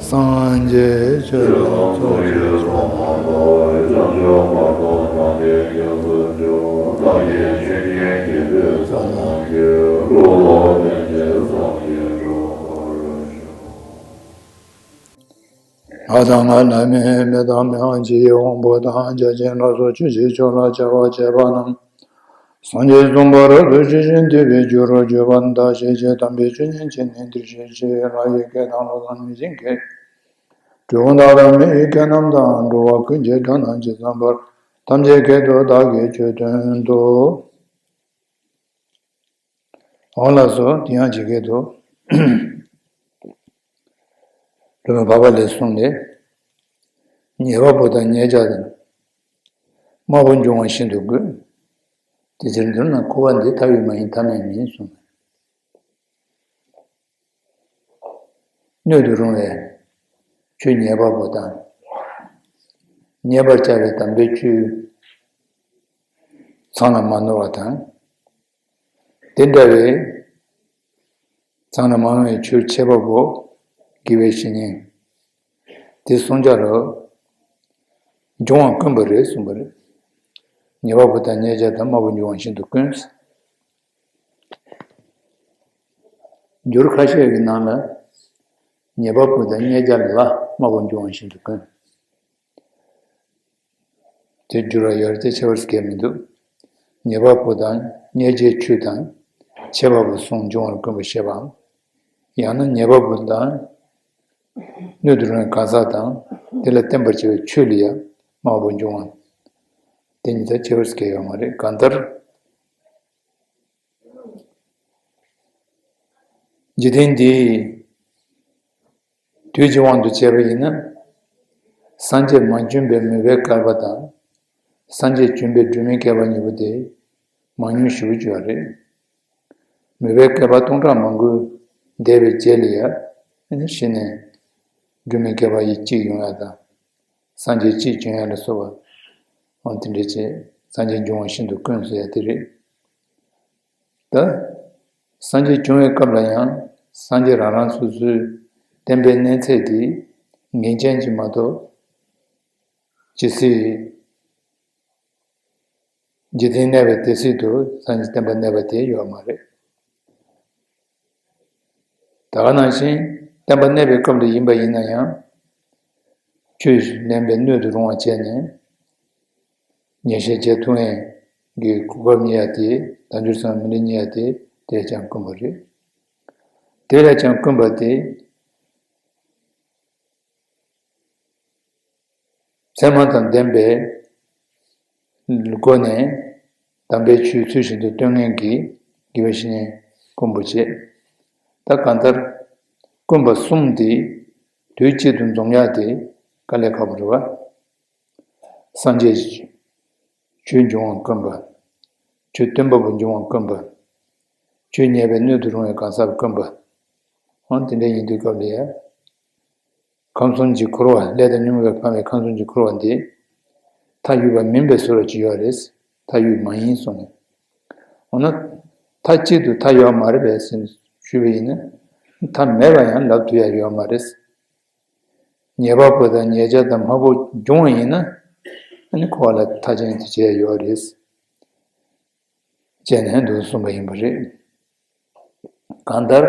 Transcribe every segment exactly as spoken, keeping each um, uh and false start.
སངས་རྒྱས་ཆོས་དང་ཚོགས་ཀྱི་ཚོགས་མ་ཐོབ། བྱང་ཆུབ་མ་ཐོབ་སངས་རྒྱས་རྒྱུན་སྲིད་འཇོག་སངས་རྒྱས་ཆོས་ཉིད་ཀྱི་དུས་ཙམ་མ་གྱུར། གྲུབ་ཐོབ་ཐམས་ཅད་སངས་རྒྱས་འགྲུབ་པར་ཤོག་ང་དང་ང་ལ་མེད་མི་དང་མི་འམ་ཅི་ཡི་དབང་པོ་དང་བརྒྱ་བྱིན་ལ་སོགས་ཆོས་ཀྱི་ཕྱོགས་ལ་སྦྱར་བར་བྱེད་པ་རྣམས། སངས་རྒྱས་གསུངས་པ་རབ་ཏུ་ཞི་ཞིང་དད་པའི་རྒྱུར་གྱུར་པ་དག་ཤེས་ཀྱི་དམ་པའི་ཆོས་ཉན་བྱས་ནས་འདིར་གཤེགས་ཤིག་ལྷ་ཡི་སྐད་དང་ཀླུ་དང་མི་ཡི་སྐད། འགྲོ་བ་དག་དང་མི་ཡི་སྐད་རྣམས་དང་། འགྲོ་བ་ཀུན་གྱི་སྒྲ་རྣམས་ཇི་ཙམ་པར། ཐམས་ཅད་སྐད་དུ་བདག་གིས་ཆོས་བསྟན་ཏོ། འོང་ལགས་སོ། དེ་ཡང་ཇི་སྐད་དུ། སྒྲོལ་མ་འཕགས་པ་ལས་གསུངས་ཏེ། ཉེས་པ་པོ་དང་ཉེས་བྱ་དང་། དམར་པོ་འབྱུང་བ་ཤིན་ཏུ་དཀོན། དེ་ཕྱིར་མདོར་ན་འཁོར་བ་འདི་མཐའ་ཡོད་མ་ཡིན་མཐའ་མེད་མིན་གསུངས། སྣོད་དུ་རུང་བའི་ཆོས་ཉེས་པ་པོ་དང་། ཉེས་པར་བྱ་བའི་དམ་པའི་ཆོས་ཚང་ལ་མ་ནོར་བ་དང་། དེ་འདྲ་བའི་ཚང་ལ་མ་ནོར་བའི་ཆོས་ཁྱད་པར་པོ་དགེ་བའི་བཤེས་གཉེན་དེ་གསུམ་ཆར་འབྱུང་བ་དཀོན་པ་རེད་གསུངས་པ་རེད། ཉེས་པ་པོ་དང་ཉེས་བྱ་དང་དམར་པོ་འབྱུང་བ་ཤིན་ཏུ་དཀོན། འགྱུར་ཁ་ཤས་ཀྱི་ནང་ལ་ཉེས་པ་པོ་དང་ཉེས་བྱ་ལ་དམར་པོ་འབྱུང་བ་ཤིན་ཏུ་དཀོན། དེ་འགྱུར་བ་ཡོད་རེད་དེ་ཁྱད་པར་གང་ཡང་མི་འདུག་ཉེས་པ་པོ་དང་ཉེས་བྱའི་ཆོས་དང་ཁྱད་པར་པོ་གསུམ་འབྱུང་བར་དཀོན་པ་བཤད་པའམ། ཡང་ན་ཉེས་པ་པོ་དང་སྣོད་དུ་རུང་བའི་གང་ཟག་དང་དེ་ལ་བརྟེན་པར་བྱ་བའི་ཆོས་ལ་ཡང་དམར་པོ་འབྱུང་བ། དེ་གཉིས་ལ་ཁྱད་པར་གང་ཡང་ཡོད་མ་རེད། གང་ལྟར། འཇིག་རྟེན་འདིའི་དུས་ཀྱི་དབང་དུ་བྱས་པ་ཡིན་ན། སངས་རྒྱས་མ་བྱོན་པའི་མོས་པའི་བསྐལ་པ་དང་། སངས་རྒྱས་བྱོན་པའི་སྒྲོན་མེའི་བསྐལ་པ་གཉིས་པོ་དེ་མང་ཉུང་ཞེ་པོ་ཅིག་ཡོད་རེད། མོས་པའི་བསྐལ་པ་སྟོང་ཕྲག་མང་པོ་འདས་པའི་རྗེས་ལ་ཡང་ཨ་ནི་གཞི་ནས་སྒྲོན་མེའི་བསྐལ་པ་ཡི་གཅིག་ཡོང་ཡ་དང་། སངས་རྒྱས་གཅིག་བྱོན་ཡ་ལ་སོགས་པ་འོ་དེ་འདྲ་བྱས། སངས་རྒྱས་འབྱུང་བ་ཤིན་ཏུ་དཀོན་ཟེར་ཡ་དེ་རེད། ད་སངས་རྒྱས་བྱུང་བའི་སྐབས་ལ་ཡང་སངས་རྒྱས་རང་རང་སོ་སོའི་བསྟན་པའི་གནས་ཚད་དེ་ངེས་ཅན་གྱི་མ་གཏོགས། ཇི་སྲིད་འཇིག་རྟེན་གནས་པའི་དེ་སྲིད་དུ་སངས་རྒྱས་བསྟན་པ་གནས་པ་དེ་ཡོད་མ་རེད། ད་ག་ནང་བཞིན་བསྟན་པ་གནས་པའི་སྐབས་ལ་ཡིན་པ་ཡིན་ན་ཡང་། ཆོས་ལེན་པའི་སྣོད་དུ་རུང་བ་བྱས་ནས། ཉེས་བཤད་བྱེད་ཐུབ་མཁན་གྱི་གོ་སྐབས་རྙེད་ཡ་དེ། དལ་འབྱོར་ཚང་མི་ལ་རྙེད་ཡ་དེ་དེ་ལས་ཀྱང་དཀོན་པ་རེད། དེ་ལས་ཀྱང་དཀོན་པ་དེ། ཚད་མ་དང་ལྡན་པའི་སྒོ་ནས་དམ་པའི་ཆོས་ཚུལ་བཞིན་དུ་སྟོན་མཁན་གྱི་དགེ་བའི་བཤེས་གཉེན་དཀོན་པོ་བྱེད། ད་གང་ལྟར་དཀོན་པ་གསུམ་དེ་དུས་གཅིག་ཏུ་འཛོམས་ཡག་དེ་དཀའ་ལས་ཁག་པོ་རེད་བ། སངས་རྒྱས་ཆོས་འབྱུང་བ་དཀོན་པ། ཆོས་སྟོན་པ་པོ་འབྱུང་བ་དཀོན་པ། ཆོས་ཉན་པའི་སྣོད་དུ་རུང་བའི་གང་ཟག་དཀོན་པ། འོ་དེ་འདྲ་ཡིན་དུས་སྐབས་ལ་ཡ། ཁམས་གསུམ་གྱི་འཁོར་བ། ལས་དང་ཉོན་མོངས་པས་འཕངས་པའི་ཁམས་གསུམ་གྱི་འཁོར་བ་འདི། མཐའ་ཡོད་པ་མིན་པའི་བཟོ་འདྲ་ཅིག་ཡོད་རེད། མཐའ་ཡོད་མ་ཡིན་གསུངས་ནས། འོ་ན། མཐའ་གཅིག་ཏུ་མཐའ་ཡོད་མ་རེད་པས་ཟེར་ཞུས་པ་ཡིན་ན། མཐའ་མེད་པ་ཡང་ལབ་ཐུབ་ཡ་ཡོད་མ་རེད། ཉེས་པ་པོ་དང་ཉེས་བྱ་དང་དམར་པོ་འབྱུང་བ་ཡིན་ན། ཨ་ནི་འཁོར་བ་ལ་མཐའ་ཅན་དུ་བྱས་ཡོད་རེད། བྱས་ནས་འདུག་གསུངས་པ་ཡིན་པ་རེད། གང་ལྟར།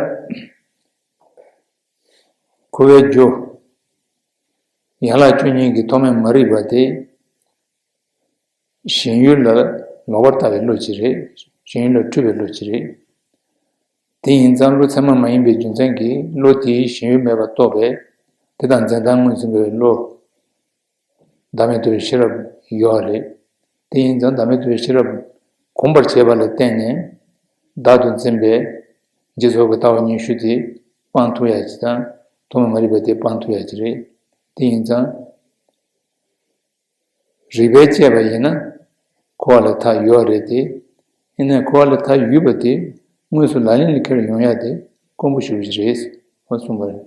འཁོར་བའི་རྒྱུ། ཡན་ལག་བཅུ་གཉིས་ཀྱི་ཐོག་མའི་མ་རིག་པ་དེ། ཞེན་ཡུལ་ལ་ལོག་པར་ལྟ་བའི་བློ་ཅིག་རེད། ཞེན་ཡུལ་ལ་འཁྲུལ་བའི་བློ་ཅིག་རེད། དེ་ཡིན་ཙང་བློ་ཚད་མ་མ་ཡིན་པའི་རྒྱུ་མཚན་གྱིས་བློ་དེའི་ཞེན་ཡུལ་མེད་པར་རྟོགས་པས། དེ་དང་འཛིན་སྟངས་ངོས་ཟིན་པའི་བློ། བདག་མེད་རྟོགས་པའི་ཤེས་རབ་ཡོད་རེད། དེ་ཡིན་ཙང་བདག་མེད་རྟོགས་པའི་ཤེས་རབ་གོམས་པར་བྱས་པ་ལ་བརྟེན་ནས། བདག་ཏུ་འཛིན་པའི་རྗེས་ཚོར་གྱི་ལྟ་བ་ཉི་ཤུ་དེ་སྤང་ཐུབ་ཡ་ཅིག་དང་། ཐོག་མ་མ་རིག་པ་དེ་སྤང་ཐུབ་ཡ་ཅིག་རེད། དེ་ཡིན་ཙང་། རིགས་པས་དཔྱད་པ་ཡིན་ན། འཁོར་བ་ལ་མཐའ་ཡོད་རེད་དེ། ཡིན་ནའི་འཁོར་བ་ལ་མཐའ་ཡོད་པ་དེ་དངོས་སུ་ལག་ལེན་ལ་འཁྱེར་ཡོང་ཡ་དེ་དཀོན་པོ་ཞེ་པོ་ཅིག་རེད། ཨོ་གསུངས་པ་རེད།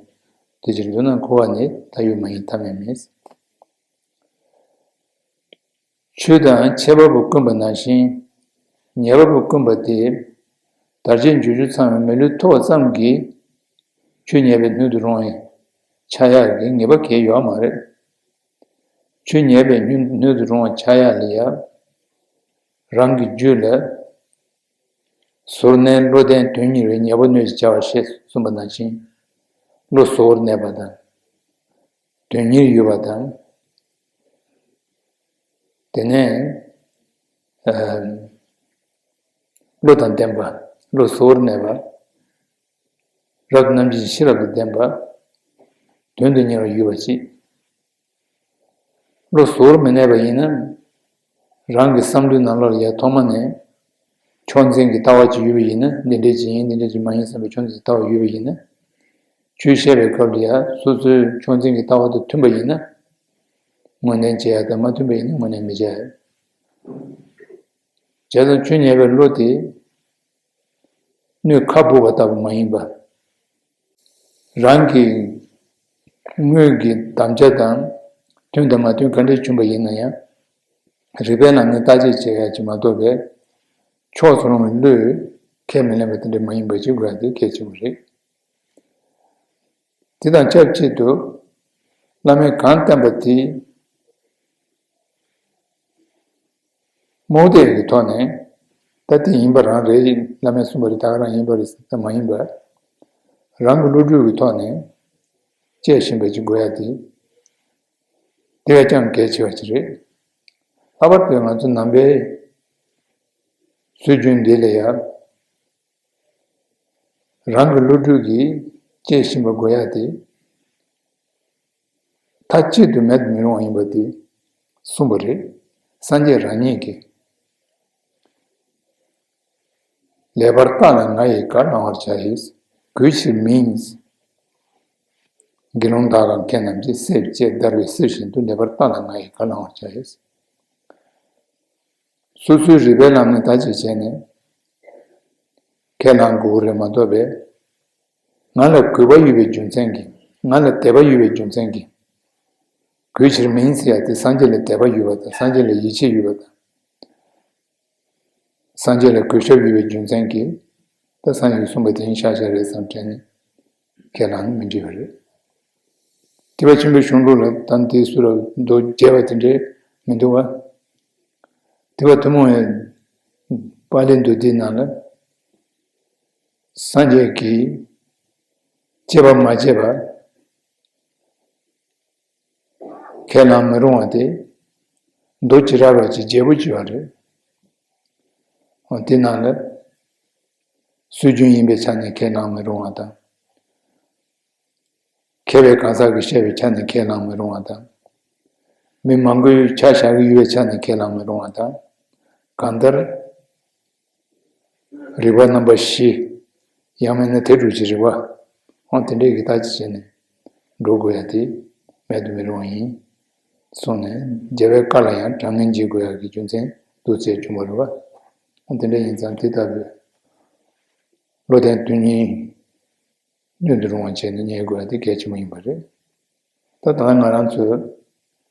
དེ་ཕྱིར་མདོར་ན་འཁོར་བ་ནི་མཐའ་ཡོད་མ་ཡིན་མཐའ་མེད་མེད། ཆོས་དང་ཁྱད་པར་པོ་དཀོན་པ་ནང་བཞིན། ཉེས་པ་པོ་དཀོན་པ་དེ། དར་ལྕོག་འཇུ་རྒྱུ་ཚང་བའི་མི་ལུས་ཐོབ་པ་ཙམ་གྱིས། ཆོས་ཉེས་པའི་སྣོད་དུ་རུང་བའི་ ཆགས་ཡག་གི་ངེས་པ་གང་ཡང་ཡོད་མ་རེད། ཆོས་ཉན་པའི་སྣོད་སྣོད་དུ་རུང་བ་ཆགས་ཡག་ལ་ཡང་རང་གི་རྒྱུད་ལ་ཟུར་གནས་བློ་ལྡན་དོན་གཉེར་བའི་ཉེ་བོ་སྣོད་ཅེས་བྱ་བ་ཞེས་གསུངས་པ་ནང་བཞིན། བློ་ཟུར་གནས་པ་དང་། དོན་གཉེར་ཡོད་པ་དང་། དེ་ནས་ཨ་བློ་དང་ལྡན་པ། བློ་ཟུར་གནས་པ། རབ་ཏུ་རྣམ་འབྱེད་ཀྱི་ཤེས་རབ་ཏུ་ལྡན་པ། དོན་དུ་གཉེར་བ་ཡོད་པ་ཅིག་བློ་ཟུར་མི་གནས་པ་ཡིན་ན། རང་གི་བསམ་བློའི་ནང་ལོགས་ལ་ཡང་ཐོག་མ་ནས་ཕྱོགས་འཛིན་གྱི་ལྟ་བ་ཅིག་ཡོད་པ་ཡིན་ན། འདི་འདྲས་ཅིག་ཡིན། འདི་འདྲས་ཅིག་མ་ཡིན་བསམ་པའི་ཕྱོགས་འཛིན་ལྟ་བ་ཡོད་པ་ཡིན་ན། ཆོས་བཤད་པའི་སྐབས་ལ་ཡང་སོ་སོའི་ཕྱོགས་འཛིན་གྱི་ལྟ་བ་དང་མཐུན་པ་ཡིན་ན་ངོས་ལེན་བྱེད་ཡ་དང་། མ་མཐུན་པ་ཡིན་ན་ངོས་ལེན་མི་བྱེད་ཡ། བྱས་ཙང་ཆོས་ཉན་པའི་བློ་དེ་སྣོད་ཁ་སྦུབ་པ་ལྟ་བུ་མ་ཡིན་པ། རང་གི་དངོས་ཀྱི་དམ་བཅའ་དང་མཐུན་དང་མ་མཐུན་ག་འདྲས་བྱུང་པ་ཡིན་ན་ཡང་། རིགས་པའི་ལམ་ནས་བརྟག་དཔྱད་བྱེད་ཡ་ཅིག་མ་གཏོགས་པའི་ཕྱོགས་སུ་ལྷུང་བའི་བློས་ཁས་མི་ལེན་པ་དེ་འདྲ་མ་ཡིན་པ་ཅིག་དགོས་ཡ་དེ་གལ་ཆེན་པོ་རེད། དེ་དང་ཆབས་ཅིག་ཏུ་བླ་མས་གང་བསྟན་པ་དེ་རྨོངས་དད་ཀྱི་ཐོག་ནས་ད་དེ་ཡིན་པ་རང་རེད། བླ་མས་གསུངས་པ་རེད། ད་ག་རང་ཡིན་པ་རེད་ཟེར་ད་མ་ཡིན་པ། རང་གི་བློ་གྲོས་ཀྱི་ཐོག་ནས་དཔྱད་ཤེས་པ་ཅིག་དགོས་ཡ་དེ། དེ་བས་ཀྱང་གལ་ཆེ་བ་ཅིག་རེད། ལྷག་པར་དུ་ང་ཚོ་ནང་པའི་སྲོལ་རྒྱུན་འདི་ལ་ཡང་རང་གི་བློ་གྲོས་ཀྱིས་དཔྱད་ཤེས་པ་དགོས་ཡ་དེ། མཐའ་གཅིག་ཏུ་མེད་དུ་མི་རུང་བ་ཡིན་པ་དེ་གསུངས་པ་རེད། སངས་རྒྱས་རང་ཉིད་ཀྱིས། ལེགས་པར་བརྟགས་ལ་ང་ཡིས་ག་བླང་བར་བྱ་ཞེས། གུས་ཕྱིར་མིན། དགེ་སློང་དག་གམ་མཁས་རྣམས་ཀྱིས། གསེར་བཅས་བརྡར་བའི་གསེར་བཞིན་དུ། ལེགས་པར་བརྟགས་ལ་ང་ཡིས་ག་བླང་བར་བྱ་ཞེས། སོ་སོའི་རིགས་པའི་ལམ་ནས་བརྟག་དཔྱད་བྱས་ནས་ཁས་བླང་དགོས་རེད་མ་གཏོགས་པས། ང་ལ་གུས་པ་ཡོད་པའི་རྒྱུ་མཚན་གྱིས། ང་ལ་དད་པ་ཡོད་པའི་རྒྱུ་མཚན་གྱིས། གུས་ཕྱིར་མིན་ཟེར་ཡ་དེ་སངས་རྒྱས་ལ་དད་པ་ཡོད་པ་དང་། སངས་རྒྱས་ལ་ཡིད་ཆེས་ཡོད་པ་དང་། སངས་རྒྱས་ལ་གུས་ཞབས་ཡོད་པའི་རྒྱུ་མཚན་གྱིས། ད་སངས་རྒྱས་ཀྱིས་གསུངས་པ་དེ་ཡིན་ཤག་ཤག་རེད་བསམ་དྲན་ནས་ཁས་བླངས་ན་མི་འགྲིག་པ་རེད། ཐེག་པ་ཆེན་པོའི་གཞུང་ལུགས་ལ་ད་དེའི་ཚུལ་ལ་མདོ་རྒྱས་པ་དེ་འདྲས་མི་འདུག་བ། ཐེག་པ་ཐུན་མོང་བའི་པཱ་ལིའི་མདོ་སྡེའི་ནང་ལ། སངས་རྒྱས་ཀྱིས་བཅས་པ་མ་བྱས་པ་ཁས་བླངས་མི་རུང་བ་དེ། མདོ་ཅི་ར་ར་ཅིག་བརྗེ་པོ་བྱས་པ་རེད། འོ་དེ་ནང་ལ་སྲོལ་རྒྱུན་ཡིན་པའི་ཆ་ནས་ཁས་བླངས་མི་རུང་བ་དང་། མཁས་པའི་གང་ཟག་གིས་བཤད་པའི་ཆ་ནས་ཁས་བླངས་མི་རུང་བ་དང་། མི་མང་པོས་ཆ་བཞག་གི་ཡོད་པའི་ཆ་ནས་ཁས་བླངས་མི་རུང་བ་དང་། གང་ལྟར། རིགས་པ་རྣམ་པ་བཞི། ཡང་མིན་ན་དེ་དྲུག་གི་རིགས་པ། འོ་དེ་འདྲས་ཀྱི་བརྟག་དཔྱད་བྱས་ནས་འགྲོ་དགོས་ཡ་དེ་མེད་དུ་མི་རུང་བ་ཡིན། གསུངས་ནས་རྒྱལ་བའི་བཀའ་ལ་ཡང་དྲང་ངེས་འཇལ་དགོས་ཡ་གི་རྒྱུ་མཚན་འདུག་ཚེ་བྱུང་བ་རེད་བ། འོ་དེ་འདྲ་ཡིན་ཙང་དེ་ལྟ་བུའི་བློ་ལྡན་དོན་གཉེར་སྣོད་དུ་རུང་བ་བྱས་ནས་ཉན་དགོས་ཡ་དེ་གལ་ཆེན་པོ་ཡིན་པ་རེད། ད་ད་ང་རང་ཚོའི་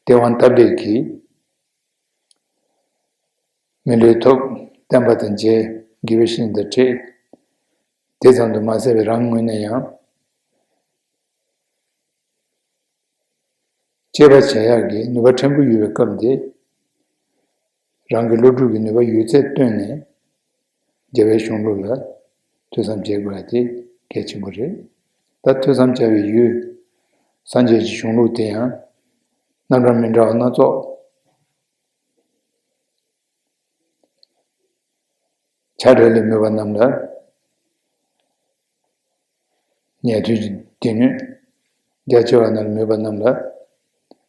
སྟེས་དབང་སྟབས་ལེགས་ཀྱིས། མི་ལུས་ཐོབ། བསྟན་པ་དང་མཇལ། དགེ་བའི་བཤེས་གཉེན་དང་འཕྲད། དེ་ཙམ་དུ་མ་ཟད་པའི་རང་ངོས་ནས་ཡང་། དཔྱད་པ་བྱེད་ཡག་གི་ནུས་པ་ཕྲན་བུ་ཡོད་པའི་སྐབས་འདི། རང་གི་བློ་གྲོས་ཀྱི་ནུས་པ་ཡོད་ཚད་བཏོན་ནས། རྒྱལ་བའི་གཞུང་ལུགས་ལ་ཐོས་བསམ་བྱེད་དགོས་པ་དེ་གལ་ཆེན་པོ་རེད། ད་ཐོས་བསམ་བྱ་བའི་ཡུལ། སངས་རྒྱས་ཀྱི་གཞུང་ལུགས་དེ་ཡང་རྣམ་གྲངས་མི་འདྲ་བ་སྣ་ཚོགས། ཆ་འདྲ་ལས་མོས་པ་རྣམས་ལ་ཉན་ཐོས་ཀྱི་སྡེ་སྣོད། རྒྱ་ཆེ་བ་རྣམས་ལ་མོས་པ་རྣམས་ལ་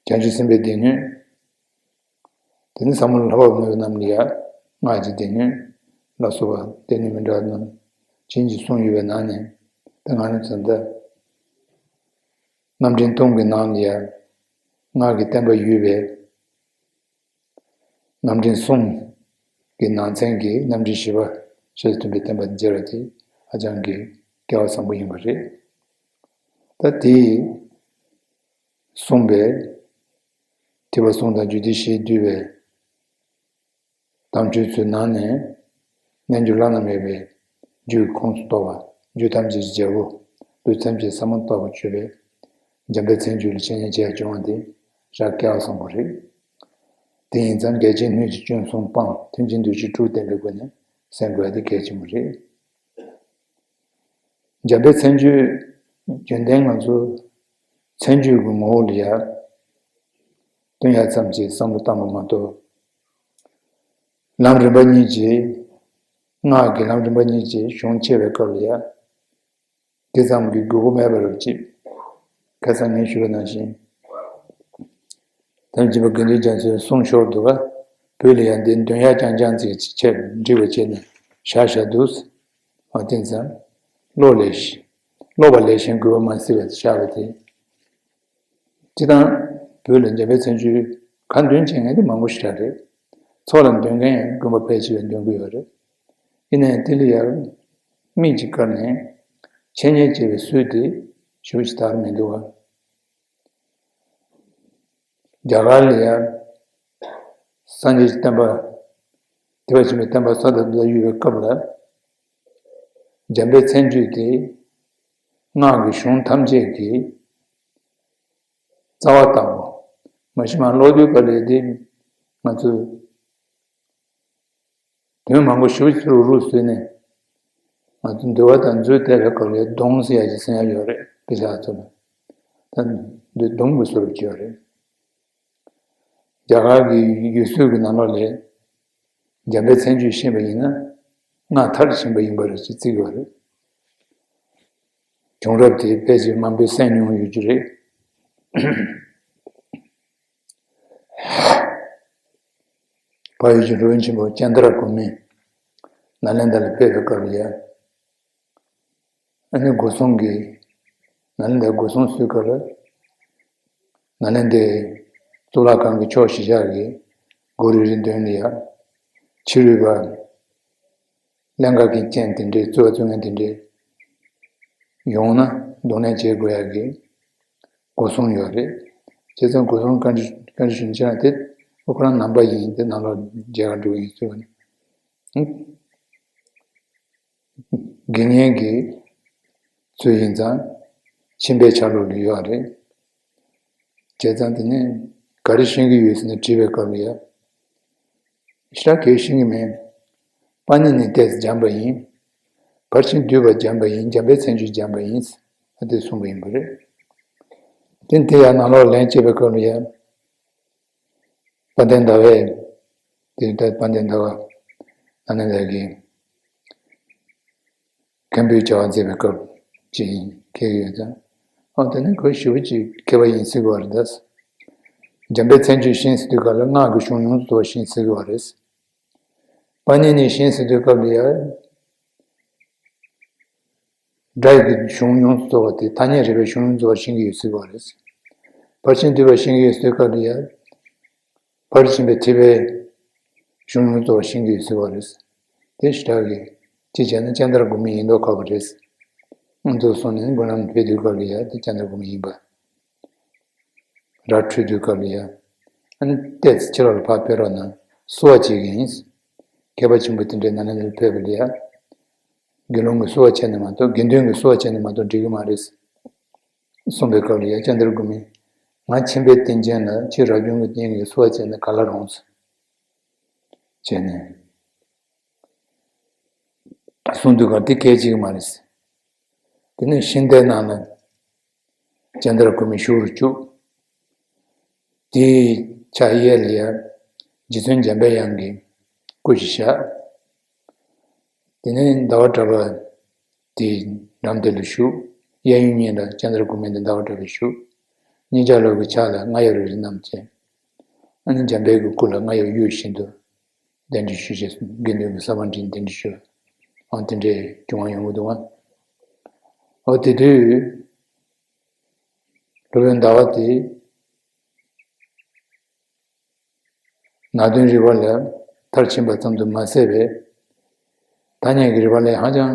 བྱང་ཆུབ་སེམས་དཔའི་སྡེ་སྣོད། དེ་ནས་ཟབ་མོ་ལ་བསླབ་པ་མོས་པ་རྣམས་ལ་ཡང་སྔགས་ཀྱི་སྡེ་སྣོད་ལ་སོགས་པ་སྡེ་སྣོད་མི་འདྲ་བ་རྣམས་བྱིན་གྱིས་གསུངས་ཡོད་པའི་ནང་ནས། ད་ང་རང་ཚོ་འདི་རྣམ་འདྲེན་སྟོང་གི་ནང་ལ་ཡང་སྔགས་ཀྱི་བསྟན་པ་ཡོད་པས། རྣམ་འདྲེན་གསུམ་གྱི་ནང་ཚན་གྱི་རྣམ་འདྲེན་བཞི་པ་ཞེས་སུ་བསྟན་པའི་བསྟན་པ་མཇལ་བ་དེ་ཧ་ཅང་གི་སྐལ་བ་བཟང་པོ་ཡིན་པ་རེད། ད་དེས་གསུངས་པའི་ཐེག་པ་གསུམ་དང་རྒྱུད་སྡེ་བཞིས་བསྡུས་པའི་དམ་ཆོས་ཚོའི་ནང་ནས་རྣལ་འབྱོར་བླ་ན་མེད་པའི་རྒྱུད་ཁོངས་སུ་གཏོགས་པ། རྒྱུད་ཐམས་ཅད་ཀྱི་རྒྱལ་པོ། ལུས་ཐམས་ཅད་ཟབ་མོ་ལྟ་བུར་གྱུར་པའི་ འཇམ་དཔལ་མཚན་བརྗོད་ལ་འཆད་ཉན་བྱས་བྱུང་བ་དེ་ཞག་བརྒྱ་བཟང་པོ་རེད། དེ་ཡིན་ཙང་འགལ་རྐྱེན་སྣོད་ཀྱི་སྐྱོན་གསུམ་སྤངས། མཐུན་རྐྱེན་འདུ་བྱེད་དྲུག་ལྡན་པའི་སྒོ་ནས་སེལ་དགོས་པ་དེ་གལ་ཆེན་པོ་རེད། འཇམ་དཔལ་མཚན་བརྗོད་རྒྱུན་ལྡན་ང་ཚོ་མཚན་བརྗོད་ཀྱི་ངོ་བོ་ལ་ཡ་སྟོན་ཡ་ཙམ་གྱི་བསམ་བློ་བཏང་བ་མ་གཏོགས། ལམ་རིམ་པ་གཉིས་ཀྱི། སྔགས་ཀྱི་ལམ་རིམ་པ་གཉིས་ཀྱི་གཞུང་འཆད་པའི་སྐབས་ལ་ཡ། དེ་ཙམ་གྱི་དགོས་མཁོ་མེད་པ་རེད་ཅེས། ཁ་སང་ངས་ཞུས་པ་ནང་བཞིན། དམ་ཆོས་པ་དགེ་འདུན་རྒྱ་མཚོས་གསུངས་ཤོར་འདུག་ག་བོད་ལ་ཡང་འདི་འདོན་ཡག་རྐྱང་རྐྱང་ཅིག་བྱས་འབྲི་བ་བྱས་ནས་བཞག་བཞག་འདུག་ཨ་དེ་ཙམ། ཀློག་ལས་ཤེས། ཀློག་པ་ལས་གཞན་དགོས་པ་མ་སྲིད་པ་བཞག་པ་དེ། སྤྱིར་བཏང་བོད་ལ་འཇམ་དཔལ་མཚན་བརྗོད་ག་འདོན་བྱེད་མཁན་དེ་མང་པོ་ཞིག་རག་རེད། ཚོགས་ལ་འདོན་མཁན་ཡང་དགོན་པ་ཕལ་ཆེ་བས་འདོན་གྱི་ཡོད་རེད། ཡིན་ནའི་དེ་ལ་ཡང་མིག་ཅིག་བཀར་ནས་འཆད་ཉན་བྱེད་པའི་སྲོལ་དེ་ཞེ་པོ་ཅིག་དར་མི་འདུག་བ། རྒྱ་གར་ལ་ཡང་སངས་རྒྱས་ཀྱི་བསྟན་པ། ཐེག་པ་ཆེན་པོའི་བསྟན་པ་ས་དང་ས་གཡོ་བའི་སྐབས་ལ། འཇམ་དཔལ་མཚན་བརྗོད་དེ་སྔགས་ཀྱི་གཞུང་ཐམས་ཅད་ཀྱི་རྩ་བ་ལྟ་བུ། མ་གཞི་མ་ཀློག་དུས་སྐབས་ལ་དེ་ང་ཚོས་དོན་མང་པོ་ཞེ་པོ་ཅིག་རུག་རུག་བཟོས་ནས། ང་ཚོ་འདུལ་བ་དང་མཛོད་བལྟས་པའི་སྐབས་ལ་སྡོམ་ཟེར་ཡག་ཅིག་ཟེར་ཡག་ཡོད་རེད། དཔེ་ཆ་ཚོ་ལ། ད་འདི་སྡོམ་གྱི་བཟོ་རུ་བྱས་ཡོད་རེད། རྒྱ་གར་གྱི་ཡུལ་སྲོལ་གྱི་ནང་ལོགས་ལ་འཇམ་དཔལ་མཚན་བརྗོད་ཤེས་པ་ཡིན་ན་སྔགས་མཐར་ཕྱིན་པ་ཡིན་པ་རེད་ཅེས་བརྩི་གི་ཡོད་རེད། བྱུང་རབས་དེ་དཔེ་ཆ་མང་པོས་གསན་མྱོང་ཡོད་རྒྱུ་རེད། ཕ་ཡུལ་གྱི་འགྲོ་བ་ཆེན་པོ་ཙནྡྲ་གོ་མི་ནཱ་ལེནྡྲ་ལ་ཕེབས་པའི་སྐབས་ལ་ཡ། ཨ་ནི་སྒོ་སྲུང་གིས། ནཱ་ལེནྡྲ་སྒོ་སྲུང་བཟོས་སྐབས་ལ། ནཱ་ལེནྡྲའི་གཙུག་ལག་ཁང་གི་ཕྱོགས་བཞི་ཆ་གི་སྒོ་རེ་རེ་མདུན་ལ་ཡ། ཕྱི་རོལ་པ། ཀླན་ཀ་གི་རྐྱེན་དེ་འདྲའི་རྩོད་པ་རྩོད་མཁན་དེ་འདྲའི་ཡོང་ན་གདོང་ལེན་བྱེད་དགོས་ཡག་གི་སྒོ་སྲུང་ཡོད་རེད། བྱས་ཙང་སྒོ་སྲུང་བཀའ་འདྲི་བཀའ་འདྲི་ཞུ་ནས་བྱས་ན་དེ་ཁོ་རང་ནང་པ་ཡིན། དེ་ནང་ལོགས་མཇལ་ཁ་འགྲོ་གི་ཡིན་ཟེར་བ་ནི། དགེ་བསྙེན་གྱི་ཚུལ་ཡིན་ཙང་ཁྱིམ་པའི་ཆ་ལུགས་ལ་ཡོད་རེད། བྱས་ཙང་དེ་ནས་ག་རེ་ཤེས་ཀྱི་ཡོད་ཟེར་ནས་དྲིས་པའི་སྐབས་ལ་ཡ། ཞེ་དྲག་གས་ཤེས་ཀྱི་མེད། པཱ་ཎི་ནི་ཏོག་ཙམ་སྦྱངས་པ་ཡིན། ཕར་ཕྱིན་བསྡུས་པ་སྦྱངས་པ་ཡིན། འཇམ་དཔལ་མཚན་བརྗོད་སྦྱངས་པ་ཡིན། ཨ་དེ་གསུངས་པ་ཡིན་པ་རེད། དེ་དེ་ཡང་ནང་ལོགས་ལན་བྱེད་པའི་སྐབས་ལ་ཡ། དཔལ་ལྡན་ཟླ་བས། དེ་ལྟར་དཔལ་ལྡན་ཟླ་བ་ནཱ་ལེནྡྲ་གི་མཁན་པོའི་བྱ་བ་མཛད་པའི་སྐབས་ཅིག་ཡིན་ཁེལ་ཡོད་ཙང་། ཨ་དེ་ནི་ཁོས་ཞེ་པོ་ཅིག་མཁས་པ་ཡིན་སྲིད་པ་རེད་ད། འཇམ་དཔལ་མཚན་བརྗོད་ཤེས་ཟེར་དུས་སྐབས་ལ་སྔགས་ཀྱི་གཞུང་ཡོངས་སུ་རྫོགས་པ་ཤེས་སྲིད་པ་རེད། པཱ་ཎི་ནི་ཤེས་ཟེར་དུས་སྐབས་ལ་ཡ། སྒྲ་ཡི་གཞུང་ཡོངས་སུ་རྫོགས་པ་དེ་ཐ་སྙད་རིག་པའི་གཞུང་ཡོངས་རྫོགས་པ་ཤེས་ཀྱི་ཡོད་སྲིད་པ་རེད། ཕར་ཕྱིན་བསྡུས་པ་ཤེས་ཀྱི་ཡོད་སྲིད་སྐབས་ལ་ཡ། ཕར་ཕྱིན་པའི་ཐེག་པའི་གཞུང་ཡོངས་རྫོགས་པ་ཤེས་ཀྱི་ཡོད་སྲིད་པ་རེད། དེ་ཞེ་དྲག་གི་ཅི་བྱས་ན་ཙནྡྲ་གོ་མི་ཡིན་མདོག་ཁ་པོ་རེད། ཨ་ཚོ་སོང་ནས་སྒོ་ནང་ཕེབས་དུས་སྐབས་ལ་ཡ་དེ་ཙནྡྲ་གོ་མི་ཡིན་པ། ར་འཕྲོད་དུས་སྐབས་ལ་ཡ། ཨ་ནི་ཏོག་ཙམ་ཕྱི་ལོགས་ལ་ཕར་ཕེབས་རོགས་གནང་། བསུ་བ་བྱེད་ཀྱི་ཡིན། མཁས་པ་ཆེན་པོ་དེ་འདྲའི་ནཱ་ལེནྡྲ་ལ་ཕེབས་པ་ལ་ཡ། དགེ་སློང་གིས་བསུ་བ་བྱས་ནས་མ་གཏོགས། དགེ་འདུན་གྱིས་བསུ་བ་བྱས་ནས་མ་གཏོགས་འགྲིག་གི་མ་རེད། གསུངས་པའི་སྐབས་ལ་ཡ་ཙནྡྲ་གོ་མིས། ང་ཁྱིམ་པའི་རྟེན་ཅན་ལ་ཁྱེད་རབ་བྱུང་གི་རྟེན་གྱིས་བསུ་བ་བྱས་ན་ག་ལ་རུང་། བྱས་ནས། གསུངས་དུས་སྐབས་དེ་གལ་ཆེ་གི་མ་རེད། དེ་ནས་ཤིང་རྟའི་ནང་ལ་ཙནྡྲ་གོ་མི་བཞུགས་རུ་བཅུག་དེའི་ཕྱག་གཡས་ལ་ཡ་རྗེ་བཙུན་འཇམ་པའི་དབྱངས་ཀྱི་སྐུ་ཞིག་བཞག་དེ་ནས་ཟླ་བ་གྲགས་པ་དེའི་འགྲམ་དེ་ལ་བཞུགས། གཡས་གཡོན་གཉིས་ལ་ཙནྡྲ་གོ་མི་དང་ཟླ་བ་གྲགས་པ་བཞུགས། གཉིས་ཆ་ལོགས་ཀྱི་ཕྱག་ལ་རྔ་ཡབ་རེ་རེ་བསྣམས་བྱས། ཨ་ནི་འཇམ་དཔལ་གྱི་སྐུ་ལ་རྔ་ཡབ་གཡོ་བཞིན་དུ་གདན་འདྲེན་ཞུ་བྱས། དགེ་འདུན་གྱི་ས་བོན་བསྒྲིལ་གདན་འདྲེན་ཞུ། ཨང་དེ་འདྲའི་བྱུང་བ་ཡོང་གི་འདུག་ཨང་། ཨོ་དེ་དུས་སློབ་དཔོན་ཟླ་བ་དེ་ནང་དོན་རིག་པ་ལ་མཐར་ཕྱིན་པ་ཙམ་དུ་མ་ཟད་པའི་ཐ་སྙད་ཀྱི་རིག་པ་ལ་ཧ་ཅང་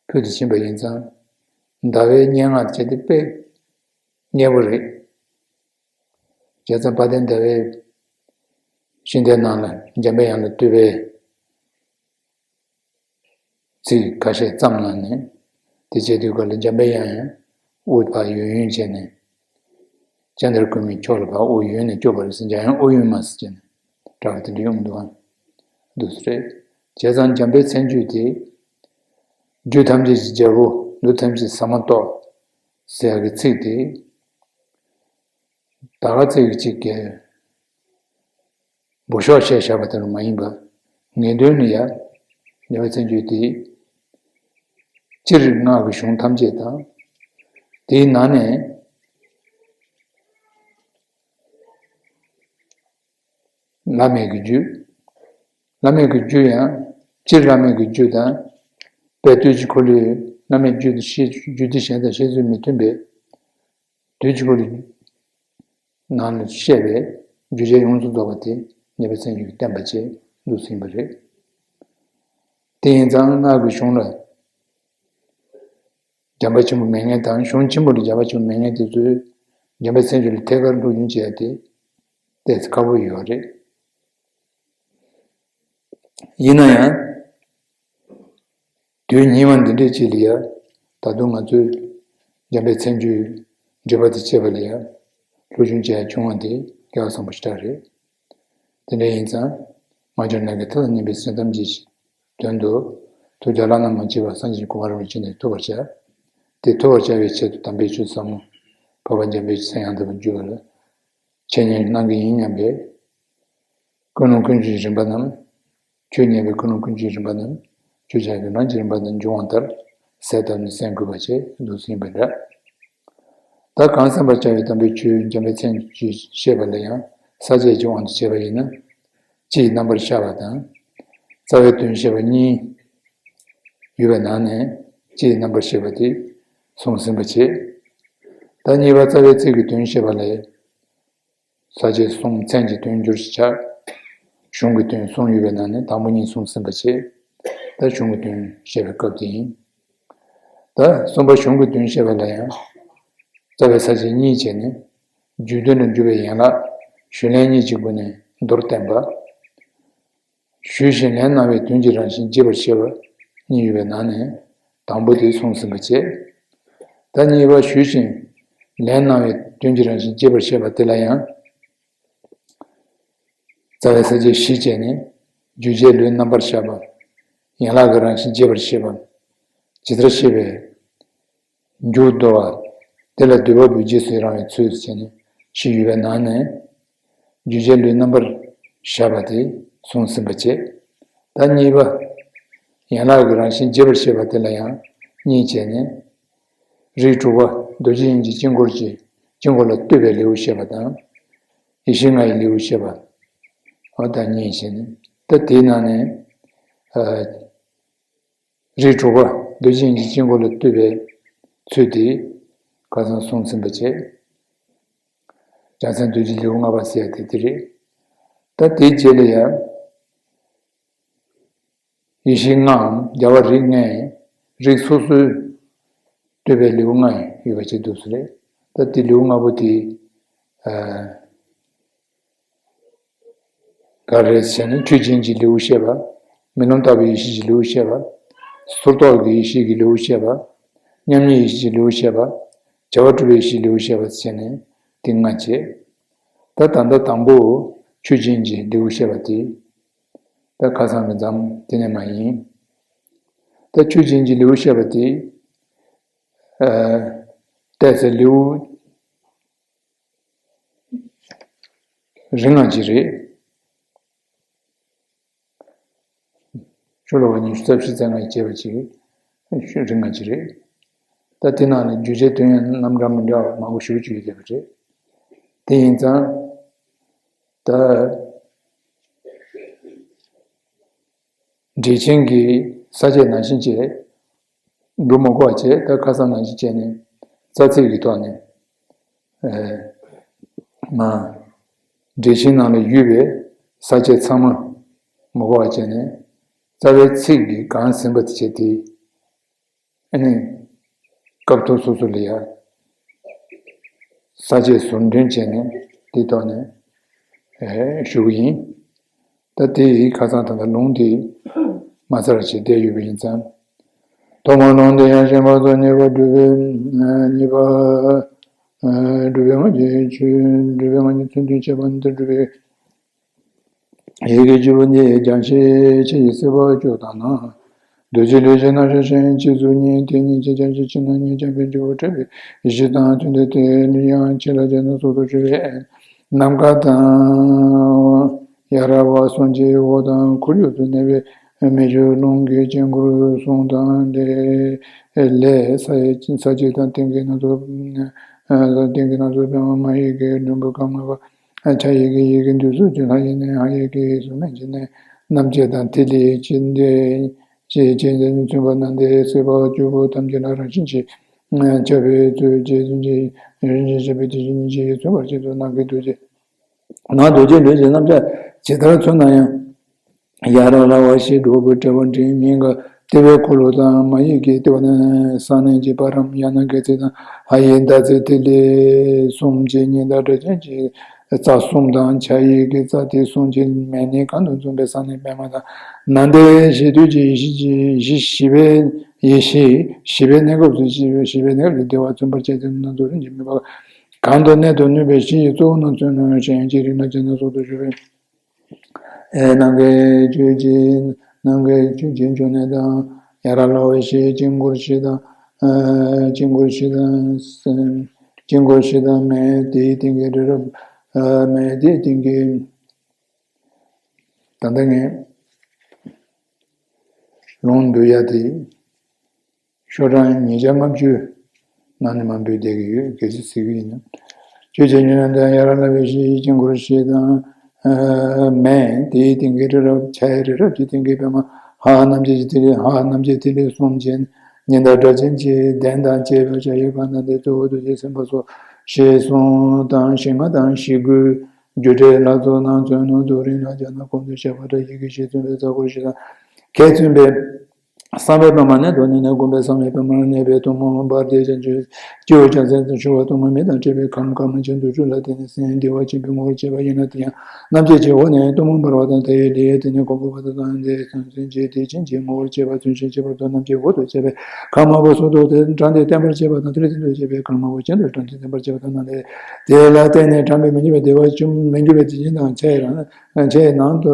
ཕུལ་དུ་ཕྱིན་པ་ཡིན་ཙང་། ཟླ་བའི་སྙན་ངག་བྱས་ཏེ་དཔེ་མཉེས་པོ་རེད། བྱས་ཙང་དཔལ་ལྡན་ཟླ་བའི་ཤིང་རྟའི་ནང་ལ་འཇམ་པའི་དབྱངས་ལ་བསྟོད་པའི་ཚིག་ཁ་ཤས་བརྩམས་གནང་ནས། དེ་བྱས་དུས་སྐབས་ལ་འཇམ་པའི་དབྱངས་ཡང་དབུ་ཕར་ཡོན་ཡོན་བྱས་ནས་ ཅན་དར་ཀུན་མའི་ཕྱོགས་ལ་བབ། ཨོ་ཡོན་ནས་སྐྱོབ་པར་ཟེར། འཇམ་དབྱངས་ཨོ་ཡོན་མ་ཟེར་བྱས་ནས་གྲགས་པ་དེ་འདྲ་ཡོང་འདུག་ཨང་། འདུག་སེ་རེད། བྱས་ཙང་འཇམ་དཔལ་མཚན་བརྗོད་དེ། རྒྱུ་ཐམས་ཅད་ཀྱི་རྒྱལ་པོ། འདུ་ཐམས་ཅད་ཟ་མ་ཏོག་ཟེར་ཡག་གི་ཚིག་དེ། ད་ག་ཚིག་གཅིག་གིས་འབུར་ཤོག་བྱས་བཞག་པ་དེ་རུ་མ་ཡིན་པ། ངེས་དོན་ནི་ཡང་། འཇམ་དཔལ་མཚན་བརྗོད་དེ། སྤྱིར་སྔགས་ཀྱི་གཞུང་ཐམས་ཅད་དང་། དེའི་ནང་ནས། བླ་མེད་ཀྱི་རྒྱུད། བླ་མེད་ཀྱི་རྒྱུད་ཡང་། སྤྱིར་བླ་མེད་ཀྱི་རྒྱུད་དང་། དཔལ་བདུད་ཀྱི་འཁོར་ལོའི་བླ་མེད་རྒྱུད་དུ་བཤད། རྒྱུད་སྡེ་གཞན་དང་བཤད་ཚུལ་མི་མཐུན་པའི། བདུད་ཀྱི་འཁོར་ལོའི་ནང་ལ་བཤད་པའི་རྒྱུད་རྒྱལ་ཡོངས་སུ་རྫོགས་པ་དེ་ཉེ་བའི་མཚན་ཉིད་ཀྱིས་བསྟན་པ་བཅས་འདུག་ཟིན་པ་རེད། དེ་ཡིན་ཙང་སྔགས་ཀྱི་གཞུང་ལ། འཇམ་དཔལ་ཆེན་པོ་མེད་མཁན་དང་། གཞུང་ཆེན་པོ་ལ་འཇམ་དཔལ་ཆེན་པོ་མེད་མཁན་དེ་ཚོས་འཇམ་དཔལ་མཚན་བརྗོད་ལ་ཐད་ཀར་སློབ་སྦྱོང་བྱེད་ཡ་དེ་ཏོག་ཙམ་ཁག་པོ་ཡོད་རེད། ཡིན་ན་ཡང་། དུས་སྙིགས་མ་འདི་འདྲའི་ཅིག་ལ་ཡ། ད་དུང་ང་ཚོས་འཇམ་དཔལ་མཚན་བརྗོད་འགྲེལ་པ་དང་བཅས་པ་ལ་ཡ། སློབ་སྦྱོང་བྱེད་ཡ་བྱུང་བ་དེ་སྐལ་བ་བཟང་པོ་ཞེ་དྲག་རེད། དེ་འདྲ་ཡིན་ཙང་། མ་གྱུར་ནམ་མཁའི་མཐའ་དང་མཉམ་པའི་སེམས་ཙམ་གྱི་དོན་དུ། ཐུགས་ཀྱི་བླ་ན་མ་མཆིས་པ་སངས་རྒྱས་ཀྱི་གོ་འཕང་རིན་པོ་ཆེ་ནི་ཐོབ་པར་བྱ། དེ་ཐོབ་པར་བྱ་བའི་ཆེད་དུ་དམ་པའི་ཆོས་ཟབ་མོ་འཕགས་པ་འཇམ་དཔལ་གྱི་མཚན་ཡང་དག་པར་བརྗོད་པ་ལ་འཆད་ཉན་གནང་གི་ཡིན་སྙམ་པས། ཀུན་སློང་ཀུན་སྤྱོད་རིམ་པ་རྣམས། ཆོས་ཉན་པའི་ཀུན་སློང་ཀུན་སྤྱོད་རིམ་པ་རྣམས། ཆོས་ཆ་གི་ལམ་གྱི་རིམ་པ་རྣམས་འབྱུང་བ་ལྟར་གསལ་བཏབ་ནས་གསན་དགོས་པ་བཅས་འདུག་ཟིན་པ་འདྲ། ད་གང་གསན་པར་བྱ་བའི་དམ་པའི་ཆོས་འཇམ་དཔལ་མཚན་བརྗོད་བཤད་པ་ལ་ཡང་ས་བཅད་ཀྱི་དབང་དུ་བྱས་པ་ཡིན་ན། སྤྱིའི་རྣམ་པར་བཤད་པ་དང་། རྩ་བའི་དོན་བཤད་པ་གཉིས་ཡོད་པའི་ནང་ནས་སྤྱིའི་རྣམ་པར་བཤད་པ་དེ་གསུངས་ཟིན་པ་བྱས། ད་གཉིས་པ་རྩ་བའི་ཚིག་གི་དོན་བཤད་པ་ལས། ས་བཅད་གསུམ་མཚན་གྱི་དོན་བསྒྱུར་ཞིང་བྱ། གཞུང་གི་དོན་གསུམ་ཡོད་པའི་ནང་ནས་དང་པོ་གཉིས་གསུངས་ཟིན་པ་བྱས། ད་གཞུང་གི་དོན་བཤད་པའི་སྐབས་དེ་ཡིན། ད་གསུམ་པ་གཞུང་གི་དོན་བཤད་པ་ལ་ཡང་། རྩ་བའི་ས་བཅད་གཉིས་བྱས་ནས། རྒྱུད་དོན་ལ་འཇུག་པའི་ཡན་ལག་ཞུས་ལན་གཉིས་ཀྱི་སྒོ་ནས་མདོར་བསྟན་པ། ཞུས་ཤིང་ལན་གནང་བའི་དོན་གྱི་རང་བཞིན་རྒྱས་པར་བཤད་པ་གཉིས་ཡོད་པའི་ནང་ནས་དང་པོ་དེ་གསུངས་ཟིན་པ་བྱས། ད་གཉིས་པ་ཞུས་ཤིང་ལན་གནང་བའི་དོན་གྱི་རང་བཞིན་རྒྱས་པར་བཤད་པ་དེ་ལ་ཡང་། རྩ་བའི་ས་བཅད་བཞི་བྱས་ནས་རྒྱུད་རྒྱལ་ལུས་རྣམ་པར་བཞག་པ། ཡན་ལག་གི་རང་བཞིན་རྒྱས་པར་བཤད་པ། ཇི་ལྟར་བཤད་པའི། མཇུག་བསྡུ་བ། དེ་ལ་སྡུད་པ་པོའི་རྗེས་སུ་ཡི་རང་བའི་ཚུལ་བྱས་ནས་ཞིག་ཡོད་པའི་ནང་ནས། རྒྱུད་རྒྱལ་ལུས་རྣམ་པར་བཞག་པ་དེ་གསུངས་ཟིན་པ་བྱས། ད་གཉིས་པ། ཡན་ལག་གི་རང་བཞིན་རྒྱས་པར་བཤད་པ་དེ་ལ་ཡང་གཉིས་བྱས་ནས། རིགས་དྲུག་པ་རྡོ་རྗེ་དབྱིངས་ཀྱི་དཀྱིལ་འཁོར་གྱི་དཀྱིལ་འཁོར་ལ་ལྟོས་པའི་ལེའུ་བཤད་པ་དང་། ཡེ་ཤེས་ལྔ་ཡི་ལེའུ་བཤད་པ། འོ་ད་གཉིས་བྱས་ནས། ད་དེའི་ནང་ནས། ཨ། རིགས་དྲུག་པ་རྡོ་རྗེ་དབྱིངས་ཀྱི་དཀྱིལ་འཁོར་ལ་ལྟོས་པའི་ཚུལ་དེ་ཁ་སང་གསུངས་ཟིན་པ་བྱས། རྒྱལ་མཚན་རྡོ་རྗེ་ལེའུ་ལྔ་པ་ཟེར་ཡ་དེ་དེ་རེད། ད་དེའི་རྗེས་ལ་ཡང་ཡེ་ཤེས་ལྔའམ་རྒྱལ་བ་རིགས་ལྔའི་རིགས་སོ་སོའི་ལྟོས་པའི་ལེའུ་ལྔ་ཡོད་པ་བྱས་འདུག་སེ་རེད། ད་དེ་ལེའུ་ལྔ་པོ་དེ། ཨ། ག་རེ་ཟེར་ན་ཆོས་ཅན་གྱི་ལེའུ་བཤད་པ། རྨི་ལམ་ལྟ་བུའི་ཡེ་ཤེས་ཀྱི་ལེའུ་བཤད་པ། སོར་རྟོག་གི་ཡེ་ཤེས་ཀྱི་ལེའུ་བཤད་པ། མཉམ་ཉིད་ཡེ་ཤེས་ཀྱི་ལེའུ་བཤད་པ། བྱ་བ་གྲུབ་པའི་ཡེ་ཤེས་ཀྱི་ལེའུ་བཤད་པ་བྱས་ནས་དེ་ལྔ་བྱས། ད་ད་ལྟ་དང་པོ་ཆོས་ཅན་གྱི་ལེའུ་བཤད་པ་དེ། ད་ཁ་སང་གི་མཚམས་དེ་ནས་མ་ཡིན། ད་ཆོས་ཅན་གྱི་ལེའུ་བཤད་པ་དེ། ཨ། ཏོག་ཙམ་ལེའུ། རིང་ང་ཅིག་རེད། ཤོ་ལོ་ཀ་ཉི་ཤུ་རྩ་བཞི་རྩ་ལྔ་བྱས་པ་ཅིག་ཤོ་རིང་ང་ཅིག་རེད། ད་དེ་ནང་ནས་རྒྱུད་རྒྱལ་དོན་ཡང་རྣམ་གྲངས་མི་འདྲ་བ་མང་པོ་ཞེ་པོ་ཅིག་ཡོད་བསྡད་པ་རེད། དེ་ཡིན་ཙང་། ད། འགྲེལ་ཆེན་གྱི་ས་བཅད་ནང་བཞིན་བྱས། འགྲོ་མི་དགོས་པ་བྱས། ད་ཁ་སང་ནང་བཞིན་བྱས་ནས་རྩ་ཚིག་གི་ཐོག་ནས། ཨ། མ། འགྲེལ་ཆེན་ནང་ལ་ཡོད་པའི་ས་བཅད་ཚང་མ་མི་དགོས་པ་བྱས་ནས། རྩ་བའི་ཚིག་གི་གང་ཟིན་པ་དེ་བྱས་ཏེ། ཨ་ནི། སྐབས་ཐོག་སོ་སོ་ལ་ཡ། ས་བཅད་ཟུར་འདོན་བྱས་ནས་དེའི་ཐོག་ནས། ཨེ། ཞུ་གི་ཡིན། ད་དེ་ཡི་ཁ་སང་ད་ལྟ་ལུང་དེ་མ་ཚར་བྱས་བསྡད་ཡོད་པ་ཡིན་ཙང་། ཐོག་མར་ལུང་དེ་ཡང་ཤེས་པ་སོགས་ཉེས་པ་སྒྲུབ་པའི་ཉེས་པ་ སྒྲུབ་པའི་སྔགས་ཀྱི་ཆོས། སྒྲུབ་པའི་སྔགས་ཀྱི་མཚོན་དོན་བྱེད་པ་ནི་སྒྲུབ་པའི་ཡི་གེ་བཅུ་པོ་འདི་རྒྱ་ཆེ་ཆེ་ཡི་སྲིད་པ་བཅུ་དང་ནི། རྡོ་རྗེ་ལས་ཀྱི་རྣམ་གཞག་ཅན་གཅིག་གཟུགས་བརྙན་དེ་ཉིད་ཀྱི་རྒྱ་ཆེ་ཆེ་ན་ཉིད་རྐྱང་པའི་རྒྱུ་བོ་འཕྲད་པའི་ཡེ་ཤེས་དང་མཐུན་ཏེ་དེ་ནི་ཡང་ཆེ་ལ་སྦྱར་ན་སོ་སོར་གྱུར་པའི་ནམ་མཁའ་དང་ཡ་ར་བ་གསུམ་གྱི་འོག་དང་ཁོར་ཡུག་ཏུ་གནས་པའི་མི་ཆོས་རླུང་གི་དཀྱིལ་འཁོར་གསུམ་དང་ལས་ལས་ས་ཡི་ས་གཅིག་དང་སྟེང་གི་སྣ་ཚོགས་སྟེང་གི་སྣ་ཚོགས་པདྨ་མ་ཡི་གེ་སྒྲོམ་བུ་ཁམས་ལྔ་པ། ཕྱག་ཡི་གེ་ཡི་གེ་འདུས་གསུམ་གྱི་ལྷ་ཡི་གནས། ཧ་ཡི་གེ་ཡི་གེ་གཟུགས་བརྙན་གྱི་གནས། རྣམ་བཅད་དང་ཐིག་ལེ་ཅན་ཏེ་ཅན་ཅན་ཏེ་མཚོན་པ་ན་འདི་སྲིད་པ་བཅུ་པོ་ཐམས་ཅད་ལ་རང་བཞིན་གྱིས་ཁྱབ་པའི་ཚུལ་གྱིས་རང་བཞིན་གྱིས་ཁྱབ་པའི་དེ་བཞིན་ཉིད་ཀྱིས་མཚོན་པར་བྱེད་དོ། ནམ་མཁའི་རྡོ་རྗེ། ནམ་རྡོ་རྗེ་འདྲེས་ཀྱི་རྣམ་གཞག་ཇི་ལྟར་མཚོན་ན་ཡང་། ཡ་ར་ལ་བ་ཞེས་འགྲོ་བའི་དྲི་བ་འདྲེན་མིང་གི་ལྟེ་བའི་འཁོར་ལོ་དང་མ་ཡི་གེ་ལྟེ་བ་ནི་གསང་གནས་ཀྱི་བར་རམ། ཡང་ན་སྒལ་ཚིགས་དང་ཧ་ཡི་ཟླ་ཚེས་ཐིག་ལེ་གསུམ་གྱི་ཉི་ཟླ་སྒྲ་གཅན་གྱི་རྩ་གསུམ་དང་། ཕྱག་ཡི་གེ་རྩ་ཐིག་གསུམ་གྱི་མས་སྣེ་གང་དུ་འཛོམས་པའི་གསང་གནས་པདྨ་དང་། ན་འདི་ཞེས་དུས་ཀྱི་ཡེ་ཤེས་ཀྱི་གཞི་བཞི་པའི་ཡེ་ཤེས་བཞི་པའི་གནས་སྐབས་སུ་བཞི་པའི་བཞི་པའི་གནས་སྐབས་ཀྱི་བདེ་བ་མཚོན་པར་བྱེད་དེ་ན་རྫོགས་རིམ་གྱི་དམིགས་པ་གང་དུ་གནས་སུ་ནུས་པའི་གཞི་ཡི་གཙོ་བོ་རྣམས་མཚོན་ནོ། གཞན་ཡང་ཅི་རིགས་ན་ཅི་ན་སོགས་སུ་ཞུ་བའི། ཨེ། ནམ་མཁའི་ཆུ་སྐྱེས། ནམ་མཁའི་ཆུ་སྐྱེས་འབྱུང་གནས་དང་། ཡ་ར་ལ་བ་ཞེས་དཀྱིལ་འཁོར་བཞི་དང་། ཨ། དཀྱིལ་འཁོར་བཞི་དང་། དཀྱིལ་འཁོར་བཞི་དང་མས། དེའི་སྟེང་གི་རི་རབ། ཨ། མས། དེའི་སྟེང་གི། ད་ལྟ་ངས་ལུང་འདུལ་ཡ་དེ། ཤོག་གྲངས་ཉིས་བརྒྱ་ལྔ་བཅུ་ནང་ནས་མར་འབུད་བསྡད་ཀྱི་ཡོད། གལ་སྲིད་གཟིགས་ཀྱི་ཡིན་ན། ཆུ་སྐྱེས་འབྱུང་གནས་དང་། ཡ་ར་ལ་བའི་གཞི་ཡི་དཀྱིལ་འཁོར་བཞི་དང་། ཨ། མས། དེའི་སྟེང་གི་རི་རབ། ཕྱག་གཡས་རི་རབ་ཀྱི་སྟེང་གི་པདྨ། ཧ་རྣམ་བཅད་ཀྱི་ཐིག་ལེ། ཧ་རྣམ་བཅད་ཐིག་ལེ་གསུམ་གྱི་ཉི་ཟླ་སྒྲ་གཅན་གྱི་གདན་དང་བཅས་པའི་ཕྱག་གཡས་པ་ན་འདི་གཙོ་བོ་རྡོ་རྗེ་སེམས་དཔའ་སོགས་ཞེས་གསུངས་དང་། ཞེ་ལྔ་དང་ཞེ་དགུའི་རྒྱུ་འགྲེལ་ལ་སོགས་རྣམས་མཚོན་ནོ། རྫོགས་རིམ་ལ་སྦྱར་ན་གོང་དུ་བཤད་པ་ལྟར་ཡི་གེ་བཞི་མཚོན་པའི་རྩ་འཁོར་བཞི་དང་། ཁས་མཚོན་པའི་གསང་བའི་པདྨ་གནད་དུ་གནས་ནས་བསྒོམས་པས་གསང་བའི་པདྨར་གནས་པའི་གཏོར་མ་འབར་མདེལ་ཅན་གྱི་སྤྱི་བོ་རྒྱལ་མཚན་དུ་ཞུ་བ། གཏོར་མ་མེ་དང་བསྲེས་པའི་ཁམས་དཀར་དམར་ཆེན་པོ་བཅུ་ལ་བརྟེན་ནས་སེམས་བདེ་བ་ཆེན་པོའི་ངོ་བོར་བྱེད་པ་ཡིན་ན། དེ་ཡང་རྣམ་བཅད་ཀྱི་འོག་ནས་གཏོར་མ་འབར་བ་དང་། དེ་ཡི་ལྷའི་དེ་ནས་གོ་འཕང་བ་དང་། དེ་སེམས་ཅན་གྱི་བདེ་ཆེན་གྱི་ངོ་བོར་བྱེད་པ། མཚོན་བྱེད་ཁྱད་པར་དུ་རྣམ་བཅད་འོག་ཏུ་བྱས་པའི་ཁམས་དམར་པོ་སོ་ཐོག་ཏུ་དགྲ་འདི་བརྟན་པར་བྱེད་པ་དང་། དེ་ལས་བརྟན་དུ་བྱེད་པའི་ཁམས་དམར་པོ་ཅན་དུ་དགྲ་འདི་བརྟན་པར་བྱེད་པ་དང་། ནང་ལས་དེ་ལ་བརྟེན་ནས་དྲངས་པའི་མི་འགྱུར་བའི་བདེ་བ་ཆུ་མི་འགྱུར་བའི་བདེ་ཆེན་དང་ཆ་ཡི་རང་། ཆེས་ནང་དུ་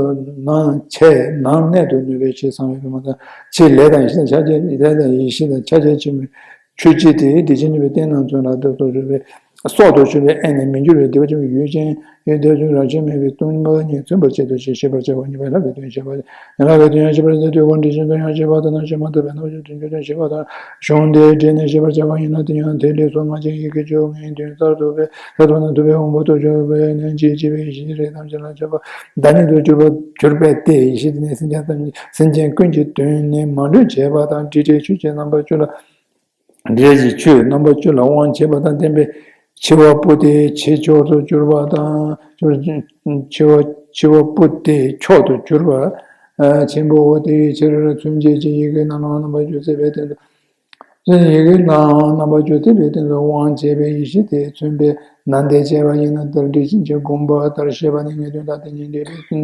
ནང་ཆེས་ནང་གནད་དུ་ནུས་པའི་ཕྱིར་གསང་བའི་པདྨ་དང་། ཕྱིར་ལས་དང་ཡེ་ཤེས་དང་ཆ་བྱད། ལས་དང་ཡེ་ཤེས་དང་ཆ་བྱད་ཆེན་མོའི་ཆུ་སྐྱེས་དེ་བདེ་ཆེན་གནས་པའི་རྟེན་རྣམས་མཚོན་ལ་སྟོབས་སུ་གྱུར་པའི་སྲོག་ཏུ་གྱུར་པའི་ཨེ་ནི་མི་འགྱུར་བའི་བདེ་བ་ཆེན་པོའི་ཡུལ་ཅན་ཡུལ་དེ་ཚུན་རང་བཞིན་མེད་པའི་སྟོང་པ་ཉིད་མཚོན་པར་བྱེད་དོ་ཞེས་ཤེས་པར་བྱ་བ་གཉིས་པ་ལྷ་གི་དོན་བཤད་པ། ཡན་ལག་གི་དོན་ཡང་ཤེས་པར་བྱ་སྟེ། དུས་འཁོར་འགྲེལ་ཆེན་དུ་ཡང་ཤེས་པ་དང་ན་ཤེས་མ་ཐུབ་པའི་རྣམ་གཞག་དོན་གྱི་དོན་ཤེས་པ་དང་། གཞུང་འདིའི་འགྲེལ་ནས་ཤེས་པར་བྱ་བ་ཡིན་ན། དེ་ཡང་ཐིག་ལེ་སོ་ལྔ་ཅན་ཡི་གེ་བཅུ་ལྔའི་དོན་གསར་དུ་སྦས། ལྷག་ཏུ་ན་ཐུབ་པའི་དབང་པོ་ཐོབ་གྱུར་པའི་ནང་གི་སྐྱེ་བའི་ཡེ་ཤེས་རིགས་ཐམས་ཅད་ལ་ཁྱབ་པ་བདག་ཉིད་དུ་གྱུར་པ་གྱུར་པས་ཏེ། ཡེ་ཤེས་དེ་ནི་སེམས་ཅན་ཐམས་ཅད་སེམས་ཅན་ཀུན་གྱི་དོན་ནི་མ་ལུས་བྱེད་པ་དང་། དྲི་བྲལ་ཆོས་ཀྱི་རྣམ་པ་བཅུ་ལ། དྲི་བྲལ་གྱི་ཆོས་རྣམ་པ་བཅུ་ལ་དབང་བྱེད་པ་དང་ལྡན་པའི་འཆི་བ་པོ་ཏའི་ཆོས་མཆོག་ཏུ་གྱུར་པ་དང་། འཆི་བ་འཆི་བ་པོ་ཏའི་མཆོག་ཏུ་གྱུར་པ་ཆེན་པོ་དེའི་ཕྱིར། མཚོན་བྱེད་ཀྱི་ཡི་གེ་རྣམས་ལའང་རྣམ་པ་བཅུ་བརྩེགས་པའི་སྟེང་དུ། ཡི་གེ་རྣམས་རྣམ་པ་བཅུ་བརྩེགས་པའི་སྟེང་དུ་དབང་བྱེད་པའི་ཡེ་ཤེས་དེས་མཚོན་པའི་ན་འདི་བྱས་པ་ཡིན་ན། ལྟར་འགྲེལ་ཆེན་གྱིས་དགོངས་པ་ལྟར་བཤད་པ་ནི་ངེས་དོན་དང་དེ་ཉིད་འགྲེལ་པའི་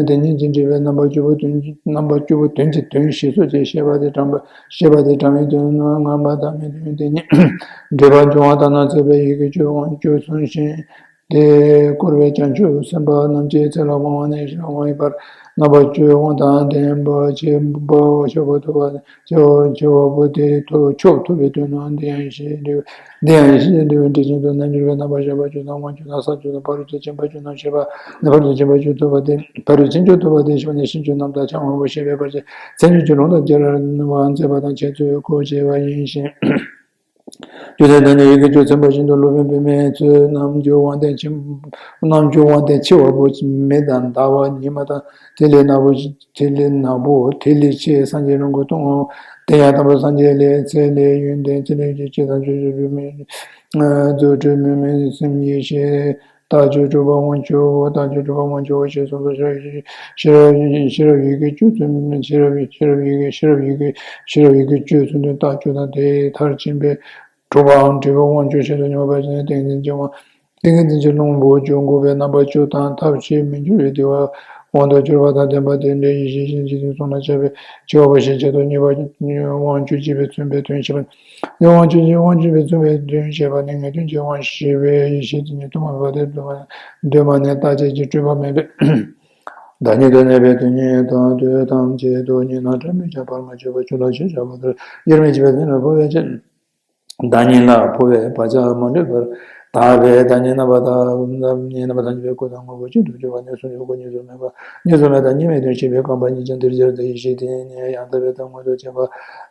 དེ་ཉིད་ཀྱི་འགྲེལ་པའི་རྣམ་པ་བཅུ་པོ་དོན་རྣམ་པ་བཅུ་པོ་དོན་གྱི་དོན་ཞེས་སོགས་ཀྱི་བཤད་པ་དེ་དྲངས་པ་བཤད་པ་དེ་དྲངས་པའི་དོན་རྣམ་པ་དང་མི་མཐུན་པའི་དེ་ཉིད་འགྲེལ་པ་འབྱུང་བ་དང་ན་བརྩེགས་པའི་ཡི་གེ་བཅུ་དབང་བཅུ་མཚོན་ཞིང་། དེས་བསྐོར་བའི་བྱང་ཆུབ་སེམས་དཔའ་རྣམས་ཀྱི་ཚེ་ལ་དབང་བ་ནས་ཕྱི་ལ་དབང་བའི་བར་རྣམ་པ་བཅུའི་དབང་དང་ལྡན་པ་ཆེན་པོ་མཆོག་ཏུ་ཐུབ་པ་ཆེ་བ་ཆེ་བ་པོ་དེ་ཐོབ་མཆོག་ཐུབ་པའི་དོན་རྣམས་འདི་ཡང་ཡེ་ཤེས་འདི་འདི་ཡང་ཡེ་ཤེས་འདི་འགྲེལ་ཆེན་དུ་རྣལ་འབྱོར་པའི་རྣམ་པར་ཤེས་པ་བཅུ་དང་དབང་བཅུ་དང་ས་བཅུ་དང་ཕ་རོལ་ཏུ་ཕྱིན་པ་བཅུ་རྣམས་བཤད་པ་ནི། ཕ་རོལ་ཏུ་ཕྱིན་པ་བཅུ་ཐུབ་པ་དེ་ཕ་རོལ་ཕྱིན་བཅུ་ཐུབ་པ་དེ་ཞེས་པ་ནི་ཕྱིན་བཅུ་རྣམས་དང་ཕྱག་དབང་པོ་ཞེས་པའི་བར་གྱི་མཚན་བཅུ་གྱི་ལུང་དང་སྦྱར་བར་མཛད་པ་དང་འཆད་ཚུལ་གོ་ཆེ་བ་ཡིན་ཞིང་། རྒྱུ་མཚན་དེ་ནི་ཡི་གེ་བཅུ་མཚོན་པ་བཞིན་དུ་སློབ་དཔོན་པདྨས་མཚོའི་རྣམ་འགྱུར་དབང་ལྡན་ཆེ་རྣམ་འགྱུར་དབང་ལྡན་ཆེ་བ་པོ་མེ་དང་ཟླ་བ་ཉི་མ་དང་ཐིག་ལེ་ནག་པོ་ཐིག་ལེ་ནག་པོ་ཐིག་ལེ་ཆེ་སངས་རྒྱས་ཀླུ་འཁོར་སྟོང་། དེ་ཡང་དམ་པ་སངས་རྒྱས་ལས་ཚེ་ལས་ཡོན་ཏན་ཚེ་ལས་ཀྱི་སྤྱི་དང་ཆོས་ཀྱི་སྤྱོད་མིན་རྫུ་འཕྲུལ་མིན་མིན་སེམས་ཡེ་ཤེས། རྟགས་བཅུ་གྲུབ་པ་དབང་བཅུ་བོ། རྟགས་བཅུ་གྲུབ་པ་དབང་བཅུ་བོ་ཞེས་གསུངས་སོ། ཤེས་རབ་ཤེས་རབ་ཡི་གེ་བཅུ་ཚུན་ཤེས་རབ་ཤེས་རབ་ཡི་གེ་ཤེས་རབ་ཡི་གེ་ཤེས་རབ་ཡི་གེ་བཅུ་ཚུན་དོན་རྟགས་བཅུ་དང་དེའི་མཐར་ཕྱིན་པའི་གྲུབ་པའམ་འབྲས་བུ་དབང་བཅུ་ཞེས་སུ་སྙམ་པ་ཅན་ཏིང་འཛིན་གྱི་དབང་ཏིང་ངེ་འཛིན་གྱི་རླུང་པོ་བཅུ་འགུགས་པའི་རྣམ་པ་བཅུ་དང་ཐབས་ཤེས་མི་འགྱུར་བའི་བདེ་བ་ དབང་དུ་གྱུར་པ་དང་ལྡན་པ་དེ་འདྲའི་ཡེ་ཤེས་ཤིང་ཇི་ལྟར་གསུངས་ན་བྱ་བའི་ཆེ་བ་པོ་ཞེས་བྱ་སྟོང་གཉིས་པ། དབང་བཅུ་གཅིག་པའི་མཚོན་པའི་དོན་བཤད་པ། དབང་བཅུ་གཅིག་དབང་བཅུ་པའི་མཚོན་པའི་དོན་བཤད་པ་ནི་ངེས་དོན་གྱི་དབང་བཞི་པའི་ཡེ་ཤེས་དེ་ཉིད་དུ་མ་འབད་པ་སྟེ། གདོད་མ་ནས་རྟག་ཆད་ཀྱི་སྤྲོས་པ་མེད་པས། བདག་ཉིད་དུ་གནས་པའི་དོན་གཉིས་དང་དུས་ཐམས་ཅད་དུ་ཉིད་སྣང་གྲངས་མེད་ཀྱང་བར་མ་ཆོད་པ་ཆོས་ལ་ཤེས་བྱ་བ་ལྟར་དབྱེར་མེད་ཀྱི་བདག་ཉིད་ལ་འཕོ་བའི་ཕྱིར། བདག་ཉིད་ལ་འཕོ་བའི་བག་ཆགས་མ་འདྲེས་པར་དག་པའི་བདག་ཉིད་རྣམ་པ་དག་ཉིད་རྣམ་པ་ཐམས་ཅད་པའི་སྐུ་དང་ངོ་བོ་གཅིག་ཏུ་གྱུར་པ་གནས་གསུམ་ཡོད་དགུ་གཉིས་སུ་མེད་པ། གཉིས་སུ་མེད་དང་གཉིས་མེད་དོན་བཤད་པའི་རྐང་པ་གཉིས་ཀྱང་འདིར་སྦྱར་ཏེ། ཡེ་ཤེས་དེ་ཉིད་ཡང་དག་པའི་མཐར་མངོན་དུ་བྱས་པ་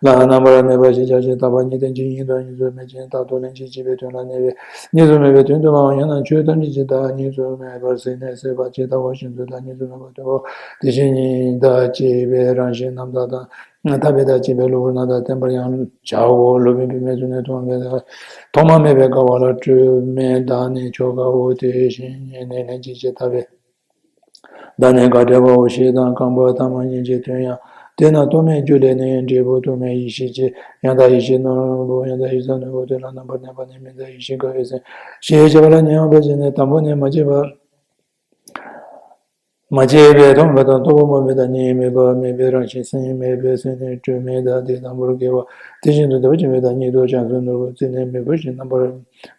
ལ་རྣམ་པར་གནས་པ་ཞེས་བྱ་ཞིང་། དག་པ་ཉིད་རྟེན་ཅིང་ཡིན་དང་གཉིས་སུ་མེད་ཅིང་རྟག་ཏུ་ལྷན་ཅིག་སྐྱེས་པའི་དོན་ལ་གནས་པས་གཉིས་སུ་མེད་པའི་དོན་སྟོན་པའམ། ཡང་ན་ཆོས་ཐམས་ཅད་ཀྱི་བདག་ཉིད་གཉིས་སུ་མེད་པར་གཟིགས་ནས་སྲིད་པ་ཇི་ལྟ་བ་བཞིན་དུ་བདག་གཉིས་སུ་མེད་པ་སྟོན་པའོ། དེ་བཞིན་ཉིད་བདག་ཅེས་པའི་རང་བཞིན་རྣམ་དག་དང་། ཐར་པའི་བདག་ཅེས་པའི་གློ་བུར་རྣམ་དག་བསྟན་པར་ཡང་བྱའོ། སློབ་དཔོན་པདྨས་གསུངས་ནས། ཐོག་མ་མེད་པའི་ཐོག་མ་མེད་པའི་སྐབས་ལ་སྤྲོས་མེད་བདག་ནི་ཆོས་དགའ་བོ། དེ་བཞིན་ཉིད་ནི་ལྷན་ཅིག་སྐྱེས་ཐར་པའི་བདག་ནི་དགའ་བྲལ་བའོ་ཞེས་དང་། རྐང་པ་ཐ་མ་གཉིས་ཀྱི་དོན་ཡང་། དེས་ན་རྟོག་མེད་རྒྱུ་ལས་ནི་འབྲས་བུ་རྟོག་མེད་ཡེ་ཤེས་ཀྱི། ཡང་དག་ཡེ་ཤེས་རྣོན་པོ་ཡང་དག་ཡེ་ཤེས་རྣོན་པོ་དེ་ལ་རྣམ་པར་གནས་པ་ནི་མི་འདའ་ཡེ་ཤེས་དགའ་བའི་སེམས། ཞེས་བྱ་བ་ལ་ཉེ་བར་འབད་བྱས་ནས། དང་པོ་ནི་མ་སྐྱེས་པ། མ་སྐྱེས་པའི་ཐོག་མ་དང་རྟོག་པ་སྨོན་པའི་བདག་ཉིད་མེད་པ་མེད་པའི་རང་བཞིན་སེམས། མེད་པའི་སེམས་ནི་སྤྲོས་མེད་བདག་དེ་དང་པོར་དགེ་བ། དེ་བཞིན་དུ་བདེ་བ་ཅན་པའི་བདག་ཉིད་དུ་བྱང་སེམས་ནོར་བུ་རྩི་ནས་མེ་བུ་བཞིན་རྣམ་པར་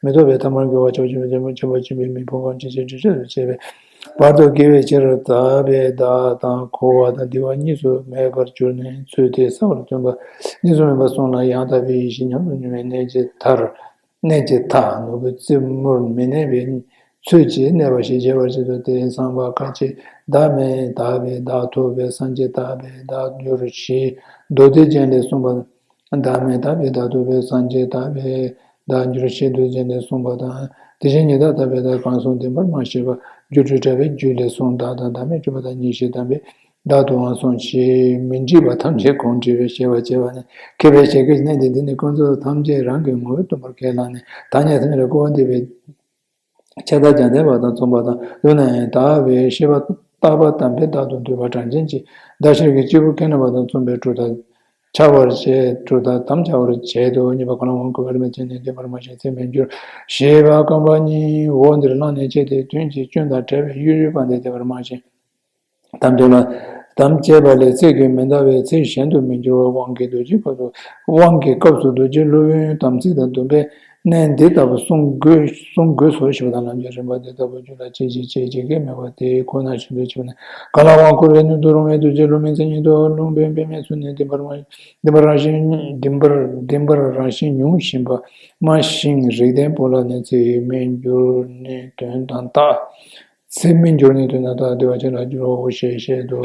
མི་རྟོག་པའི་ཐ་མར་དགེ་བ་ཆོག་ཤེས་པའི་ལྡན་པ་ཆེན་པོ་ཆེན་པོའི་མི་ཕམ་གང་ཇི་སྲིད་འདྲེན་བྱེད་དུ་བྱེད་པའི་བར་དུ་དགེ་བའི་ཕྱིར་དག་པའི་བདག་དང་འཁོར་བ་དང་འདུལ་བ་གཉིས་སུ་མེད་པར་གྱུར་ནས་ཚུལ་དེ་གསལ་བར་སྟོན་པ། གཉིས་སུ་མེད་པ་གསུམ་ལ་ཡང་དག་པའི་ཡེ་ཤེས་ཉམས་སུ་མྱོང་བའི་གནད་ཀྱི་མཐར། གནད་ཀྱི་མཐའ། ནོར་བུ་རྩེ་མོར་མི་གནས་པའི་ཚུལ་གྱིས་གནས་པ་ཞེས་བྱ་བར་བྱེད་དོ། དེ་ཡི་ཚངས་པ་ཁ་ཅིག་བདག་མེད་དག་པའི་བདག་ཐོབ་པས་སངས་རྒྱས་དག་པའི་བདག་འགྱུར་ཞེས་མདོ་སྡེ་རྒྱན་ལས་གསུངས་པ། བདག་མེད་དག་པའི་བདག་ཐོབ་པས་སངས་རྒྱས་དག་པའི་བདག་འགྱུར་ཞེས་མདོ་སྡེ་རྒྱན་ལས་གསུངས་པ་དང་། དེ་བཞིན་ཉིད་བདག་དག་པའི་བདག་གང་གསུང་བདེན་པར་མ་ཤེས་པ། སྒྱུ་འཕྲུལ་དྲ་བའི་རྒྱུད་ལས་གསུངས། བདག་དང་བདག་མེད་སྤྲོས་པ་དང་གཉིས་ཤེས་དམ་པའི་བདག་ཏུའང་གསུངས་ཤིང་། མི་འདྲིས་པ་ཐམས་ཅད་གང་འདྲིས་པའི་ཤེས་པ་སྐྱེ་བ་ནི། མཁས་པའི་བྱེད་ཀྱི་གནད་དེ། འདི་ནི་ཀུན་རྫོབ་ཐམས་ཅད་རང་གི་ངོ་བོས་སྟོང་པར་ཁས་བླངས་ནས། ཐ་སྙད་ཐམས་ཅད་ལ་སྐུར་བ་འདེབས་པའི་ཆད་ལྟ་རྒྱ་བསྟན་པ་དང་མཚུངས་པ་དང་། ཡང་ན་དག་པའི་ཤེས་པ་རྟག་པ་དམ་པའི་བདག་ཏུ་འདུས་པ་གྲངས་ཅན་གྱི་བདག་ཤེས་ཀྱི་སྐྱེས་བུ་ཁས་ལེན་པ་དང་མཚུངས་པའི་གྲུབ་མཐའ་འཆའ་བར་བྱེད། གྲུབ་མཐའ་དམ་འཆའ་བར་བྱེད་དོ། གཉིས་པ་གང་ལ་དབང་བསྐུར་བའི་རིམ་པ་བྱས་ནས་བདེན་པར་སྨྲ་ཞིང་ཚིག་མི་འགྱུར་ཞེས་པ་རྐང་པ་གཉིས་འོག་འདིར་བླངས་ནས་འཆད་དེ། དོན་གྱི་སྐྱོན་དང་བྲལ་བའི་གཡོ་སྒྱུའི་དཔལ་ལྡན་བདེན་པར་སྨྲ་ཞིང་། དམ་བཅས་ལ། དམ་བཅས་པ་ལས་ཚིག་གི་མི་འདའ་བས་ཚིག་གཞན་དུ་མི་འགྱུར་བ། དབང་གི་རྡོ་རྗེའི་སྐབས་སུ། དབང་གི་སྐབས་སུ་རྡོ་རྗེ་སློབ་དཔོན་དམ་ཚིག་དང་སྡོམ་པའི་གནད་འདི་ལྟ་བུ་གསུང་དགོས་གསུང་དགོས་སོ་ཞེས་པ་དང་། ལམ་གྱི་རིམ་པ་འདི་ལྟ་བུ་རྒྱུད་ལ་ཇི་ཞིག་ཇི་ཞིག་གི་མེད་པ་དེ་ཁོ་ན་བཞིན་དུ་བྱས་པ་ནི། གང་ལ་དབང་བསྐུར་བའི་སྣོད་དུ་རུང་བའི་རྡོ་རྗེ་སློབ་དཔོན་མཚན་ཉིད་དོ། སློབ་དཔོན་པདྨས་གསུངས་ནས། བདེན་པར་སྨྲ་ཞིང་བདེན་པར་རང་བཞིན་བདེན་པར་བདེན་པར་རང་བཞིན་མྱོང་བཞིན་པ་སྨྲ་ཞིང་། རིགས་ལྡན་པོ་ལ་ནི་ཚིག་མི་འགྱུར་ནི་དོན་དང་རྟགས། ཚིག་མི་འགྱུར་ནི་དོན་དང་རྟགས་བདེ་བ་ཅན་ལ་འགྱུར་རོ་ཞེས་བཤད་དོ།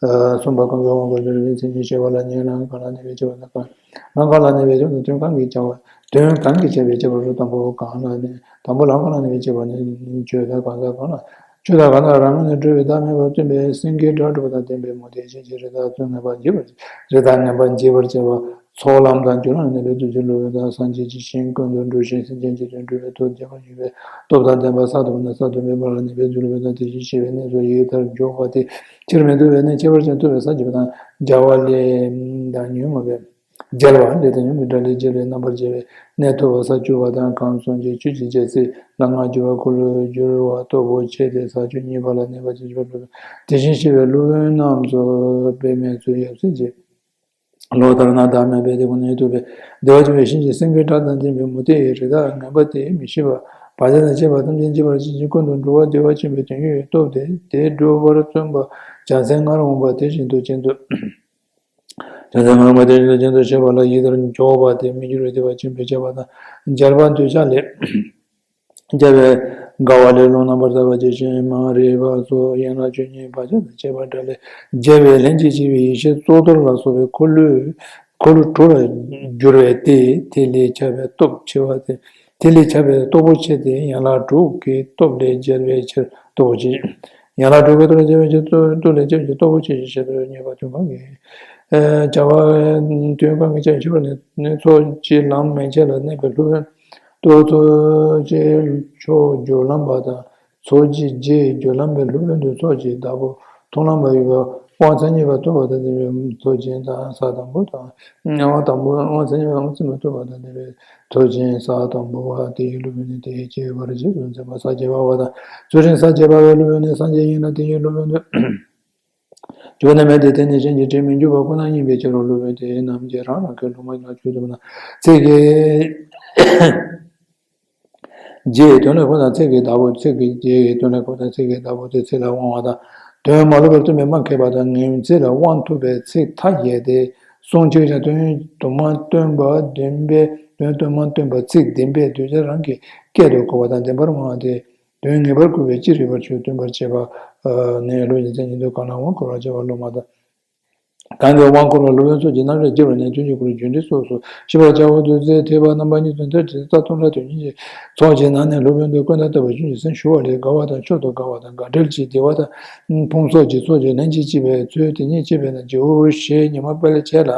གསུམ་པ་གང་གིས་དབང་བསྐུར་བའི་མཚན་ཉིད་བཤད་པ་ལ་ནི། ལམ་གང་ལ་གནས་པའི་ཁྱད་པར་དང་། ལམ་གང་ལ་གནས་པའི་ཁྱད་པར་དང་། དོན་གང་གིས་ཁྱད་པར། དོན་གང་གིས་ཁྱད་པར་ཁྱད་པར་རོ། དང་པོ་གང་ལ་གནས། དང་པོ་ལམ་གང་ལ་གནས་པའི་ཁྱད་པར་ནི། ཆོས་དང་གང་ཟག་གང་ལ། ཆོས་དང་གང་ཟག་རང་ངོས་ནས་གྲུབ་པའི་བདག་མེད་པར་སྟོན་པའི་སེང་གེའི་སྒྲ་སྒྲོགས་པ་དང་ལྡན་པའི་མུ་སྟེགས་ཅན་གྱི་རི་དྭགས་ཚོས་ངན་པ་འཇིགས་པར། རི་དྭགས་ངན་པ་འཇིགས་པར་བྱེད་པ། ཚོགས་ལམ་དང་རྒྱུ་ལམ་ལ་གནས་པའི་རྡོ་རྗེ་སློབ་དཔོན་དང་། སངས་རྒྱས་ཀྱི་ཞིང་ཀུན་ཏུ་འགྲོ་ཞིང་སེམས་ཅན་གྱི་དོན་སྒྲུབ་པའི་ཐུགས་བདེ་བར་གྱུར་པའི་སྟོབས་དང་ལྡན་པ། ས་དང་པོ་ནས་ས་དང་པོའི་བར་ལ་གནས་པའི་རྡོ་རྗེ་སློབ་དཔོན་དང་། དེ་བཞིན་གཤེགས་པའི་གནས་སུ་ཡི་དྭགས་འཇོག་པ་སྟེ། ཕྱིར་མི་ལྡོག་པའི་གནས་ཁྱད་པར་ཅན་ཐུབ་པའི་ས་བརྒྱད་པ་དང་། རྒྱལ་བ་ལས་དང་ཉོན་མོངས་པའི་རྒྱལ་བ་ལས་དང་ཉོན་མོངས་པའི་དགྲ་ལས་རྒྱལ་བའི་རྣམ་པར་རྒྱལ་བའི་གནས་ཐུབ་པ། ས་བཅུ་པ་དང་། གང་གསུང་གི་ཆོས་ཀྱི་རྒྱལ་སྲིད་ལ་མངའ་གྱུར་པ། འཁོར་ལོས་སྒྱུར་བ་སྟོབས་པོ་ཆེ་སྟེ། ས་བཅུ་གཉིས་པ་ལ་གནས་པ་ཅན་གྱི་བློ། དེ་བཞིན་གཤེགས་པའི་སློབ་དཔོན་རྣམས་སུ་པདྨས་གསུངས། ཡབ་སྲས་ཀྱི་ལོ་ལྟར་ན་བདག་མེད་པའི་དེ་ཁོ་ནས་ཐུབ་པའི་བདེ་བ་ཆེན་པོའི་ཞིང་གི་སེང་གེའི་སྒྲ་དང་ལྡན་པའི་མུ་སྟེགས་ཡི་རི་དྭགས་ངན་པ་དེས་མི་ཤེས་པ། བག་ཆགས་དང་བཅས་པ་ཐམས་ཅད་འཇིག་པར་བྱེད་ཅིང་ཀུན་ཏུ་འགྲོ་བ་བདེ་བ་ཆེན་པོའི་དོན་ཡོད་པའི་སྟོབས་དེ་དེ་སྒྲུབ་པར་བརྩོན་པ་བྱང་སེམས་ལྔར་འོངས་པ་དེ་བཞིན་དུ་རྒྱུན་དུ། བྱང་སེམས་ལྔར་འོངས་པ་དེ་བཞིན་དུ་རྒྱུན་དུ་བྱེད་པ་ལ་ཡི་དྭགས་འཇོག་པ་སྟེ། མི་འགྱུར་བའི་བདེ་བ་ཆེན་པོའི་ཁྱབ་པ་དང་། རྒྱལ་བ་འདོད་ཆགས་ལས་རྒྱལ་བའི་དགའ་བ་ལས་རླུང་རྣམ་པར་དག་པ་ཇི་བཞིན་མ་རིག་པ་སོགས་ཡན་ལག་བཅུ་གཉིས་བག་ཆགས་དང་བཅས་པ་དགྲ་ལས་རྒྱལ་བའི་ལྷན་ཅིག་སྐྱེས་པའི་ཡེ་ཤེས་གཙུག་ཏོར་ལ་སོགས་པའི་འཁོར་ལོས་འཁོར་ལོ་དྲུག་ལ་བསྒྱུར་བས་ཏེ། དེ་ལས་ཁྱབ་པའི་སྟོབས་ཆེ་བ་སྟེ། དེ་ལས་ཁྱབ་པའི་སྟོབས་པོ་ཆེ་སྟེ། ཡན་ལག་དྲུག་གི་སྟོབས་ལས་རྒྱལ་བའི་ཕྱིར་སྟོབས་པོ་ཆེ། ཡན་ལག་དྲུག་གི་སྟོབས་ལས་རྒྱལ་བའི་ཕྱིར་སྟོབས་ལས་རྒྱལ་བའི་ཕྱིར་སྟོབས་པོ་ཆེ་ཞེས་བཤད་པའི་ཉེས་པ་དོན་གང་གིས། བྱ་བ་དོན་གང་གིས་ཁྱབ་པར་ནི། ཚོགས་ཀྱི་ལམ་མན་ཆད་ལ་གནས་པའི་སློབ་དཔོན་ཏོ་ཚོགས་ཀྱི་མཆོག་སྦྱོར་ལམ་པ་དང་། ཚོགས་ཀྱི་རྗེ་སྦྱོར་ལམ་པའི་སློབ་དཔོན་དུ་ཚོགས་ཀྱི་བདག་པོ་མཐོང་ལམ་པ་ཡོད་པ། དབང་མཚན་ཉིད་པ་ཐོབ་པ་དང་ལྡན་པའི་མཐུ་ཆེན་དང་ས་དང་པོ་དང་། དབང་དང་པོ། དབང་མཚན་ཉིད་པ་དབང་མཚན་མ་ཐོབ་པ་དང་ལྡན་པའི་མཐུ་ཆེན་ས་དང་པོ་བ་དེ་ཡི་སློབ་དཔོན་ནི་དེ་ཡི་སྐྱེ་བར་རྗེས་སུ་འཛིན་པ་ས་བརྒྱད་པ་བ་དང་། ཚུལ་ཁྲིམས་ས་བརྒྱད་པ་བའི་སློབ་དཔོན་ནི་སངས་རྒྱས་ཡིན་ལ་དེ་ཡི་སློབ་དཔོན་དུ་གྱུར་པ་རྣམས་མེད་དེ། དེ་ནི་གཞན་གྱི་དྲིང་མི་འཇུག་པ་ཁོ་ན་ཡིན་པའི་ཕྱིར་རོ། སློབ་དཔོན་དེ་རྣམས་ཀྱིས་རང་རང་གི་སློབ་མ་ལ་ཆོས་སྟོན་པ་དང་། ཚིག་གི་རྗེས་ཀྱི་དོན་ལ་གོ་དང་། ཚིག་གི་བདག་པོ། ཚིག་གི་རྗེས་ཀྱི་དོན་ལ་གོ་དང་། ཚིག་གི་བདག་པོ་དེ་ཚིག་ལ་དབང་བ་དང་། དོན་མ་ལོག་པར་སྟོན་པས་མ་མཁས་པ་དང་། ངེས་ཚིག་ལ་དབང་ཐོབ་པའི་ཚིག་མཐའ་ཡས་ཏེ་གསུངས། ཅིག་ཀྱང་དོན་དུ་མ་སྟོན་པ་བདེན་པའི། དོན་དུ་མ་སྟོན་པ་ཚིག་བདེན་པའི་གདུལ་བྱ་རང་གི་སྐད་དུ་གོ་བ་དང་བདེན་པར་སྨྲ་བ་དེ། དོན་ངེས་པར་བཀོད་པའི་ཅི་རིགས་པར་ཆོས་སྟོན་པར་བྱེད་པ་ནི། སློབ་དཔོན་གྱི་མཚན་ཉིད་དུ་གང་ལ་དབང་བསྐུར་བར་བྱ་བ་སློབ་མ་དང་། གང་གིས་དབང་བསྐུར་བ་སློབ་དཔོན་སོགས་ཀྱི་རྣམ་གཞག་བགྱིས་པ་ནས་དོན་གྱི་སྐོར་རྒྱུད་འགྲེལ་སོགས་སུ་ཤེས་པར་བྱའོ། བདུད་རྩི་ཐེག་པ་རྣམ་པ་གཉིས་སུ་འདིར་ཏེ་རྩ་ལྟུང་རབ་དོན་གཉིས་ཀྱི་ཚོགས་ཀྱི་ནང་ནས་སློབ་དཔོན་དུ་ཀུན་ཏུ་བརྟགས་པའི་སྐྱོན་གྱི་སེམས་ཞུ་བ་ལས། དགའ་བ་དང་མཆོག་ཏུ་དགའ་བ་དང་། དགའ་བྲལ་གྱི་བདེ་བ་དང་། ཕུང་སོགས་ཀྱི་ཚོགས་ཀྱི་ལྷན་ཅིག་སྐྱེས་པའི་ཚུལ་དེ་ཉིད་ཅེས་པས་ན། བགྱིའོ་ཞེས་ཉི་མ་དཔལ་ཆེ་ལ།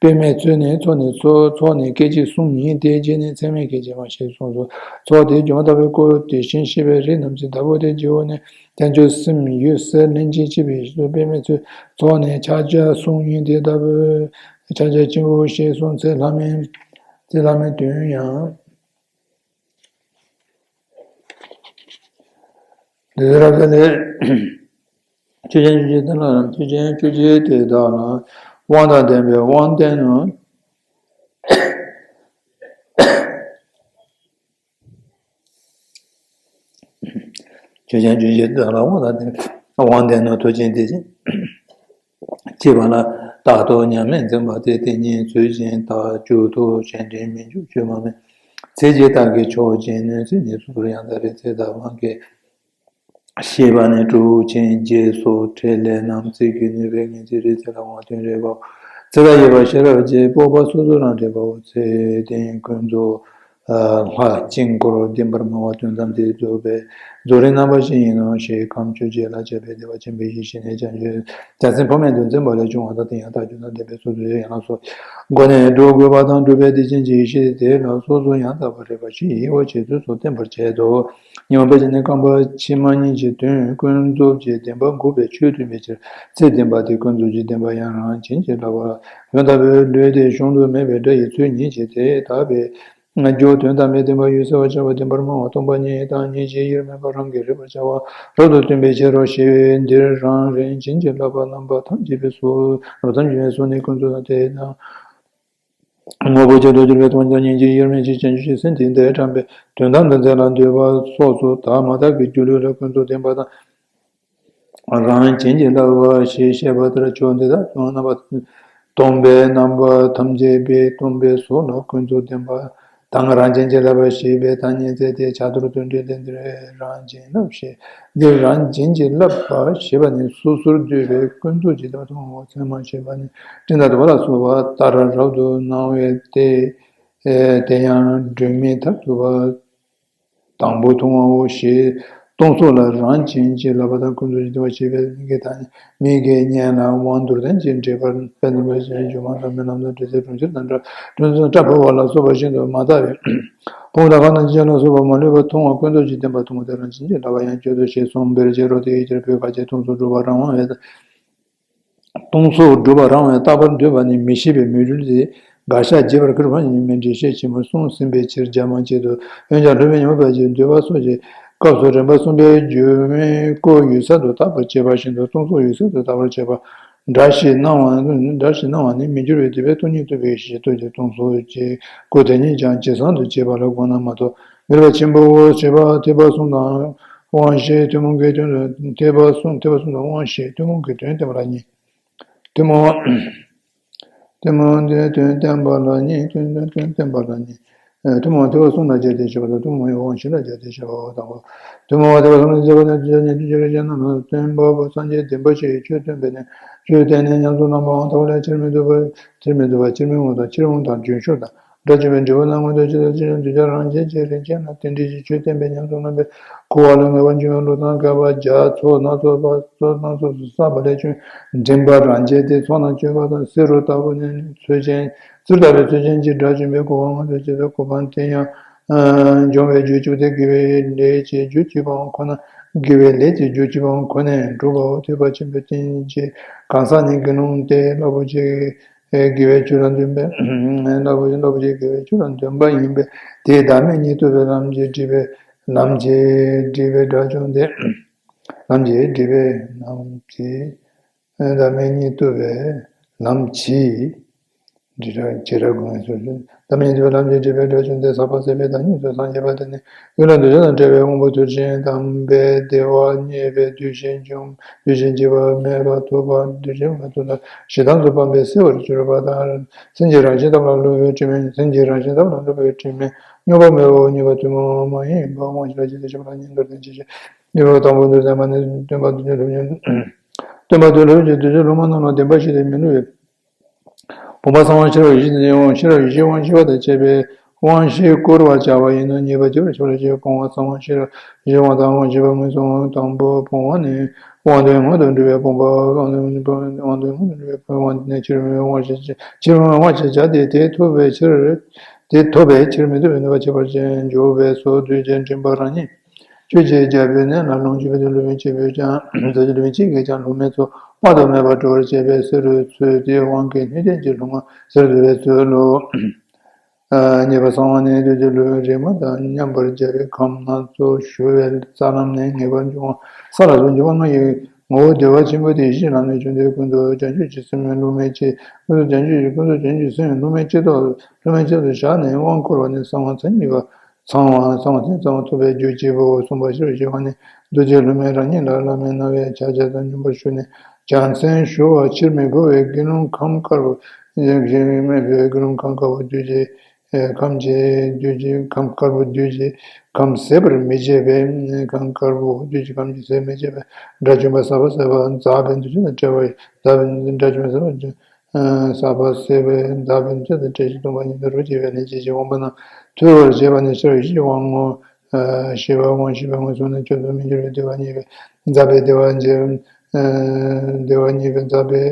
དཔེ་མེད་ཚུལ་ནི་ཚོགས་ནི་ཚོགས་ཚོགས་ནི་སྐད་ཅིག་གསུམ་ཡིན་ཏེ། རྗེས་ནི་ཚད་མེད་ཀྱི་རྗེས་མ་ཞེས་གསུངས་སོ། ཚོགས་དེ་སྒྱུ་མ་ལྟ་བུའི་སྐུ་དེ་བཞིན་གཤེགས་པའི་རིགས་རྣམས་ཀྱི་བདག་པོ་སྟེ། བགྱིའོ་ནི་བྱང་ཆུབ་སེམས་ཡོད་སའི་ལྷན་ཅིག་སྐྱེས་པའི་ཕྱིར་དཔེ་མེད་ཚུལ། ཚོགས་ནི་ཕྱག་རྒྱ་གསུམ་ཡིན་ཏེ། ལྟ་བུ་ཕྱག་རྒྱ་ཆེན་པོ་ཞེས་གསུངས་ཚེ་ལྷ་མིན། ཚེ་ལྷ་མིན་དོན་ཡང་། འདི་ལྟར་ལས། ཆོས་ཅན་བཅུ་གཅིག་དེ་ལ་ཆོས་ཅན་བཅུ་གཅིག་དེ་དག་ལ་དབང་དང་ལྡན་པའི་དབང་ལྡན་ནོ། ཆོས་ཅན་བཅུ་གཅིག་དེ་དག་ལ་དབང་དང་ལྡན་པའི་དབང་ལྡན་ནོ། མཐུ་ཆེན་དེ་བཞིན་གཤེགས་པ་ལ་རྟག་ཏུ་མཉམ་མེད་འཛིན་པ་སྟེ། དེ་ཉིད་ཚུལ་བཞིན་དག་བཅུ་དུ་གཞན་དྲིང་མི་འཇུག་བཅོས་མ་མེད། ཚིག་གཅིག་དག་གིས་ཆོག་ཅིང་ནུས་ཚིག་ནི་སོ་སོར་ཡང་དག་རིགས་ཚད་དང་དབང་གིས་ཤེས་པ་ནི་དྲུག་ཅན་རྗེས་སུ་ཕྲད་ལས་རྣམས་ཚིག་གི་ནུས་པས་ངེས་ཚིག་རིགས་ཚད་ལ་དབང་དོན་རིག་པའོ། ཚིག་དང་ཡོད་པ་ཤེས་རབ་ཀྱི་སྤོབས་པ་སོ་སོ་རང་རིག་པའོ། ཚིག་དོན་ཀུན་རྫོབ་ལྷག་ཅིང་གོ་བདེན་པར་སྨྲ་བ་དོན་ཙམ་དེ་རྫོགས་པའི་རྫོགས་རིམ་རྣམ་པ་བཞི་ཡིན་ནོ་ཞེས་ཁམས་བཅོ་བརྒྱད་ལ་ཁྱབ་པའི་བདེ་བ་ཆེན་པོའི་ཡེ་ཤེས་ནི་བྱང་ཆུབ་བྱང་སེམས་འཕགས་མའི་མདོ་འཛིན་པ་ལས་བྱུང་བ་དང་། དེ་ཡང་རྟགས་བཅུ་དང་ལྡན་པའི་ཚོགས་སུ་ཡང་ལ་སོགས་སྒོ་ནས་སྒྲུབ་དགོས་པ་དང་སྒྲུབ་པའི་སྡེ་ཚན་གྱི་ཡེ་ཤེས་དེ་ལ་སོ་སོ་ཡང་དག་པར་རིག་པ་ཞེས་དབྱེ་བ་ཕྱེ་ཚུལ་སོགས་བསྟན་པར་བྱེད་དོ། ཉི་མ་དཔལ་གྱི་ནི་རྐང་པ་ཕྱི་མ་གཉིས་ཀྱི་དོན་ཀུན་རྫོབ་ཀྱི་བདེན་པ་འགོག་པའི་ཆོས་སྟོན་པའི་ཕྱིར་ཚིག་བདེན་པ་སྟེ། ཀུན་རྫོབ་ཀྱི་བདེན་པ་ཡང་རང་བྱིན་གྱིས་བརླབ་པ་ལ་ཡང་དག་པའི་ལུས་དེ་གཞོམ་དུ་མེད་པའི་སྒྲ་ཡི་ཚུལ་ཉིད་ཀྱིས་དེ་དག་པའི་རྒྱུ་དོན་དམ་པའི་བདེན་པ་ཡོད་གསལ་བར་བྱ་བ་བདེན་པར་སྨྲ་བ་སྟོང་པ་ཉིད་དང་། ཉིད་ཀྱི་དབྱེར་མེད་པ་རང་གིས་རིག་པར་བྱ་བ་རབ་ཏུ་སྟོན་པའི་ཕྱིར་རོ། ཞེས་པས་འདིར་རང་རིག་བྱིན་གྱིས་བརླབ་པ་རྣམ་པ་ཐམས་ཅད་པའི་གཟུགས། རྣམ་པ་ཐམས་ཅད་པའི་གཟུགས་ནི་ཀུན་རྫོབ་དང་དེ་དང་དངོས་པོ་ཅན་དུ་གྱུར་པའི་སྟོང་ཉིད་ཀྱི་དབྱེར་མེད་ཀྱི་བྱང་ཆུབ་ཀྱི་སེམས་དེ་འདིར་དྲངས་པའི་དོན་དམ་དོན་ཚན་ལ་འདུས་པ་སོགས་སུ་དག་མ་དག་གི་སྒྱུ་ལུས་ལ་ཀུན་རྫོབ་བདེན་པ་དང་། རང་བྱིན་གྱིས་བརླབ་པ་ཞེས་བཤད་པ་ལྟར་ཆོས་འདི་དག་ཀྱང་རྣམ་པ་སྟོང་པའི་རྣམ་པ་ཐམས་ཅད་པའི་སྟོང་པའི་གཟུགས་ལ་ཀུན་རྫོབ་བདེན་པ་དང་རང་བྱིན་གྱིས་བརླབ་པ་ཞེས་པའི་ཐ་སྙད་བཙལ་ཏེ་ཕྱག་རྡོར་དོན་འགྲེལ་ལས་འདིར་རང་བྱིན་བརླབ་ཞེས། འདིར་རང་བྱིན་གྱིས་བརླབ་པ་ཞེས་པ་ནི་སོ་སོར་འདུས་པའི་ཀུན་རྫོབ་ཀྱི་བདེ་བ་མཐོང་བའོ། ཚད་མ་ཞེས་པ་ནི་སྤྲིན་དང་དུ་བ་ལ་སོགས་པ་ལྟར་རབ་ཏུ་སྣང་བས་ཏེ། དེ་ཡང་སྒྲོན་མེ་མཐར་ཐུག་པ། དང་པོ་མཐོང་བའོ་ཞེས་སྟོང་གཟུགས་ལ་རང་བྱིན་གྱིས་བརླབ་པ་དང་ཀུན་རྫོབ་ཀྱི་བདེ་བ་ཞེས་པའི་མིང་གི་ཐ་སྙད། མིག་གི་གཉེན་ལ་དབང་མདོར་བསྟན་གྱི་འགྲེལ་པར་དཔལ་ལྡན་པ་ཞེས་སྒྱུ་མ་དང་རྨི་ལམ་དང་དྲི་ཟའི་གྲོང་ཁྱེར་དང་སྐྲ་སྐྲ་ཕུབ་པ་ལ་སོགས་པ་བཞིན་དུ་མ་དག་པའི་ཕུང་པོ་དང་ཁམས་དང་ཅན་ལ་སོགས་པ་མ་ལུས་པ་མཐོང་བ་ཀུན་རྫོབ་ཀྱི་བདེན་པ་མཐོང་བ་དེ་རང་བྱིན་གྱིས་བརླབ་པ་ཡང་སྤྱོད་དོ་ཞེས་གསུངས་པའི་ཕྱིར་རོ། དེའི་ཕྱིར་བོད་ཁ་ཆེ་སྟོང་གཟུགས་སྒྲུབ་པ་རང་དབང་བས། སྟོང་གཟུགས་སྒྲུབ་པ་རང་དབང་རྟག་པར་འདོད་པ་ནི་མི་ཤེས་པའི་མོས་འདུན་དེ་དགག་བཞག་བགྱིས་པར་ཁས་པ་ཉིད་མིན་འགྲེལ་བཤད་ཆེན་མོར་གསུངས་ཟིན་པའི་ཕྱིར་རྒྱ་མ་ཆད་དོ། འོན་ཀྱང་སློབ་དཔོན་ཉི་མ་དཔལ་གྱིས་འདུལ་བ་སོགས་ཀྱི་སྐབས་སུ་རིམ་པ་གསུམ་པའི་སྒྱུ་མའི་སྐུ་ཡོད་ས་དུ་བརྟག་པར་བྱེད་པ་བཞིན་དུ་སྟོང་གཟུགས་ཡོད་ས་དུ་བརྟག་པར་བྱེད་པ། འདྲ་ཞིག་སྣང་བ་འདྲ་ཞིག་སྣང་བ་ནི་མི་འགྱུར་བའི་འདུས་པའི་སྟོང་ཉིད་རྟོགས་པའི་ཕྱིར་སྟོང་གཟུགས་ཀྱི་སྐུ་དེ་ཉིད་ཀྱང་ཇི་སྲིད་དུ་བྱེད་པ་ལ་དགོངས་ན་མ་གཏོགས་མི་རིགས་པ་ཆེན་པོ་བོ་ཞེས་པ་ཐེག་པ་གསུམ་དང་དབང་བཞི་ཐུན་མོང་གི་དོན་དུ་ཐེག་པ་གསུམ་ཐེག་པ་གསུམ་དུ་དབང་བཞི་ཐུན་མོང་གི་དོན་བསྟན་པ་ལ་གཉིས། ཐུན་མོང་། ཐུན་མོང་དེ་དོན་བསྟན་པ་ལ་གཉིས། ཐུན་མོང་དོན་བསྟན་པ་ལ་གཉིས། ཐུན་མོང་ཐེག་པ་གསུམ་ལ་སྦྱར་ཏེ་བཤད་པ་དང་། ཐུན་མོང་བའི་དབང་བཞི་ལ་སྦྱར་ཏེ་བཤད་པའོ། དང་པོ། ཐུན་མོང་བ་ཐེག་པ་གསུམ་ལ་སྦྱར་བ་དང་། དེ་ཉིད་དུ་གྱུར་པའི་གཞན་རྣམས་ལ་སྟོན་པ་པོ་སངས་རྒྱས་བདེན་པ་ཆེ་ཡི་ཆོས་སྟོན་པས་ནི་ཆོས་བསྟན་ནས་ཉམས་སུ་བླངས་པའང་ཐོབ་པ་ལས་ཕྱིར་མི་ལྡོག་པ། ཕྱིར་མི་ལྡོག་པ། ཕྱིར་མི་འོང་དང་། ཕྱིར་འོང་དང་། རྒྱུན་ཞུགས་དང་། སྒྲ་གཅིག་པའི་འབྲས་བུ་རྣམས་མངོན་དུ་བྱེད་དོ། ཅི་ཕྱིར་གདུལ་བྱ་རང་བཞིན་གྱིས་རིན་ཆེན་ལ་རྟེན་འབྲེལ་གྱི་ཆོས་བསྟན་པས་ཉམས་སུ་བླངས་པའི་འཁོར་བ་ལས་ངེས་པར་འབྱུང་བའི་བློ་དང་། བསྐལ་པ་བརྒྱ་ཚོགས་སྣ་ཚོགས་པ་ཚོགས་སྣ་ཚོགས་སུ་བསགས་པ་ལས་བྱུང་མགྲིན་པ་རང་བྱས་ཏེ། ཚོགས་རྣམས་བཅོས་པ་དང་། བསེ་རུ་ལྟ་བུ་ནི་ཚོད་ཅན། བསེ་རུ་ལྟ་བུའི་ཚོད་ཅན་གྱི་སྒྲ་བཅོམ་པའི་གོ་འཕང་མངོན་དུ་བྱེད་པའི་གོ་འཕང་དེ་ཡང་འབྱུང་བའི་རྒྱུ་བཅུ་སྟེ། དགེ་བའི་ལས་ཀྱི་རྒྱུ་བཅུ་པའང་ཁོ་ན། དགེ་བའི་ལས་ཀྱི་རྒྱུ་སྤྱི་དཔང་ཁོ་ནས་གྲུབ་པའོ། ཐེག་པ་ཆེན་པོའི་རྟེན་གྱི་གང་ཟག་ནི་དགེ་སློང་སྟེ། རླབས་པོ་ཆེ་དགེ་བའི་ཆོས་ལ་འདུན་པས། རླབས་པོ་ཆེ་རླབས་པོ་ཆེ་དགེ་བའི་ཆོས་ལ་འདུན་པ་ཡིན་པས། དེས་བདག་མེད་གཉིས་རྟོགས་པའི་ལམ་གྱིས་སྒྲིབ་པའི་ལམ་གྱིས་སྒྲིབ་པའི་དགྲ་བཅོམ་སྟེ། ལམ་གྱིས་སྒྲིབ་པའི་ལམ་གྱིས་བདག་མེད་གཉིས་རྟོགས་པའི་ལམ་གྱིས། འདི་ལྟར་བྱེ་བྲག་སྒོ་ངའི་ཚུལ་བཞིན། བདག་མེད་གཉིས་རྟོགས་པའི་ལམ་གྱིས་སྒྲིབ་པའི་དགྲ་བཅོམ་སྟེ། ཟག་པ་ཟད་པའི་བདག་ཉིད་སོགས་སངས་རྒྱས་པ་དེ་ནི། ཡུལ་ལ་འདུ་བྱེད་དང་བྲལ་བའི་དབང་པོ་དུས་རྒྱུན་དམ་པའི་བདེ་བ་རྙེད་པའི་དུས་གཞན་འབྱུང་དུས་གཞན་བྱེད་པ་མེད་པར་ཐོབ་པ་དུས་རྒྱུན་མ་ཐོབ་ལ་ཞེ་སྡང་ཚོགས་སྤངས་པས་སེལ་བར་གྱུར་པ་དང་། སེམས་ཀྱི་རང་བཞིན་ཐབས་ལ་སློབ་པའི་དྲི་མས། སེམས་ཀྱི་རང་བཞིན་ཐབས་ལ་སློབ་པའི་དྲི་མས། སྙོམས་པར་མེད་པའོ། སྙོམས་པ་ཐུན་མོང་མ་ཡིན་པ་དབང་ཞེས་པ་ཇི་ལྟར་ཞེས་པ་ལ་ཉན་པར་བསྟན་ཅིང་། ཞེས་པའི་དང་པོ་འདིར་བསྟན་པ་ནི་སྟོན་པ་དུས་རྒྱུན་སློབ་ཉན། སྟོན་པ་དུས་རྒྱུན་སློབ་ཉན་དུས་རྒྱུན་སློབ་མ་རྣམས་ལ་བདེན་པ་བཞི་སྟེ་མི་སླུ་བའི། བུམ་པ་གསང་བ་ཤེས་རབ་ཡེ་ཤེས་དང་ཡེ་ཤེས་དབང་ཤེས་རབ་ཡེ་ཤེས་དབང་ཤེས་པ་དང་བཅས་པའི་དབང་ཤེས་བསྐུར་བར་བྱ་བ་ཡིན་ནོ། ཉེས་པ་བྱེད་པར་བྱ་བ་ལ་བྱེད་པའི་བུམ་པ་གསང་བ་ཤེས་རབ་ཡེ་ཤེས་དབང་དང་དབང་ཤེས་པ་དངོས་སུ་དབང་དང་པོ་བུམ་པ་ནི་དབང་དོན་སྔོན་དུ་འགྲོ་བའི་བུམ་པ། དབང་དོན་སྔོན་དུ་འགྲོ་བའི་བུམ་པ་ནི་ཕྱི་རོལ་མའི་དབང་ཤེས་ཕྱི་རོལ་མའི་དབང་ཤེས་བྱ་སྟེ། དེ་ཐོབ་པའི་ཕྱིར་དེ་ཐོབ་པའི་ཕྱིར་མི་ཐོབ་པའི་ནུས་པ་བྱེད་པར་འགྱུར་བས་སོ། གདུལ་བྱའི་མགྲིན་པ་རང་ཉིད། ཆོས་ཀྱི་རྒྱལ་པོའི་གནས་ལ་ལོངས་སྤྱོད་པའི་དུས་སློབ་དཔོན་གཅིག་པུས་ཀྱང་ཟབ་ཆོས་སློབ་དཔོན་གཅིག་གིས་ཀྱང་སློབ་མའི་ཚོགས་དཔག་ཏུ་མེད་པ་སྒྲོལ་བར་བྱེད་པའི་ཚུལ་དེའི་དབང་གིས་སྣོད་ལྡན་གྱི་སློབ་མ་ཟེར་བསྡུ་བའི་ཚུལ་ལོ། ཉེས་པ་གསང་བ་ནི་གདུལ་བྱའི་སློབ་དཔོན་རིག་མ་དང་མཉམ་པར་སྦྱར་བའི་ཁམས་སྣ་ཚོགས་ཞུ་བའི་ས་ལམ་ནས་ངེས་པར་འབྱུང་བ། ས་ལ་སོགས་འབྱུང་བ་ལྔ་ཡི་ངོ་བོ་བདེ་བ་ཆེན་པོ་དེ་གཞི་ལམ་ནས་བྱུང་སྟེ། ཀུན་ཏུ་བྱང་ཆུབ་ཀྱི་སེམས་སློབ་མའི་ཆེད། ཀུན་ཏུ་བྱང་ཆུབ་ཀྱི་ཀུན་ཏུ་བྱང་ཆུབ་སེམས་སློབ་མའི་ཆེད་དུ་སློབ་མའི་ཆེད་དུ་བཞག་ནས་དབང་བསྐུར་བ་ནི་གསང་བ་མཚན་ཉིད་པ། གསང་བ་གསང་བ་མཚན་གསང་བ་ཐོབ་པའི་རྒྱུ་སྐྱེས་བུ་གསུམ་པ་ཤེས་རབ་ཀྱི་དབང་ནི་རྡོ་རྗེ་སློབ་མའི་རང་ཉིད་ལ་བླ་མའི་རྣ་བའི་ཕྱག་རྒྱ་དང་སྙོམས་པར་ཞུགས་ནས་ཕྱག་མཚན་ཞུ་བ། ཕྱིར་མི་འབུལ་བའི་དགེ་སློང་ཁམས་དཀར་པོ། ཕྱིར་མི་འབུལ་བའི་དགེ་སློང་ཁམས་དཀར་པོ་གདུལ་བྱའི་ཁམས་ཀྱི་གདུལ་བྱའི་ཁམས་དཀར་པོ་གདུལ་བྱའི་ཁམས་ཟད་པར་མི་བྱེད་པའི་ཁམས་དཀར་པོ་གདུལ་བྱའི་ཁམས་ཀྱི་ཟད་མི་བྱེད་པའི་དགྲ་བཅོམ་པ་ཟག་པ་ཟད་པ་ཟག་པའི་འདུ་བྱེད་དང་བྲལ་བ་ཡི་ཟག་པའི་དགྲ་བཅོམ་པ་ཟད་པ། ཟག་པ་ཟད་པའི་ཟག་པའི་མཚོན་དུ་བཀྲ་ཤིས་སྟོན་པ་ཉིད་དུ་རོ་གཅིག་པའི་ལྷན་སྐྱེས་ཀྱི་དབང་པོ་རྣམས་ཐོས་པར་བྱེད་པ་ནི་ཤེས་རབ་ཡེ་ཤེས་དབང་ངོ་། ཤེས་པ་དབང་ཤེས་པ་དངོས་སུ་ནི་བཅོས་སུ་མི་འགྱུར་བའི་བདེ་བ་རྙེད་པའི་ཟག་པའི་བདེ་བ་འབྱེད། བདེ་བ་རྙེད་པའི་ཟག་པའི་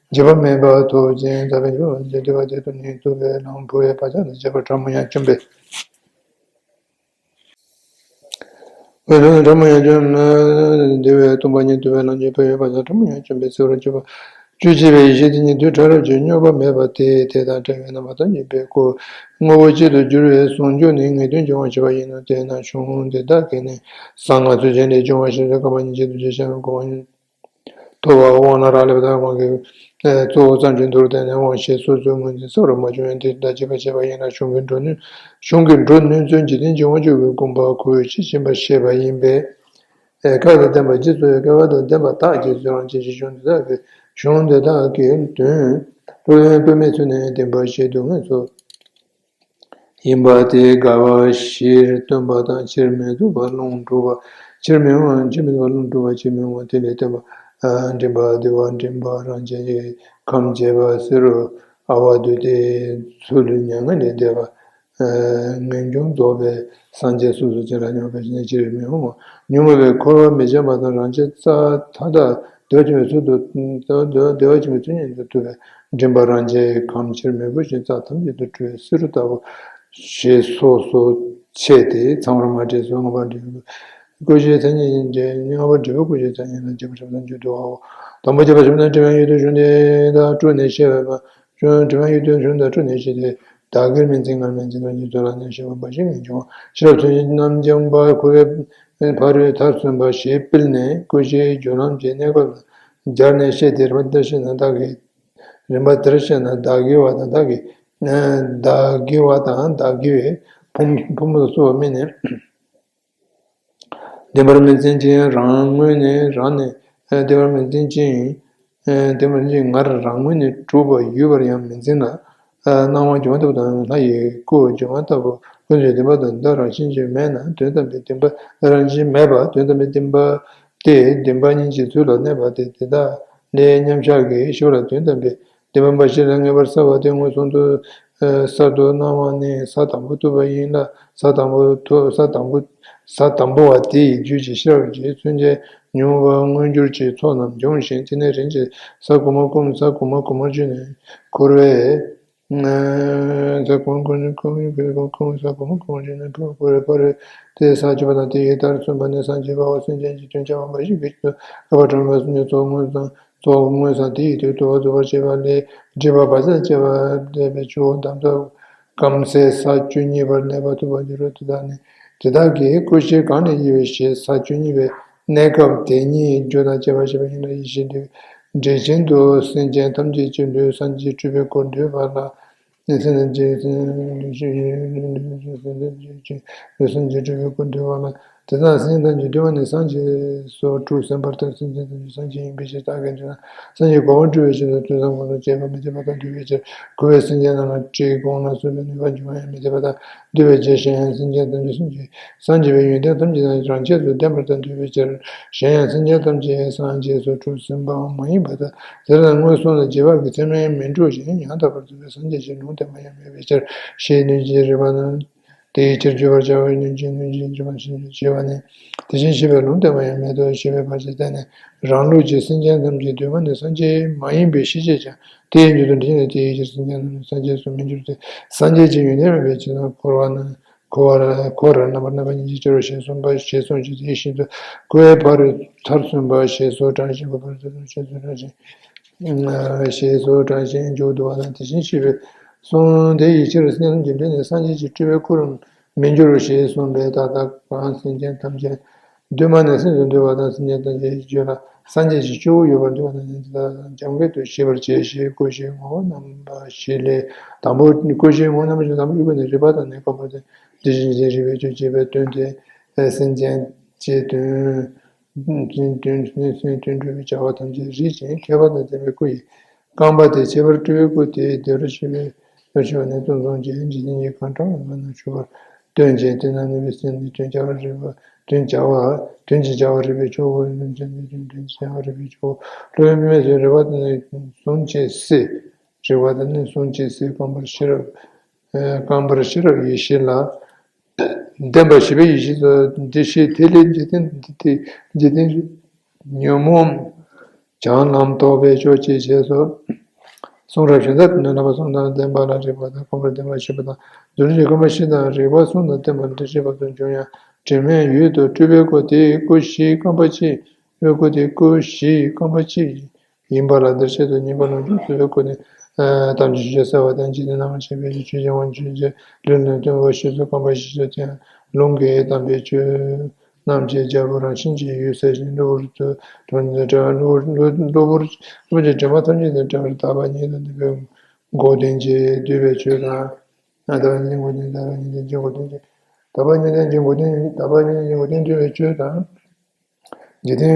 འབྱེད་པ་མེད་པ་ཐོབ་ཅིང་། ཟག་པའི་འབྱེད་པ་མེད་པའི་བདེ་བ་དེ་ཐོབ་ནས་ཐོབ་པའི་ལམ་འཕོ་བའི་བག་ཆགས་དང་བཅས་པ་ཕྲ་མོ་ཡང་བཅོམ་པའི། འོད་སྲུང་ཕྲ་མོ་ཡང་བཅོམ་ན། བདེ་བས་སྟོང་པ་ཉིད་རྟོགས་པའི་ལམ་གྱི་འཕོ་བའི་བག་ཆགས་ཕྲ་མོ་ཡང་བཅོམ་པའི་སེལ་བར་གྱུར་པ། བཅུ་གཅིག་པའི་ཡེ་ཤེས་དེ་ཉིད་དུས་ཕྲ་རབ་ཀྱི་སྙོམས་པ་མེད་པ་སྟེ། དེ་དང་བྲལ་བའི་རྣམ་པ་ཐམས་ཅད་པའི་སྐུ། དངོས་པོ་གཅིག་ཏུ་གྱུར་པའི་ཟུང་འཇུག་ནི་ངེས་དོན་གྱི་དབང་བྱེད་པ་ཡིན་ནོ། དེས་ན་གཞུང་འདི་དག་གིས་ནི་གསང་སྔགས་ཚུལ་བཞིན་ལས་བྱུང་བ་ཞེས་བྱ་བ་རྐང་པ་ཉིད་ཀྱི་ཐུགས་རྗེ་ཤར་བའི་གོ་འཕང་ཐོབ་པའི་དབང་ལ་རག་ལས་པ་དང་། དབང་གི་གཙོ་བོ་ཙམ་གྱི་མདོར་བསྟན་ནས་དབང་ཤེས་སོ་སོའི་ངོས་འཛིན་གསལ་བར་མ་བྱུང་བས་འདི་ལྟར་རྒྱས་པར་བཤད་པ་ཡིན་ལ། གཞུང་གི་འགྲོ་ནུས་གཞུང་གི་འགྲོ་ནུས་མཚོན་གྱི་རྟེན་ཅིང་དབང་ཕྱུག་གི་དགོངས་པ་ཁོ་བོས་ཇི་བཞིན་པར་བཤད་པ་ཡིན་པས། སྐལ་བ་དང་ལྡན་པ་རྗེས་སུ་སྐལ་བ་དང་ལྡན་པ་དག་གིས་རང་བཞིན་གྱི་གཞུང་འདི་དག་གི་གཞུང་འདི་དག་གི་དོན་སློབ་དཔོན་དཔེ་མི་སྲིད་ནས་བདེན་པར་བཤད་དུས་དངོས་སུ་ཡིན་པ་དེ་དགའ་བ་བཞིར་སྟོན་པ་དང་། ཕྱིར་མི་ལྡོག་པ་ལུང་དྲུག་པ། ཕྱིར་མི་ལྡོག་ཕྱིར་མི་ལྡོག་པ་ལུང་དྲུག་པ་ཕྱིར་མི་ལྡོག་པ་དེ་ལས་བསྟན་པ། མགྲིན་པ་བདེ་བ་མགྲིན་པ་རང་བྱས་ཀྱི་ཁམས་བྱས་པ་ཟེར་རོ། ཨ་བ་དུ་སྟེ་ཚུལ་མྱ་ངན་ལས་འདས་པ། ངེས་འབྱུང་རྫོགས་པའི་སངས་རྒྱས་སོ་སོ་ཅན་ལ་སྙོམས་པའི་ཕྱིར་ཕྱིར་མི་ལྡོག་པ། ཉོན་མོངས་པའི་འཁོར་བ་མི་འཆབ་པ་དང་རང་ཆས་རྩ་མཐའ་དག་བདེ་བ་ཆེན་པོའི་ཚུལ་དུ་བདེ་བ་ཆེན་པོའི་ཚུལ་ཉིད་དུ་ཐུབ་པའི་མགྲིན་པ་རང་བྱས་ཁམས་ཕྱིར་མི་འབུད་ཅིང་རྩ་ཐམས་ཅད་དུ་གྲོལ་བའི་བསེ་རུ་ལྟ་བུ་ཞེས་སོ་སོ་ཕྱེ་སྟེ་ཚང་བར་མ་བྲིས་སོ། ལྔ་པ་འབྲས་བུ་ཀུན་གཞིའི་མཚན་ཉིད་ཀྱི་ལྔ་པ་འབྲས་བུ་ཀུན་གཞིའི་མཚན་ཉིད་ལ་རྒྱས་པར་བཤད་པ་དང་མཇུག་བསྡུའོ། དང་པོ་རྒྱས་པར་བཤད་པ་དང་འབྲེལ་བའི་ཡུལ་དུ་གཞུང་འདི་དག་སྤྲོས་ནས་བཤད་པ། གཞུང་འབྲེལ་བའི་ཡུལ་དུ་གཞུང་དག་སྤྲོས་ནས་བཤད་དེ། བདག་གིར་མི་འཛིན་ངར་མི་འཛིན་པ་ཉིད་དུ་ལ་ནི་ཞེས་པ་འབའ་ཞིག་ངེས་འབྱུང་བ། ཤེས་རབ་ཚུལ་གྱི་རྣམ་བསྐྱང་པ་ཁོ་བོས་ཕ་རོལ་མཐར་སོན་པ་ཞེས་སྤེལ་ནས་ཀུན་གཞིའི་རྒྱུ་ལམ་གྱི་གནས་སྐབས་ལ་སྦྱར་ནས་བཤད་དེ། རིམ་པ་འདིར་བཤད་ན་བདག་གི་རིམ་པ་འདིར་བཤད་ན་བདག་གི་བ་དང་བདག་གི་བདག་གི་བ་དང་བདག་གི་བའི་ཕུང་ཕུང་པོ་སོགས་སྨིན་ནས། བདེན་པར་མི་འཛིན་ཅིང་རང་ངོས་ནས་རང་ནས་བདེན་པར་མི་འཛིན་ཅིང་། བདེན་པར་མི་འཛིན་ངར་རང་ངོས་ནས་གྲུབ་པ་ཡོད་པར་ཡང་མི་འཛིན་ལ། སྣང་བ་སྒྱུ་མ་ལྟ་བུ་དང་ལྷ་ཡི་སྐུ་སྒྱུ་མ་ལྟ་བུ་ཀུན་རྫོབ་བདེན་པ་དང་བདག་རང་བཞིན་གྱིས་མེད་ན་དོན་དམ་པའི་བདེན་པ་བདག་རང་བཞིན་མེད་པ་དོན་དམ་པའི་བདེན་པ་སྟེ། བདེན་པ་གཉིས་ཀྱི་ཚུལ་ལ་གནས་པ་སྟེ། དེ་དག་ལས་མཉམ་གཞག་གི་ཞི་བ་ལ་དོན་དམ་པའི་བདེན་པ་འབའ་ཞིག་ལ་ངེས་པར་གསལ་བ་དེ་མངོན་སུམ་དུ་གསར་དུ་སྣང་བ་ནི་ས་དང་པོ་ཐུབ་པ་ཡིན་ལ། ས་དང་པོ་ཐུབ་ས་དང་པོ་ས་དང་པོ་བ་དེ་ཡི་རྒྱུད་ཀྱི་ཤེས་རབ་ཀྱི་མཚོན་བྱེད་མྱོང་བ་མངོན་གྱུར་གྱི་ཚོགས་རྣམས་འབྱུང་ཞིང་། དེ་ནས་རིམ་གྱིས་ས་གོང་མ་ཀུན་ས་གོང་མ་གོང་མར་བརྗོད་ནས་འཁོར་བའི་ ས་གོང་གོང་གོང་གོང་གོང་ས་གོང་གོང་ཞེས་ནས་ཕུ་ཕུ་རེ་ཕ་རེ་དེ་ས་བཅུ་པ་དང་དེ་ཡི་མཐར་སོན་པ་ནི་སངས་རྒྱས་པའོ། སེམས་ཅན་གྱི་དོན་བྱ་བ་འབའ་ཞིག་གིས་བསྐལ་པ་གྲངས་མེད་སུམ་ཅུ་ཚོགས་དངོས་སམ་ཚོགས་དངོས་སམ་དེ་ཡི་དོན་དུ་འོ་བཟོད་པར་བྱེད་པ་ལས་སྒྲིབ་པ་བག་ཆགས་བཅས་པ་འདས་པའི་ཆུ་བོ་འདམ་རྫབ་སྐམ་སའི་ས་བཅུ་གཉིས་པར་གནས་པ་ཐུབ་པར་འགྱུར་རོ། དེ་དག་ནི་དེ་དག་གི་ཀུན་གཞི་གང་ནས་ཡོད་པའི་ཞེས་ས་བཅུ་གཉིས་པའི་གནས་སྐབས་དེ་ཉིད་རྒྱུ་དང་བཅས་པ་ཞེས་པ་ཡིན་ལ། ཡེ་ཤེས་འདི་འགྲེལ་ཆེན་དུ་སེམས་ཅན་ཐམས་ཅད་ཀྱི་ལུས་སངས་རྒྱས་སྤྲུལ་པའི་སྐུར་འདུས་པ་ལ། སེམས་ཅན་ལུས་སངས་རྒྱས་སྤྲུལ་པའི་སྐུར་འདུས་པ་ལ། དེ་དག་སེམས་ཅན་ཐམས་ཅད་འདུས་པ་ནི་སངས་རྒྱས་སོ། དྲུག་སེམས་དཔར་ལྟར་སེམས་ཅན་ཐམས་ཅད་སངས་རྒྱས་ཡིན་པའི་ཕྱིར། བདག་གིས་འདི་ན་སངས་རྒྱས་གོ་འཕང་སྤྲུལ་པའི་ཕྱིར་དུ་དུས་གསུམ་ཀུན་ཏུ་བྱེད་པ་མི་འཐད་པ་དང་འདུས་པའི་ཕྱིར། གུས་པས་སེམས་ཅན་རྣམས་ལ་སྤྲུལ་དགོངས་ལ་སོགས་པའི་ནུས་པ་འབྱུང་བ་ཡང་མི་འཐད་པ་དང་འདུས་པའི་ཕྱིར། གཞན་ཡང་སེམས་ཅན་ཐམས་ཅད་སངས་རྒྱས་སངས་རྒྱས་པའི་ཡོན་ཏན་ཐམས་ཅད་རང་ཆས་སུ་ལྡན་པ་དང་འདུས་པའི་ཕྱིར། གཞན་ཡང་སེམས་ཅན་ཐམས་ཅད་སངས་རྒྱས་སོ། དྲུག་སེམས་དཔའ་མ་ཡིན་པ་དང་། དེ་ལ་མངོན་སུམ་དུ་རྗེས་དཔག་གི་ཚད་མས་མི་འགྲུབ་ཅིང་ཡང་དག་པར་རྫོགས་པའི་སངས་རྒྱས་ཀྱི་ལུང་བསྟན་པ་ཡང་མེད་པའི་ཕྱིར། ཞེས་ནུས་ཀྱིས་རིགས་པ་རྣམས་དེའི་ཕྱིར་བརྗོད་པར་བྱ་བའི་ནུས་ཀྱིས་ནུས་ཀྱིས་བརྗོད་པར་བྱ་བ་ནི། དེ་བཞིན་གཤེགས་པའི་ལུང་བསྟན་པ་ཡང་མེད་དོ་ཞེས་པའི་བར་གྱིས་བསྟན་ནས། རང་ལུགས་ཀྱི་སེམས་ཅན་ཐམས་ཅད་འདུས་པ་ནི་སངས་རྒྱས་མ་ཡིན་པའི་ཕྱིར། བྱས་ཀྱང་དེ་ཡི་མཇུག་ཏུ་འདི་ནི་དེའི་ཕྱིར་སེམས་ཅན་རྣམས་ནི་སངས་རྒྱས་སུ་མི་འགྱུར་ཏེ། སངས་རྒྱས་ཀྱི་ཡོན་ཏན་མེད་པའི་ཕྱིར་དང་། འཁོར་བ་ན་འཁོར་བར་འཁོར་བར་རྣམ་པར་སྨིན་པ་ཉིད་ཀྱིས་སྐྱེ་རོ་ཞེས་གསུངས་པ་ཞེས་གསུངས་ཤིང་། དེ་བཞིན་དུ་གུས་པས་ཕ་རོལ་མཐར་སོན་པ་ཞེས་སོགས་དྲངས་ཤིང་། གུས་པས་ཕ་རོལ་མཐར་སོན་པ་ཞེས་སོགས་དྲངས་ཤིང་། ཞེས་སོགས་དྲངས་ཤིང་མཇུག་བསྡུ་བ་དང་། དེ་བཞིན་གཤེགས་པས་གསུངས། དེ་ཡི་ཕྱིར་སེམས་ཅན་ཐམས་ཅད་ནི་སངས་རྒྱས་ཀྱི་སྤྲུལ་པའི་སྐུར་མི་འགྱུར་ཞེས་གསུངས་པས། ད་ལྟ་གང་སེམས་ཅན་ཐམས་ཅད་འདུས་མ་ནས་སེམས་སུ་འདུས་པ་དང་། སེམས་ཅན་ཐམས་ཅད་ཀྱི་རྒྱུད་ལ་སངས་རྒྱས་ཀྱི་སྤྲུལ་སྐུ་ཡོད་པར་འདུས་པ་དང་། དེ་དག་འཇམ་དགྱེས་སུ་ཤེས་པར་བྱས་ཤིང་། ཀུན་གཞིའི་ངོ་བོ་རྣམ་པ་བཞི་ལས་དང་པོ། ཀུན་གཞིའི་ངོ་བོ་རྣམ་པ་བཞི་དང་པོ་ཡོད་པ་ནི་རིགས་པ་དང་ནི་རྐང་པ་སྟེ། དེ་བཞིན་གཤེགས་པའི་རིགས་པས་ཆོས་བྱེད་པའི་དོན་ཏེ། སེམས་ཅན་གྱི་དོན། དོན་དོན་དོན་སྒྲུབ་པའི་བྱ་བ་ཐམས་ཅད་རིག་ཅིང་མཁས་པ་དང་ལྡན་པའི་སྐུ་ཡི་རྐང་པ་སྟེ། ཁྱད་པར་སྤྲུལ་པའི་སྐུ་དེ་བདེ་རུ་ཆེ་བའི་ལྟར་ཆེ་བ་ནི་གཙོ་བཟུང་གིས་འཇིག་རྟེན་གྱི་ཁམས་ཕྲ་བ་རྣམས་ན་འཆར་བར་སྟོན་ཅིང་། དེ་རྣམས་ནི་བའི་སེམས་ནི་དོན་བྱ་བར་རིག་པ། དོན་བྱ་བ། དོན་གྱི་བྱ་བ་རིག་པའི་ཆོས་ཀུན་སེམས་ཅན་ནི་དོན་བྱ་བ་རིག་པའི་ཆོས། སློབ་དཔོན་པདྨས་གསུངས། རིག་པ་དེ་ནི་ཟུང་འཇུག་སྲིད། རིག་པ་དེ་ནི་ཟུང་འཇུག་སྲིད། རྐང་པར་ཤེས་རབ། རྐང་པར་ཤེས་རབ་ཡེ་ཤེས་ལ་ལྡན་པ་ཞི་བའི་ཡེ་ཤེས་སོ། འདི་ཕྱིར་ཐིག་ལེ་འཇིག་རྟེན་འདི་ཐིག་འཇིག་རྟེན་ཉོན་མོངས་བྱང་ལམ་རྟོགས་པའི་མཆོག་ཅེས་བྱས་སོ། གསུང་རབ་གཞན་དག་ཏུ་ནི་བསླབ་པ་གསུམ་དང་ལྡན་པ་ལ་རིག་པ་དང་། རྐང་པར་ལྡན་པ་ཞི་བ་དང་། རྫུ་འཕྲུལ་གྱི་རྐང་པ་བཞི་དང་། རིག་པ་གསུམ་དང་ལྡན་པ་འདི་ཤེས་པ་དང་འབྱུང་ཡང་དྲི་མེད་འོད་དུ་སྤྲུལ་པའི་སྐུ་དེའི་སྐུ་བཞིའི་རྐང་པ་གཅིག་སྐུ་དེའི་སྐུ་བཞིའི་རྐང་པ་གཅིག་ཡིན་པ་ལ་འདིར་ཆེད་དུ་ཉན་པ་ལོངས་སྤྱོད་ཚུལ་གྱི་སྒོ་ནས། ཨ་དམ་ཆོས་ཀྱི་ཆོས་གསལ་བ་དང་། འཇིག་རྟེན་རྣམ་པར་ཤེས་པའི་ཆོས་ཀྱི་དབང་ཕྱུག་ཅེས་ལུས་ལ་སྟོན་པ་བཞི་ཚོ་རྐང་པ་བཞི་ཚོ་སྟེ། ལུང་གིས་དམ་པའི་ཆོས་རྣམས་ཀྱི་རྒྱལ་པོ་རང་བཞིན་གྱིས་འོད་གསལ་ཞིང་གློ་བུར་དུ་གྲོལ་ནས། གྲོལ་བ་གློ་བུར་གློ་བུར་གློ་བུར་གྱི་དྲི་མ་ཐམས་ཅད་དང་བྲལ་བར་དག་པ་ཉིད་དང་ལྡན་པའི་འགོག་བདེན་གྱིས་བསྡུས་པའི་ཆོས་དང་། དག་པ་ཉིད་ཀྱི་འགོག་བདེན། དག་པ་ཉིད་ཀྱི་འགོག་བདེན་གྱིས། དག་པ་ཉིད་ཀྱི་འགོག་བདེན། དག་པ་ཉིད་ཀྱི་འགོག་བདེན་བསྡུས་པའི་ཆོས་དང་། འཇིག་རྟེན་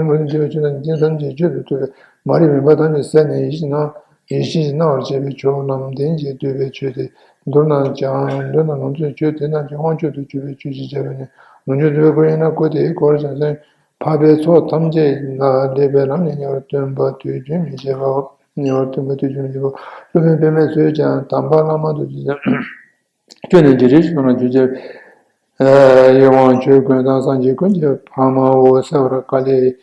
ཀུན་ཏུ་སྐྱེ་བ་ཆོས་དང་། འཇིག་རྟེན་ཐམས་ཅད་རྒྱུད་དུ་ཐུག་པའི་མ་རིག་མུན་པ་ཐམས་ཅད་སེལ་ནས་ཡེ་ཤེས་སྣང་ཡེ་ཤེས་སྣང་བར་བྱེད་པའི་ཆོས་རྣམས་བདེན་གྱིས་བསྡུས་པའི་ཆོས་ཏེ། མདོར་ན་ཀྱང་མདོར་ན་ལོངས་སྤྱོད་ཆོས་དེ་རྣམས་ཀྱི་དབང་ཕྱུག་ཏུ་གྱུར་པའི་ཆོས་ཞེས་བྱ་བས་ནི། ལོངས་སྤྱོད་ཐུབ་པའི་སྐུ་ཡིན་ན། སྐུ་དེའི་འཁོར་བྱང་སེམས་འཕགས་པའི་ཚོགས་ཐམས་ཅད་ལ་ལེགས་པའི་ལམ་ནས་ཉེ་བར་སྟོན་པ་དུས་རྒྱུན་མི་འཆད་པའོ། ཉེ་བར་སྟོན་པ་དུས་རྒྱུན་མི་འཆད་པའོ། སློབ་དཔོན་པདྨས་གསོལ་ཀྱང་དམ་པ་བླ་མ་ཐུགས་རྗེ་ཅན། ཁྱོད་ནི་རྗེ་རིགས་སུ་ལ་འཇུག་ཅེས། ཡེ་དབང་ཕྱུག་ཀུན་དང་སངས་རྒྱས་ཀུན་གྱི་ཕ་མའོ། གསལ་བར་བཀའ་ལས་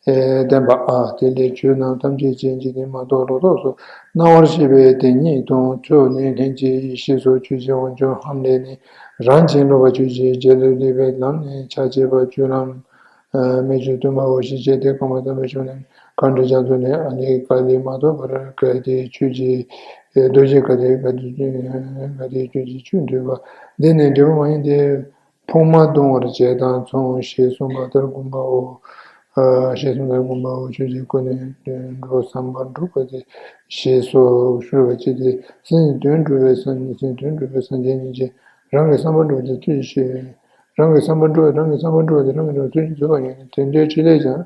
བསྟན་པ། ཨ་དེ་ལས་ཆོས་རྣམས་ཐམས་ཅད་ཀྱི་འཇིག་རྟེན་མ་རྟོགས་ལོག་རྟོག་སོགས་སྣང་བར་བྱེད་པའི་དེ་ཉིད་དང་། ཕྱོགས་ནས་ལྷན་ཅིག་ཡེ་ཤེས་སོགས་ཆོས་ཀྱི་དབང་ཕྱུག་ཧཱུྃ་ལས་ནི། རང་བྱིན་རློབ་པ་ཆོས་ཀྱི་རྒྱལ་སློབ་ལེགས་པའི་ལམ་ནས་ཕྱག་བྱས་པ་སྤྱོད་ལམ། སྨོན་ལམ་སྟོན་པའོ་ཞེས་བྱ་སྟེ། རྐང་པ་ཐོད་པའི་ཕྱོགས་ནས་མཁའ་འགྲོའི་རྒྱ་མཚོ་ལས། ཨ་ནི་བཀའ་ལས་མ་ཐོབ་པར་ག་དེའི་ཆོས་ཀྱི་རྡོ་རྗེ་ག་དེའི་ག་དེའི་ག་དེའི་ཆོས་ཀྱི་ཆོས་འདུས་པ། འདི་ནི་འབྲས་བུ་མ་ཡིན་ཏེ། ཕུང་པོ་གདུང་བར་བྱེད་དང་མཚུངས། ཞེས་གསུངས་པ་ལྟར་དགོངས་པའོ། ཞེས་གསུངས་པ་ལྟར་དགོངས་པའོ། ཆོས་ཀྱི་སྐུ་ནི་དོན་འགྲུབ་བསམ་པ་འགྲུབ་པ་སྟེ། ཞེས་སོགས་ཞུ་བ་ཅི་སྟེ། སེམས་དོན་འགྲུབ་པའི་སངས་སེམས་དོན་འགྲུབ་པའི་སངས་རྒྱས་ཉིད་ཀྱིས་རང་གི་བསམ་པ་འགྲུབ་པ་སྟེ། ཐུགས་ཀྱི་ཤེས། རང་གི་བསམ་པ་འགྲུབ་པ། རང་གི་བསམ་པ་འགྲུབ་པ་སྟེ། རང་གི་བསམ་པ་ཐུགས་ཀྱི་རྫོགས་པ་ཡིན། དེ་འདྲའི་ཕྲིན་ལས་ཀྱང་།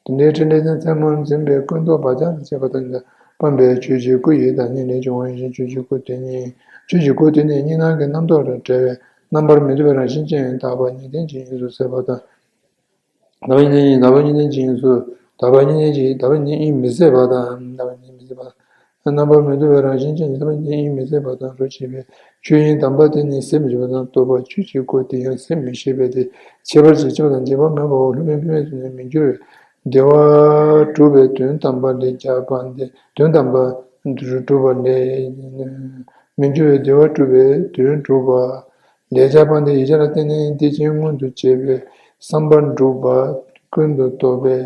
དེ་འདྲའི་ཕྲིན་ལས་ཀྱང་མཚན་མོར་འཛིན་པའི་ཀུན་རྟོག་བག་ཆགས་དང་བཅས་པ་དང་སྤངས་པའི་ཆོས་ཀྱི་སྐུ་ཡི་བདག་ཉིད་ལས་བྱུང་བ་ཡིན་ཞིང་། ཆོས་ཀྱི་སྐུ་དེ་ཉིད་ཆོས་ཀྱི་སྐུ་དེ་ནི་གཉིས་སྣང་གི་རྣམ་རྟོག་དང་བྲལ་བའི་རྣམ་པར་མི་རྟོག་པའི་རང་བཞིན་ཅན། དག་པ་ཉིད་ལྡན་ཅིང་ཡོངས་སུ་ཟད་པ་དང་། དག་པ་ཉིད་ལྡན་ཅིང་ཡོངས་སུ། དག་པ་ཉིད་ལྡན་ཅིང་དག་པ་ཉིད་དབྱིངས་མི་ཟད་པ་དང་། དག་པ་ཉིད་མི་ཟད་པ། རྣམ་པར་མི་རྟོག་པའི་རང་བཞིན་ཅན། དག་པ་ཉིད་དབྱིངས་མི་ཟད་པ་དང་རོ་ཆེ་བའི་ཆོས་དབྱིངས་དམ་པ་དེ་ནི་ཟད་མི་ཤེས་པ་དང་། རྟོགས་པ་ཆོས་ཀྱི་སྐུ་དེ་ཡང་ཟད་མི་ཤེས་པ་སྟེ། ཁྱད་པར་གྱི་ཕྱོགས་དང་འགྱུར་བ་མེད་པའོ། སློབ་དཔོན་པདྨས་གསོལ་ནས་མི་འགྱུར་བའི་བདེ་བ་སྒྲུབ་པའི་དོན་དམ་པ་ལས་ཀྱང་དོན་དམ་པ། གྲུབ་པ་ལས། མི་འགྱུར་བའི་བདེ་བ་སྒྲུབ་པའི་དོན་གྲུབ་པ། ལས་བྱ་སྤངས་ཏེ་ཡིད་བྱེད་ལ་བརྟེན་ནས་བདེ་ཆེན་མངོན་དུ་བྱེད་པའི་བསམ་པ་འགྲུབ་པ། ཀུན་ཏུ་རྟོག་པའི་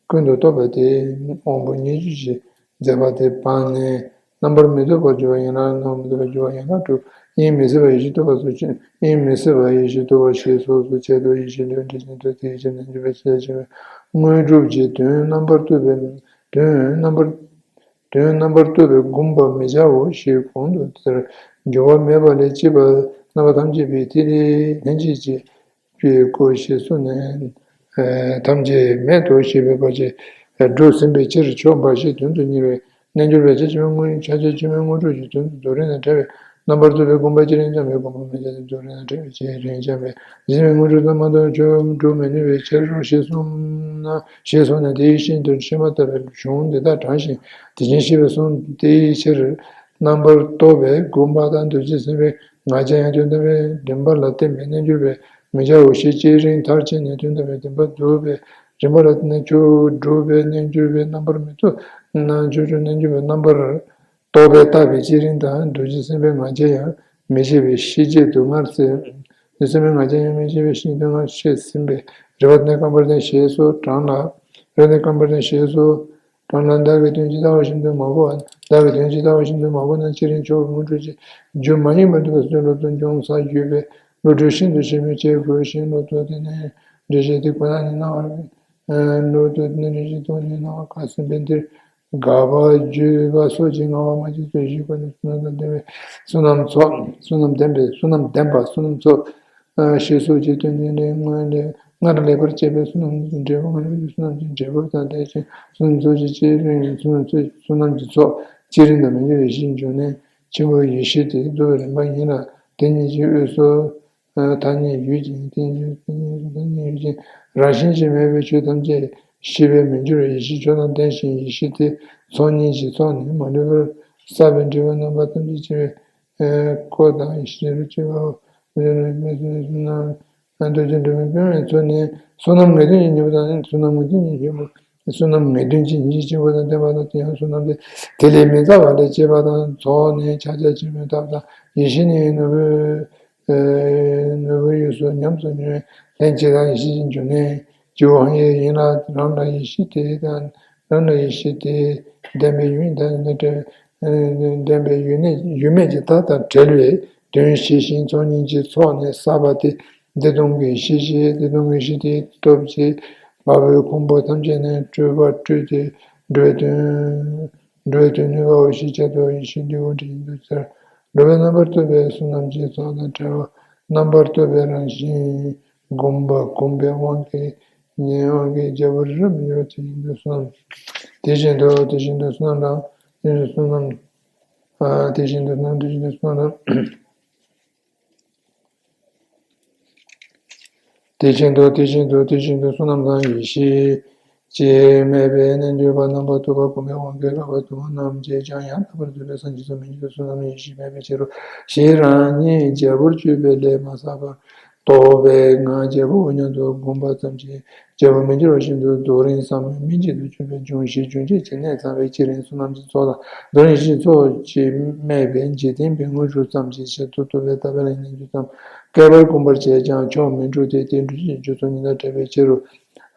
ཀུན་ཏུ་རྟོག་པ་སྟེ་དབང་པོ་ཉེར་སྦྱོར་གྱི་མཛད་པ་དེ་སྤངས་ནས། རྣམ་པར་མི་རྟོག་པར་གྱུར་པ་ཡན་ལག་རྣམ་པར་མི་རྟོག་པར་གྱུར་པ་ཡན་ལག་དྲུག་དབྱིངས་མི་ཟད་པ་ཡེ་ཤེས་རྟོགས་པ་སོགས་ཀྱི། དབྱིངས་མི་ཟད་པ་ཡེ་ཤེས་རྟོགས་པ་ཞེས་སོགས་སུ་ཆད་དོ། ཡེ་ཤེས་ལུས་འབྲས་ཆེན་ཐོབ་སྟེ་ཡེ་ཤེས་རྣལ་འབྱོར་པའི་ཤེས་བྱ་ཆེན་པོའི་དངོས་གྲུབ་ཀྱི་དོན་རྣམ་པར་རྟོག་པའི་དོན་རྣམ་པར་དོན་རྣམ་པར་རྟོག་པས་བསྒོམ་པར་མི་བྱའོ་ཞེས་གོང་དུ་དེར་འགྱུར་བ་མེད་པ་ལས་སྐྱེས་པ་རྣམ་པ་ཐམས་ཅད་པའི་ཐིག་ལེ་ལྷན་སྐྱེས་ཀྱི་པའི་སྐུ་ཞེས་གསུངས་ནས། ཐམས་ཅད་མེད་དོ་ཞེས་པའི་བར་ཆད་སྒྲོལ་ཟིན་པའི་ཕྱིར་ཕྱོགས་འབའ་ཞིག་དོན་དུ་གཉེར་བའི་རྣལ་འབྱོར་པའི་ཕྱག་ཆེན་པོའི་དངོས་ཕྱག་ཆེན་པོའི་དངོས་གྲུབ་ཀྱི་དོན་དུ་རྫོགས་རིམ་དང་བྲལ་བའི་རྣམ་པར་རྟོག་པའི་བསྒོམ་པ་ཅི་རིགས་ཀྱང་མི་བསྒོམ་པར་མི་བྱ་སྟེ་རྫོགས་རིམ་དང་བྲལ་བའི་ཕྱིར་རིན་ཆེན་པའི་རྗེས་མའི་དངོས་གྲུབ་ཙམ་མ་གཏོགས་ཆོས་སྒྲུབ་མི་ནུས་པའི་ཕྱིར་རོ་ཞེས་གསུངས་ན། ཞེས་གསུངས་ནས་དེའི་ཤིན་ཏུ་ཕྱི་མ་ལྟ་བུའི་གཞུང་འདི་དག་དྲངས་ཤིང་དེ་བཞིན་གཤེགས་པས་གསུངས། དེའི་ཕྱིར་རྣམ་པར་རྟོག་པའི་བསྒོམ་པ་དང་འདུ་བྱེད་ཟིན་པའི་ང་རྒྱལ་ཡང་དོན་དམ་པའི་རིམ་པ་ལ་བརྟེན་པའི་རྣལ་འབྱོར་པའི་མི་བྱའོ་ཞེས་བསྐྱེད་རིམ་མཐར་ཕྱིན་ནས་དོན་དམ་པའི་བདེན་པ་རྫོགས་པའི་རིམ་པ་ལ་བརྟེན་ནས་ཆོས་སྒྲུབ་པའི་རྣལ་འབྱོར་པའི་རྣམ་པར་མི་རྟོག་ན་ཆོས་སྒྲུབ་རྣལ་འབྱོར་པའི་རྣམ་པར་རྟོག་པས་བཏགས་པའི་བསྐྱེད་རིམ་དང་འདུ་བྱེད་ཟིན་པའི་ང་རྒྱལ་ཡང་མི་བྱེད་པའི་ཤེས་བྱེད་དུ་སྔར་སེམས། འདུ་ཟིན་པའི་ང་རྒྱལ་ཡང་མི་བྱེད་པའི་ཤེས་བྱེད་དུ་སྔར་བཤད་ཟིན་པའི་རེ་བ་ནི་རྐང་པར་ལྡན་ཞེས་སོགས་དྲངས་ལ། རེ་བ་ནི་རྐང་པར་ལྡན་ཞེས་སོགས་དྲངས་ལ། བདག་གི་དོན་ཇི་ལྟ་བ་བཞིན་དུ་མ་གོ་བ། བདག་གི་དོན་ཇི་ལྟ་བ་བཞིན་དུ་མ་གོ་ན་བསྐྱེད་རིམ་མཆོག་གི་དངོས་གྲུབ་ཀྱི་རྒྱུ་མ་ཡིན་པར་འདོད་པའི་བརྩོན་འགྲུས་ཀྱང་ས་བརྒྱུད་པའི་བློ་གྲོས་ཤིན་ཏུ་ཆེན་པོས་བསྐྱེད་དགོས་ཤིང་བློ་ལྡོག་སྟེ་ནི་འགྲེལ་བཤད་དེ་ཁོ་ན་ནི་སྣང་བ། བློ་ལྡོག་སྟེ་ནི་འགྲེལ་བཤད་དེ་ཁོ་ན་ནི་སྣང་བ་ཁ་ཟིན་པའི་འདིར། དགག་པ་བརྗོད་པ་སོགས་ཀྱི་ངག་དབང་མ་སྐྱེས་སུ་ཞིག་པ་ནི་བསོད་ནམས་ལྡན་པའི་བསོད་ནམས་ཚོགས། བསོད་ནམས་ལྡན་པའི་བསོད་ནམས་ལྡན་པ་བསོད་ནམས་ཚོགས། ཞེས་སོགས་ཀྱི་དོན་ནི་ལས་སྔོན་ལས་སྔར་ལེགས་པར་སྤྱད་པའི་བསོད་ནམས་ཀྱི་འབྲས་བུ། སྔར་ལས་བསོད་ནམས་ཀྱི་འབྲས་བུ་དང་ལྡན་ཞིང་བསོད་ནམས་ཚོགས་ཀྱི་བསྐྱེད་རིམ། བསོད་ནམས་ཚོགས། བསོད་ནམས་ཀྱི་ཚོགས་བསྐྱེད་རིམ་དང་མི་འགྱུར་བའི་ཡེ་ཤེས་འབྱུང་གནས་ཆེན་པོའི་ཡེ་ཤེས་དེ་རྫོགས་པའི་རིམ་པ་ཡིན་ལ། དེ་ཉིད་ཀྱི་དབུས་སུ་ཐ་སྙད་ཡོད་ཅིང་། དེ་ཉིད་ཀྱི་ཐ་སྙད་ཡོད་ཅིང་རང་བཞིན་གྱིས་མེད་པའི་ཆོས་ཐམས་ཅད་ཤེས་པས་མི་འགྱུར་བའི་ཡེ་ཤེས་མཆོག་དང་ལྡན་ཞིང་། ཡེ་ཤེས་དེ་ཚོགས་གཉིས་ཀྱི་ཚོགས་ནི་མ་ལུས་པར་བསགས་པའི་འབྲས་བུ་རྣམ་པ་ཐམས་ཅད་ཀྱི་སྐུ་དང་ཡེ་ཤེས་རུ་སྐྱེ་བའོ། འདོད་ཆེན་འགྲོ་མིའི་སྤྱོད་པའི་ཚུལ་ནི། བསོད་ནམས་ངེས་དོན་གྱི་སྙིང་པོ་དང་། བསོད་ནམས་ངེས་དོན་གྱི་སྙིང་པོ། བསོད་ནམས་ངེས་དོན་གྱི་སྙིང་རྗེ་ཆེན་པོ་དང་ལྡན་པ་དང་། དེ་ཡང་བསོད་ནམས་དེ་དེ་ལས་མི་འདའ་བ་ལས་སྐྱེས་པ་དང་། ཚོགས་ནི་ཕྱག་རྒྱ་ཆེན་པོའི་ཐབས་དང་། ཡེ་ཤེས་ནི་ནོར་བུའི་ནོར་བུའི་དབུས་སུ་ཉམས་སུ་མྱོང་བའི་ལྷན་སྐྱེས་དང་། ཡེ་ཤེས་ཀྱི་འབྱུང་གནས་ཀྱི་དབང་ཡིན་ལ། རང་ལ་ཡེ་ཤེས་དེ་དང་། རང་ལ་ཡེ་ཤེས་དེ་ལྡན་པའི་ཡུལ་དང་ལྡན་པའི་ཡུལ་མེད་ཀྱི་བདག་དང་བྲལ་བའི་དོན་ཤེས་ཤིང་། ཚོགས་གཉིས་ཀྱི་ཚོགས་ནི་བསགས་པ་དེ་བདེ་སྟོང་གི་ཤེས་བྱེད། བདེ་སྟོང་གི་ཤེས་བྱེད་དེའི་སྟོབས་ཀྱིས་འཕགས་པའི་ཁང་བུ་ཐམས་ཅད་ནས་སྤྲོས་པ་སྤྲོས་ཏེ་འགྲོ་བའི་དོན་འགྲོ་བའི་དོན་ནུས་པའོ་ཞེས་བྱ་དོ། ཡེ་ཤེས་འདི་དབང་ཕྲ་ཡིན་དུ་ཟེར། འགྲོ་བའི་རྣམ་པར་རྟོག་པའི་བསོད་ནམས་ཀྱི་ཚོགས་དང་བྲལ་བ། རྣམ་པར་རྟོག་པའི་རང་བཞིན་བསྒོམ་པ་བསྒོམ་པའི་དབང་གིས་ཉེ་དབང་གིས་རྒྱལ་པོ་རི་རབ་མི་འགྱུར་བ་དེ་ཡིན་དུ་གསུངས། དེ་བཞིན་དུ་དེ་བཞིན་དུ་བསོད་ནམས་དང་དེ་བཞིན་དུ་བསོད་ནམས་དེ་བཞིན་དུ་བསོད་ནམས་དེ་བཞིན་དུ་བསོད་ནམས། དེ་བཞིན་དུ་དེ་བཞིན་དུ་དེ་བཞིན་དུ་བསོད་ནམས་དང་ཡེ་ཤེས་ཀྱིས་སྨད་པའི་རྣལ་འབྱོར་པ་རྣམ་པར་རྟོག་པ་བསྒོམ་པའི་དབང་གིས་ལྷག་པར་དུ་རྣམ་མཁྱེན་ཀྱང་ཡང་དག་པར་རྫོགས་པའི་སངས་རྒྱས་སུ་མི་འགྱུར་བའི་བསོད་ནམས་ཡེ་ཤེས་སྨད་པའི་ཕྱིར་རོ། ཞེས་རང་ཉིད་རྒྱལ་པོར་སྤྱོད་པའི་ལས་མ་བསགས་པར་རྟོགས་པས་ང་རྒྱལ་པོའོ་སྙམ་དུ་བསྒོམ་པ་ཙམ་གྱིས་རྒྱལ་པོར་མི་འགྱུར་བ་བཞིན་དུ་རྫོགས་རིམ་ཟབ་མོའི་སྨིན་བྱེད་དུ་གྱུར་པའི་འབྱུང་བཞིའི་འབྱུང་བྱེད་ཀྱི་གནད་ཚང་བའི་བསྐྱེད་རིམ་བསོད་ནམས་ཀྱི་ཚོགས་དང་རྫོགས་རིམ་ཡེ་ཤེས་ཚོགས་ཀྱིས་སྨད་པའི་འཇིག་རྟེན་པའི་དངོས་གྲུབ་ཙམ་གྱི་ཕྱིར་དུ་རྟོགས་པས་བཏབ་པའི་ལས་རྣལ་འབྱོར་ཙམ། བསྐལ་པར་བསྒོམ་པར་བྱས་ཀྱང་མཆོག་མི་འགྲུབ་སྟེ། དེ་འགྲུབ་ཕྱིར་རྒྱུ་ཚོགས་གཉིས་དང་བྲལ་བའི་ཕྱིར་རོ།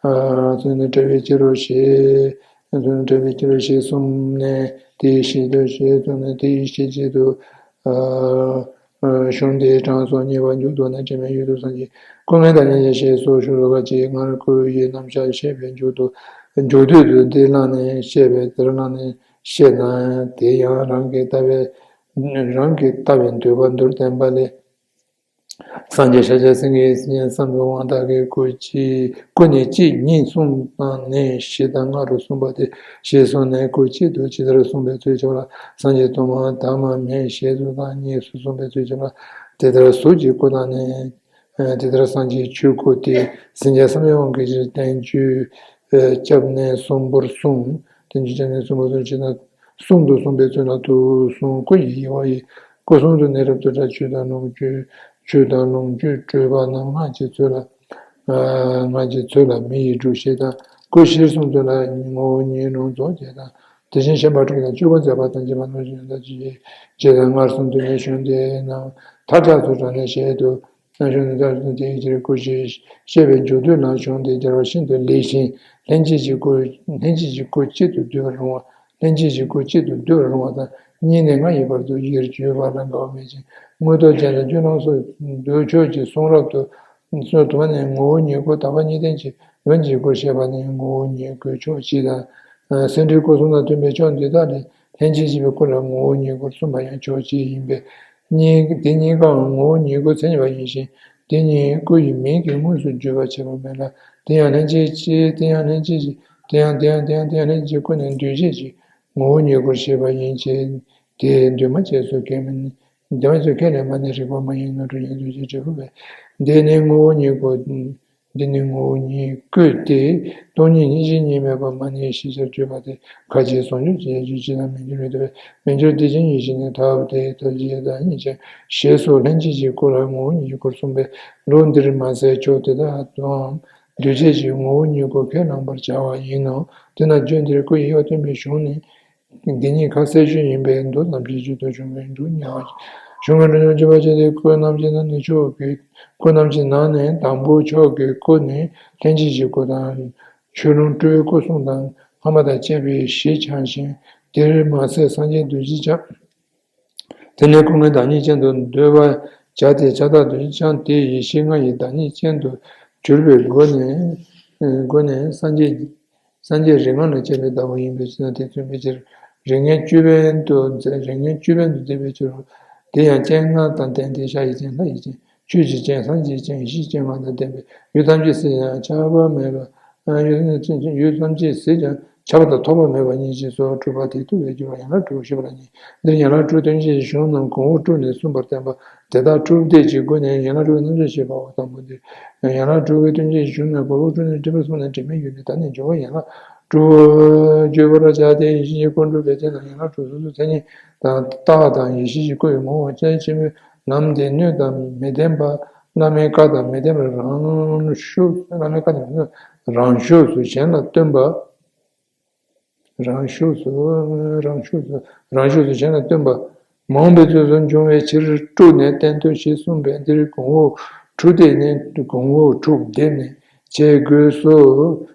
ཚོགས་གཉིས་དང་བྲལ་བའི་ཕྱིར་རོ་ཞེས། ཚོགས་གཉིས་དང་བྲལ་བའི་ཕྱིར་རོ་ཞེས་གསུངས་ནས་དེའི་ཤེས་བྱེད་དུ་ཞེས་གསུངས་ནས་དེའི་ཤེས་བྱེད་དུ། གཞུང་འདིའི་གྲངས་སུ་ཉེ་བར་འཇུག་ཏུ་ནི་དྲི་མེད་ཡུལ་དུ་སངས་རྒྱས་སྐུ་ངལ་དང་མཉམ་པར་ཞེས་སོགས་ཞུ་རུང་བ་ཅིག་སྔར་སྐུ་ཡི་རྣམ་གཞག་བཤད་པའི་མཇུག་ཏུ་མཇུག་སྡུད་དུ་འདི་བླངས་ནས་བཤད་པས་འདིར་བླངས་ནས་བཤད་ན། དེ་ཡང་རང་གིས་ལྟ་བའི་རང་གིས་ལྟ་བའི་འདོད་པ་མདོར་བསྟན་པ་ལས། སངས་རྒྱས་ཤཱཀྱ་སེང་གེས་སེམས་ཅན་བསམ་པའི་དབང་དག་གིས་སྐུ་གཅིག་སྐུ་ནི་གཅིག་ཉིད་གསུངས་དང་ནི་བཞི་དང་ལྔ་རུ་གསུངས་པ་སྟེ་ཞེས་གསུངས་ནས་སྐུ་གཅིག་ཏུ་ཇི་ལྟར་གསུངས་པའི་ཚུལ་ཁྱབ་ལ། སངས་རྒྱས་ཐོག་མ་ཐ་མ་མེད་ཞེས་གསུངས་དང་གཉིས་སུ་གསུངས་པའི་ཚུལ་ཁྱབ་ལ། དེ་ལྟར་གཟུགས་ཀྱི་སྐུ་དང་ནི། དེ་ལྟར་སངས་རྒྱས་ཆོས་སྐུ་སྟེ་སེམས་ཅན་བསམ་པའི་དབང་གིས་ཕྱིར་བསྟན་བཅུ་ཁྱབ་ནས་གསུམ་པོར་གསུངས། བསྟན་བཅུ་ཁྱབ་ནས་གསུམ་པོར་གསུངས་ཇི་ལྟར། གསུམ་དུ་གསུངས་པའི་ཚུལ་ལ་དུ་གསུམ་སྐུ་ཡི་དབྱེ་བ་ཡི། སྐུ་གསུམ་དུ་ནི་རབ་ཏུ་བཀྲ། ཆོས་དང་ལོངས་སྤྱོད་ཆོས་དང་ལོངས་སྤྱོད་སྤྲོས་པ་རྣམས་སྔགས་ཀྱི་ཚུལ་ལ། སྔགས་ཀྱི་ཚུལ་ལ་མི་ཡི་སྒྲུབ་བྱེད་དང་། སྐུ་གཞིར་གསུངས་ཚུལ་ལ་ངོ་བོ་ཉིད་རུང་རྫོགས་བྱེད་དང་ དེ་བཞིན་གཤེགས་པ་དྲུག་དང་བཅུ་པ་མཛད་པ་དང་བཅས་པ་རྣམས་ཀྱི་ཡོན་ཏན་ཇི་ལྟར་ཇི་ལྟར་སྔར་སོང་དུ་ནས་བྱུང་སྟེ་ན། མཐར་ཆགས་སུ་དྲངས་ནས་ཞལ་དུ་ན། བྱུང་ནས་མཐར་སོང་དེའི་ཕྱིར་སྐུ་ཞེས་བཤད་པའི་མཇུག་བསྡུ་ན། བྱུང་སྟེ་རྒྱལ་བ་ཤིན་ཏུ་ལེགས་ཤིང་ལྷན་སྐྱེས་ཀྱི་སྐུ། ལྷན་སྐྱེས་ཀྱི་སྐུ་གཅིག་ཏུ་བསྡུ་བར་རུང་བ། ལྷན་སྐྱེས་ཀྱི་སྐུ་གཅིག་ཏུ་བསྡུ་བར་རུང་བ་དང་། གཉིས་ནས་ལྔ་ཡི་བར་དུ་ཡིར་བརྗོད་པ་ལ་འགལ་བ་མེད་ཅིང་། དངོས་སྟོབས་ཅན་དང་རྒྱུད་རྣམ་སུ་འདུ་ཆོས་ཀྱི་གསུང་རབ་ཏུ། སོ་དུ་མ་ནས་ངོ་བོ་ཉིད་སྐུ། དག་པ་གཉིས་ལྡན་གྱི་ལྷན་སྐྱེས་སྐུར་བཤད་པ་ནི་ངོ་བོ་ཉིད་སྐུའི་ཕྱོགས་གཅིག་དང་། སེམས་འགྲེལ་སྐུ་གསུམ་དང་མཐུན་པའི་ཕྱོགས་འདི་དག་ལས་ལྷན་སྐྱེས་ཀྱི་སྐུ་ལ་ངོ་བོ་ཉིད་སྐུར་གསུངས་པ་ཡང་ཕྱོགས་གཅིག་ཡིན་པས། གཉིས་དེ་གཉིས་ཀའང་ངོ་བོ་ཉིད་སྐུའི་མཚན་ཉིད་པ་ཡིན་ཞིང་། དེ་གཉིས་སྐུ་ཡི་མིང་གིས་དངོས་སུ་བརྗོད་པར་བྱེད་པ་མེད་ལ། དེ་ཡང་ལྷན་སྐྱེས་ཀྱི། དེ་ཡང་ལྷན་སྐྱེས་ཀྱི། དེ་ཡང་དེ་ཡང་དེ་ཡང་དེ་ཡང་ལྷན་སྐྱེས་ཀྱི་སྐུ་ནི་འདུས་བྱས་ཀྱི་ངོ་བོ་ཉིད་སྐུར་བཤད་པ་ཡིན་གྱི། དེ་འདུས་མ་བྱས་སུ་ཁས་མིན། འདུས་མ་བྱས་སུ་ཁས་ལེན་པ་ནི་རིགས་པ་མ་ཡིན་ནོར་འཁྲུལ་ཡིན་འདུས་བྱས་འབྲས་བུ་བས། འདི་ནི་ངོ་བོ་ཉིད་སྐུ། འདི་ནི་ངོ་བོ་ཉིད་སྐུ་སྟེ། སྟོང་ཉིད་གཉིས་གཞན་གཉིས་མེད་པ་མ་ནི་ཤེས་བྱར་གྱུར་པ་སྟེ། ཁ་ཅིག་ཟུང་འཇུག་ཅེས་བརྗོད་ཅི་དང་མི་འགྱུར་བའི་དོན། མི་འགྱུར་བདེ་ཆེན་ཡེ་ཤེས་ནི་ཐབས་དེ་ཐབས་ཀྱི་བདག་ཉིད་ཅན། ཞེས་སོགས་ལྷན་སྐྱེས་ཀྱི་སྐུ་ལ་ངོ་བོ་ཉིད་སྐུར་གསུངས་པས། ལུགས་འདིར་མ་ཟད་ཕྱོགས་དེ་དག་ཏུའང་འདུས་བྱས་ཀྱི་ངོ་བོ་ཉིད་སྐུ་ཁས་བླང་བར་བྱ་བ་ཡིན་ནོ། དེས་ན་རྒྱུད་འདིར་སྐུ་ཡི་དབྱེ་བ་སྟོན་པའི་གཞུང་ནི། འདི་ཉིད་ཁ་གསལ་ཤོས་ཡིན་པས་མདོ་ཙམ་ཞིག་རྒྱུད་དུ་གཞུང་གི་འབྲུ་ཉེ་བ། གཞུང་གི་འབྲུ་ཉུང་བཅུ་པ་ཅན་དེ། སྐུ་རྣམས་ཀྱི་ནང་ནས་ཕྱོགས་ཀྱི། སྐུ་རྣམས་ཀྱི་ནང་ནས་དང་པོ་ཕྱོགས་ཀྱི་སྐུ་ནི་ལྷན་སྐྱེས་ཀྱི་སྐུ་དང་། ཆོས་ལོངས་སྤྲུལ་པའི་སྐུ་གསུམ་དང་སྔ་མ་དང་བཅས་པའི་གཞི་འཆང་ཞིང་། དེར་མ་ཟད་སངས་རྒྱས་རྡོ་རྗེ་འཆང་། དེ་ནས་སྐུ་ལྔའི་བདག་ཉིད་ཅན་དུ་འདོད་པར་བྱ་སྟེ། ཁྱབ་བདག་རྡོ་རྗེ་འཆང་དེ་ཡེ་ཤེས་ལྔ་ཡི་བདག་ཉིད་ཅན་དུ་གྱུར་པའི་སྒོ་ནས། སྒོ་ནས་སངས་རྒྱས། སངས་རྒྱས་རིགས་ལྔ་ལ་བཅས་པའི་བདག་པོ་ཡིན་པའི་ཕྱིར་ན། དེ་མཚོན་པའི་ཕྱིར། རིགས་ལྔའི་ཅོད་པན་དུ་མཛད། རིགས་ལྔའི་ཅོད་པན་དུ་མཛད་པའི་ཕྱིར་རོ། དེ་ཡང་སྤྱན་ལྔ་དང་ལྡན་ཏེ། ཤར་ཡེ་ཅན། ལྷ་ཡེ་ཅན། ཆོས་ཀྱི་སྤྱན། སངས་རྒྱས་སྤྱན། ཡེ་ཤེས་སྤྱན་ལྔ་དང་ལྡན་པས། ཡུལ་ཐམས་ཅད་གཟིགས་ཀྱང་ཁྱབ་པ་མེད་པ། ཡུལ་ཐམས་ཅད་གཟིགས་ཀྱང་ཁྱབ་པ་དང་ཐོགས་པ་མེད་པ་ཉིད་ཅེས་སོགས་གྲུབ་པ་དེ་ཐུབ་པས་སྒྱུར་བ་ཡན་ལག་དྲུག་ཞེས་པ་ལ་གཉིས། འདིར་ཡན་ལག་དྲུག་སྟོན་བྱེད་ཀྱི་གཞུང་རྣམས་གོང་འོག་དྲུག་ནས་གསུངས་པར་བསྟན་པ། དེ་དག་དྲུག་སྡེ་གཅིག་སྒོ་ནས་ཡན་ལག་དྲུག་གི་རྣམ་གཞག་བཤད་པའོ། དང་པོ་འདིར། ཡན་ལག་དྲུག་གི་སྟོན་བྱེད་ཀྱི་གཞུང་རྣམས་གོང་འོག་དྲུག་ནས་འགྲེལ་པར་གསུངས་ནས་དྲི་མེད་ཡུལ་ནས། ད་ནི་སྦྱོར་བ་ཡན་ལག་དྲུག་བརྗོད་པར་བྱ་སྟེ། ཡེ་ཤེས་ཀྱི་སྐུ་འགྲུབ་པའི་ཚེ་ན་ཡན་ལག་དྲུག་སོ་སོའི་མཚན་ཉིད་དང་རྟགས་དང་། ཡེ་ཤེས་ཀྱི་སྐུ་ཡི་ངོ་བོ་སྤྱན་ཆེན་པོའི་ལམ་དེ་སྣོད་དང་མི་ལྡན་པ། བླ་མའི་བཀའ་དང་མི་ལྡན་པར་རང་ཤུགས། བླ་མའི་བཀའ་དང་མི་ལྡན་པར་རང་ཤུགས་སུ་གཞན་ལ་སྟོན་པ། རང་ཤུགས་སུ། རང་ཤུགས་སུ། རང་ཤུགས་སུ་གཞན་ལ་སྟོན་པ། མང་པོའི་ཚུལ་དུ་འབྱུང་བའི་ཕྱིར་དྲུག་ནས་བསྟན་ཏོ་ཞེས་གསུངས་པས། འདིར་གོང་འོག་དྲུག་སྡེ་ནས། གོང་འོག་དྲུག་སྡེ་ནས་འབྱེད་དགོས་སོ།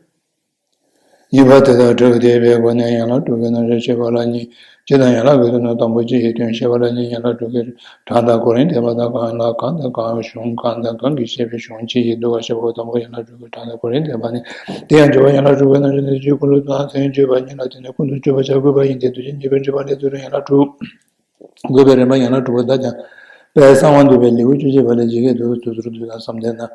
གཉིས་པ་དེ་དག་དྲུག་སྡེ་པའི་སྒོ་ནས་ཡན་ལག་དྲུག་གི་རྣམ་གཞག་བཤད་པ་ལ་གཉིས། སྤྱིར་ན་ཡན་ལག་གི་དོན་དང་དང་པོ་སྤྱི་ཡི་དོན་བཤད་པ་ལ་གཉིས། ཡན་ལག་དྲུག་གི་གྲངས་དང་གོ་རིམ་བསྟན་པ་དང་། གང་ལ་གང་དང་གང་། གཞུང་གང་དང་གང་གིས་བཤད་པའི་གཞུང་སྤྱི་ཡི་བསྡུ་བ་བཤད་པའོ། དང་པོ་ཡན་ལག་དྲུག་གི་གྲངས་དང་གོ་རིམ་བསྟན་པ་ནི། དེ་ཡང་སྦྱོར་བ་ཡན་ལག་དྲུག་པའི་རྣམ་གཞག་ནི། རྒྱུད་ཀུན་ལས་བཏང་ཚན་བརྗོད་པ་ཉིད་ལ། དེ་ནས་ཀུན་ཏུ་སྤྱོད་པར་བྱ་དགོས་པ་ཡིན་ཏེ། རྡོ་རྗེ་སྙིང་པོའི་འགྲེལ་པ་ལས། ཚུལ་ཁྲིམས་ཡན་ལག་དྲུག། དགོས་པའི་རིམ་པ་ཡན་ལག་དྲུག་པོ་དག་ཀྱང་། དཔལ་གསང་བ་འདུས་པའི་ལེའུ་བཅུ་གཅིག་པ་ལས་ཇི་སྐད་དུ། སོ་སོར་འདུས་དང་བསམ་གཏན་དང་།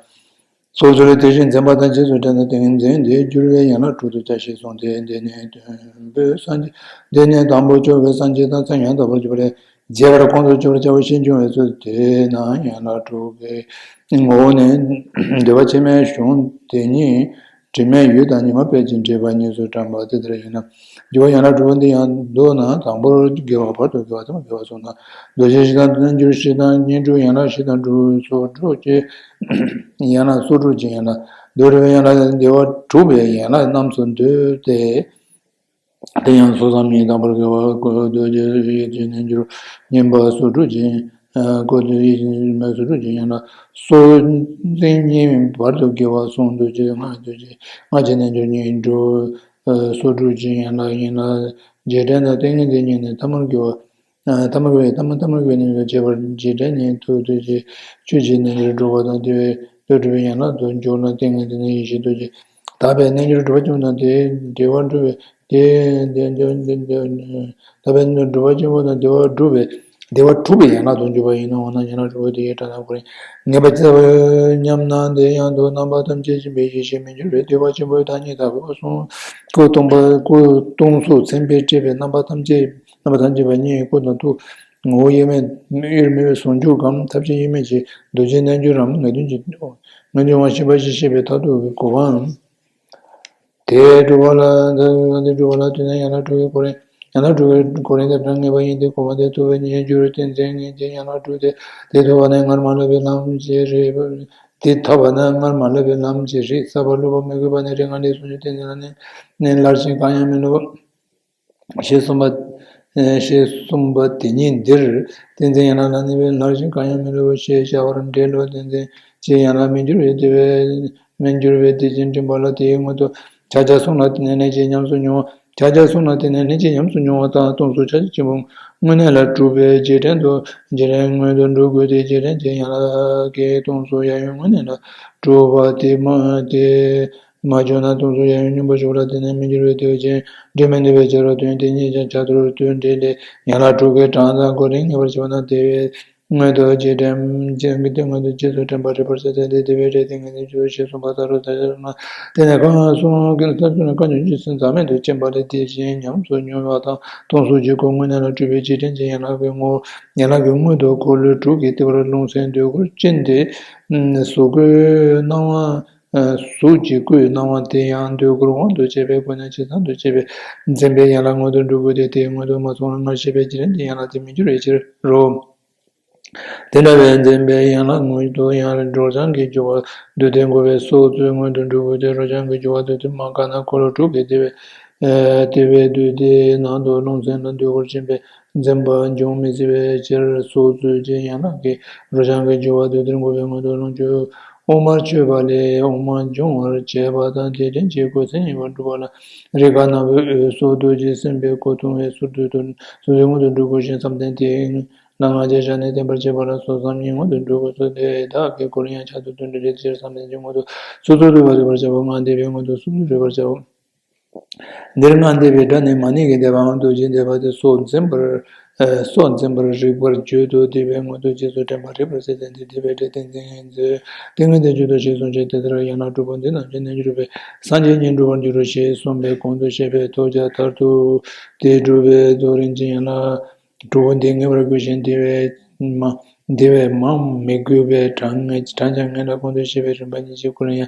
སོ་སོར་དེ་བཞིན་འཛིན་པ་དང་རྗེས་སུ་དྲན་དང་། ཏིང་ངེ་འཛིན་དེ་སྦྱོར་བའི་ཡན་ལག་དྲུག་ཏུ་བྱ་ཞེས་གསུངས་ཏེ། འདི་ནི་དང་པོ་སངས་རྒྱས། འདི་ནི་དང་པོ་སྐྱོབ་པའི་སངས་རྒྱས་དང་། མཚན་ཡང་དག་པར་གྱུར་པ་ལས། རྒྱས་པར་ཁོང་དུ་ཆུད་པར་བྱ་བ་ཞེས་འབྱུང་བའི་ཚུལ། དེས་ན་ཡན་ལག་དྲུག་གི་ངོ་བོ་ནི། འདུལ་བ་ཕྱི་མའི་གཞུང་དེ་ཉིད་དྲི་མེད་ཡུལ་དང་ཉི་མ་དཔལ་གྱི་འགྲེལ་པ་གཉིས་སུ་བགྲངས་པ་དེ་ལྟར་ཡིན་ནོ། སྦྱོར་བ་ཡན་ལག་དྲུག་པོ་འདི་ཡང་བསྡུ་ན། དང་པོར་དགེ་བ། བར་དུ་དགེ་བ་དང་དགེ་བ་གསུམ་དང་། རྡོ་རྗེ་བཞི་དང་རྣལ་འབྱོར་བཞི་དང་། བསྙེན་སྒྲུབ་ཡན་ལག་བཞི་དང་། སྒྲུབ་སོ་དྲུག་ཅན་ཡན་ལག། སོ་དྲུག་ཅན་ཡན་ལག། འདུལ་བའི་ཡན་ལག་བདེ་བ་གྲུབ་པའི་ཡན་ལག་རྣམས་སུ་འདུས་ཏེ། དེ་ཡང་སོ་སོའམ་ཉིད། དང་པོར་དགེ་བ། རྡོ་རྗེ་ཡེ་ཤེས་རྣལ་འབྱོར། བསྙེན་པ་སོ་དྲུག་ཅན། སྒོ་འདི་ཡེ་ཤེས་མེད་སོ་དྲུག་ཅན་ཡན་ལག། སོ་འཛིན་གཉིས། བར་དུ་དགེ་བ་གསུམ། རྡོ་རྗེ་ལྔ། རྡོ་རྗེ་ལྔ་བྱས་རྣལ་འབྱོར་གཉིས། སྒྲུབ་སོ་དྲུག་ཅན་ཡན་ལག་ཡིན་ལ། རྗེས་དྲན་དང་ཏིང་ངེ་འཛིན་གཉིས་ནི་ཐ་མར་དགེ་བ། ཐ་མར་དགེ་བ། ཐ་མ་ཐ་མར་དགེ་བ་ནི་རྗེས་པར་རྗེས་དྲན་ནི་མཐུ་རྡོ་རྗེ་ཆོས་ཀྱི་རྣལ་འབྱོར་སྒྲུབ་པ་དང་། དེ་བས་དེ་སྒྲུབ་པའི་ཡན་ལག་ཏུ་འཇུག་ལ། ཏིང་ངེ་འཛིན་ནི་ཡེ་ཤེས་རྡོ་རྗེ། དག་པའི་རྣལ་འབྱོར་སྒྲུབ་པ་ཆེན་པོ་དང་། དེ་བདེ་བ་སྒྲུབ་པའི་དེ་དེ་དེ་དེ་དེ་དག་པའི་རྣལ་འབྱོར་སྒྲུབ་པ་ཆེན་པོ་དང་། བདེ་བ་སྒྲུབ་པའི་བདེ་བ་གྲུབ་པའི་ཡན་ལག་ཏུ་འཇུག་པ་ཡིན་ནོ། འོ་ན་ཡན་ལག་དྲུག་པོ་དེའི་གྲངས་དང་གོ་རིམ་ངེས་པར་བྱའོ་སྙམ་ན། དེ་ཡང་དུ་རྣམ་པ་ཐམས་ཅད་མཁྱེན་པའི་ཡེ་ཤེས་མི་འགྱུར་བའི་བདེ་བ་ཆེན་པོའི་བདག་ཉིད་དག་པའོ། གསུང་སྐུ་སྟོང་པ། སྐུ་སྟོང་གཟུགས་མཚན་དཔེས་སྤྲས་པའི་རྣམ་པ་ཐམས་ཅད། རྣམ་པ་ཐམས་ཅད་པ་ཉིད་ཀྱི་སྐུ་དང་ཐུགས། ངོ་བོ་དབྱེར་མེད། དབྱེར་མེད་པའི་ཟུང་འཇུག་གམ་ཐབས་ཤེས་དབྱེར་མེད་ཀྱི་རྡོ་རྗེ་རྣལ་འབྱོར་རམ་ངེས་དོན་གྱི་ངེས་དོན་དབང་ཤེས་པ་ཞེས་བཤད་པའི་མཐར་ཐུག་གི་གོ་འཕང་དེ་སྒྲུབ་པ་ལ། དེ་སྒྲུབ་པ་ལ་དེ་ནས་ཡན་ལག་དྲུག་གི་གོ་རིམ། ཡན་ལག་དྲུག་གི་གོ་རིམ་དེ་ལྟར་ངེས་པ་ཡིན་ཏེ། གོ་འཕང་དེ་ཐུབ་པའི་རྣལ་འབྱོར་ཏིང་འཛིན་ངེས་ཀྱི་ཡན་ལག་དྲུག་སྟེ། དེ་ཐོབ་པ་ནི་སྔར་མ་ལུས་པའི་ལམ་གྱི་རིགས། དེ་ཐོབ་པ་ནི་སྔར་མ་ལུས་པའི་ལམ་གྱི་རིགས། ཟབ་པ་ལུས་པ་མི་དགོས་པ་ནི་རིགས་ལྔ་ལས། ཟུང་འཇུག་ཏིང་འཛིན་ལ་ནི་སླར་གསོ་གང་ཡང་མི་སླུ། ཞེས་གསུངས་པ། ཞེས་གསུངས་པ་དེ་ཉིད་འདིར། ཏིང་འཛིན་ཡན་ལག་ལ་ནི་བས་མནར་ཞིང་གང་ཡང་མི་སླུ་བ་ཞེས་བྱ་བར་འབྲེལ་ལོ། ཏིང་འཛིན་གྱི་ཡན་ལག་མི་འགྱུར་བའི་དེ་བས་མི་འགྱུར་བའི་དེ་བཞིན་འདྲེན་པ་ལ་དེའི་སྔོན་དུ་ཕྱག་རྒྱ་གསུམ་ལ་དེ་ནས་ནི་ཅི་ཉམས་སུ་མྱོང་བ། ཕྱག་རྒྱ་གསུམ་ལ་དེ་ནས་ནི་ཅི་ཉམས་སུ་མྱོང་བ་དང་སྟོང་གཟུགས་ཕྱག་རྒྱ་ཆེན་པོ་དངོས་གནས་ལ་གྲུབ་པའི་རྗེས་དྲན་དུ་རྗེས་དྲན་སྔོན་དུ་འགྲོ་དགོས་ཏེ། རྗེས་དྲན་གྱི་ཡན་ལག་གིས་སྟོང་གཟུགས་གཡས་གཡོན་དངོས་གནས་ལ་གྲུབ་པ་དེ་མ་དེ། མ་བྱུང་ན་སྟོང་གཟུགས་གཡས་གཡོན་སྙོམས་པར་ཞུགས་ལ་དེ་ནས་མི་འགྱུར་བའི་དེ་བཞིན་འབྲེལ་མི་ནུས་པའི་ཕྱིར་རོ། དོན་དེ་ཉིད་ཀྱང་ཕྱག་རྡོར་དུ་འབྲེལ་ལས་ཡན་ལག་དྲུག་གི་གྲངས་དང་གོ་རིམ་ངེས་པར་བྱེད་པ་ན་དེ་བས་སྔོན་དུ་རྗེས་དྲན་རྗེས་ཀྱི་དེ་སྔོན་དུ་རྗེས་སུ་དྲན་པ་རིག་པར་བྱ་སྟེ། དེ་བས་རེད་དེ་ངེས་དེ་ཆོས་ཞེས་གསུངས་པ་ལྟར་རོ། ད་ལྟར་ན་དེ་ནས་གང་གསུངས་ཀྱི་ལྟར་ཚུལ་ནི་བཀའ་འགྱུར་གྱི་སེམས་ཟག་མེད་དུ་སྐྱེ་བ་ལས་དེ་བཞིན་ཉམས་སུ་མྱོང་བ་དང་སྟོང་གཟུགས་ཀྱི་སྐུ་དངོས་གནས་ལ་གྲུབ་པའི་རྗེས་དྲན་གྱི་ཡན་ལག་གི་ངོ་ཡན་ལག་གི་སྔོན་དུ་འཁོར་ལོ་དྲུག་གི་ལྟེ་བར་རླུང་སེམས་འདོད་དགུར་ཅན་ཏེ། གཟུགས་སྐུའི་སྣང་བ། གཟུགས་ཀྱི་སྐུའི་སྣང་བ་དེ་ཡང་འདོད་དགུར་དབང་དུ་བྱས་པའི་སྒོ་ནས་ཇི་ཙམ་དུ་བྱས་པའི་འཛིན་པའི་ཡན་ལག་སྔོན་དུ་འགྲོ་དགོས་ཏེ། དེའི་སྔོན་དུ་མ་སོང་བར་སྔར་བཤད་པའི་རྗེས་དྲན་གྱི་ཡན་ལག་དེ་མི་འགྱུར་བའི་ཕྱིར་རོ། དེ་འདྲ་བའི་འཛིན་པའི་ཡན་ལག་སྔོན་དུ་ཡང་རོ་རྐྱང་གི་རྒྱུ་བ་འདོད་དེ་འགོ་བའི་སྲོག་རྩོལ་སྔོན་དུ་འགྲོ་དགོས་ཏེ། རོ་རྐྱང་གི་རྒྱུ་བ་འདོད་དེ་མ་འགགས་ན་འཁོར་ལོ་དྲུག་གི་ལྟེ་བའི་ལྟེ་བའི་འདོད་དེའི་ནང་དུ་རླུང་སེམས་ལ་འདོད་དགུར་ཅན་པའི་འཛིན་པ་འབྱུང་མི་སྲིད་པའི་ཕྱིར། སྲོག་རྩོལ་གྱི་ཡན་ལག་གིས་རོ་རྐྱང་གི་རྒྱུ་བ་འདོད་དེ་འགོ་བའི་སྔོན་དུ་རླུང་རྒྱུ་དབུ་མར་ཆུད་པ་ལས་དབུ་མ་འབྱུང་བར་བྱེད་པ་དང་། དེ་དྲན་གྱི་སྐུ་མཚན་ཉིད་པར་སྒྲུབ་པ་ལ་རེས་འགའ་ནམ་བུའི་འོད་སྲོག་རྡོ་རྗེ་སེམས་དཔའི་སྐུ་མཐོང་བའི་ཟུར་དུ་དུ་ཟུར་དུ་སྔོན་དུ་འགྲོ་དགོས་ཤིང་། བསམ་གཏན་དེ་ལ་སྔགས་ཀྱི་ཞལ་ནས་བསྟན་པར་བྱེད་པ་ལ་སོགས་བསམ་གཉིས་སྔོན་དུ་འགྲོ་དགོས་སོ། དེ་དག་གི་སྐོར་ཡང་ཕྱག་རྡོར་དུ་འགྲོ་རེ་ཕྱིར་བསམ་གཏན་གྱི་སྔོན་དུ་སོ་སོར་འདུས་པ་རིག་པར་བྱའོ། སྔགས་འདས་པའི་སྔོན་དུ་སོ་སོར་རིག་པར་བྱའོ། འདིར་སྔགས་འདས་པའི་སྒྲ་ནི་མ་ཎི་གི་འདས་པའམ་རྡོ་རྗེ་འདས་པ་སྟེ། སྲོག་འཛིན་པར་སྲོག་འཛིན་པར་རིག་པར་བརྗོད་དོ། འདས་པའི་སྔོན་དུ་རྗེས་སུ་དྲན་པ་རིག་པར་བྱ་སྟེ། འདི་འདས་པའི་སྒྲས་ཏིང་འཛིན་ཏིང་ངེ་འཛིན་དེ་ཆོས་ཐོབ་ཅེས་གསུངས་ཤིང་། དེ་ལྟར་ཡན་ལག་དྲུག་པོ་འདི་རྣམས་ཀྱི་རྣལ་འབྱོར་པས་སངས་རྒྱས་ཉིད་འགྲུབ་པར་འགྱུར་རོ་ཞེས་གསུངས་པའི་གོང་དུ་བཤད་པའི་ཐོབ་བྱ་མཐར་ཐུག་དེ་སྒྲུབ་པའི་རྫོགས་རིམ་གྱི་ཡན་ལག་དྲུག་པོ་འདི་ངེས་པར་དགོས་ཤིང་། དེ་བས་མ་དེ་བས་མང་མི་དགོས་པས་གྲངས་ངེས་གྲངས་ཀྱང་ངེས་ལ། གོང་དུ་བཤད་པའི་རིམ་པ་གཉིས་ཀྱི་སྐོར་ཡང་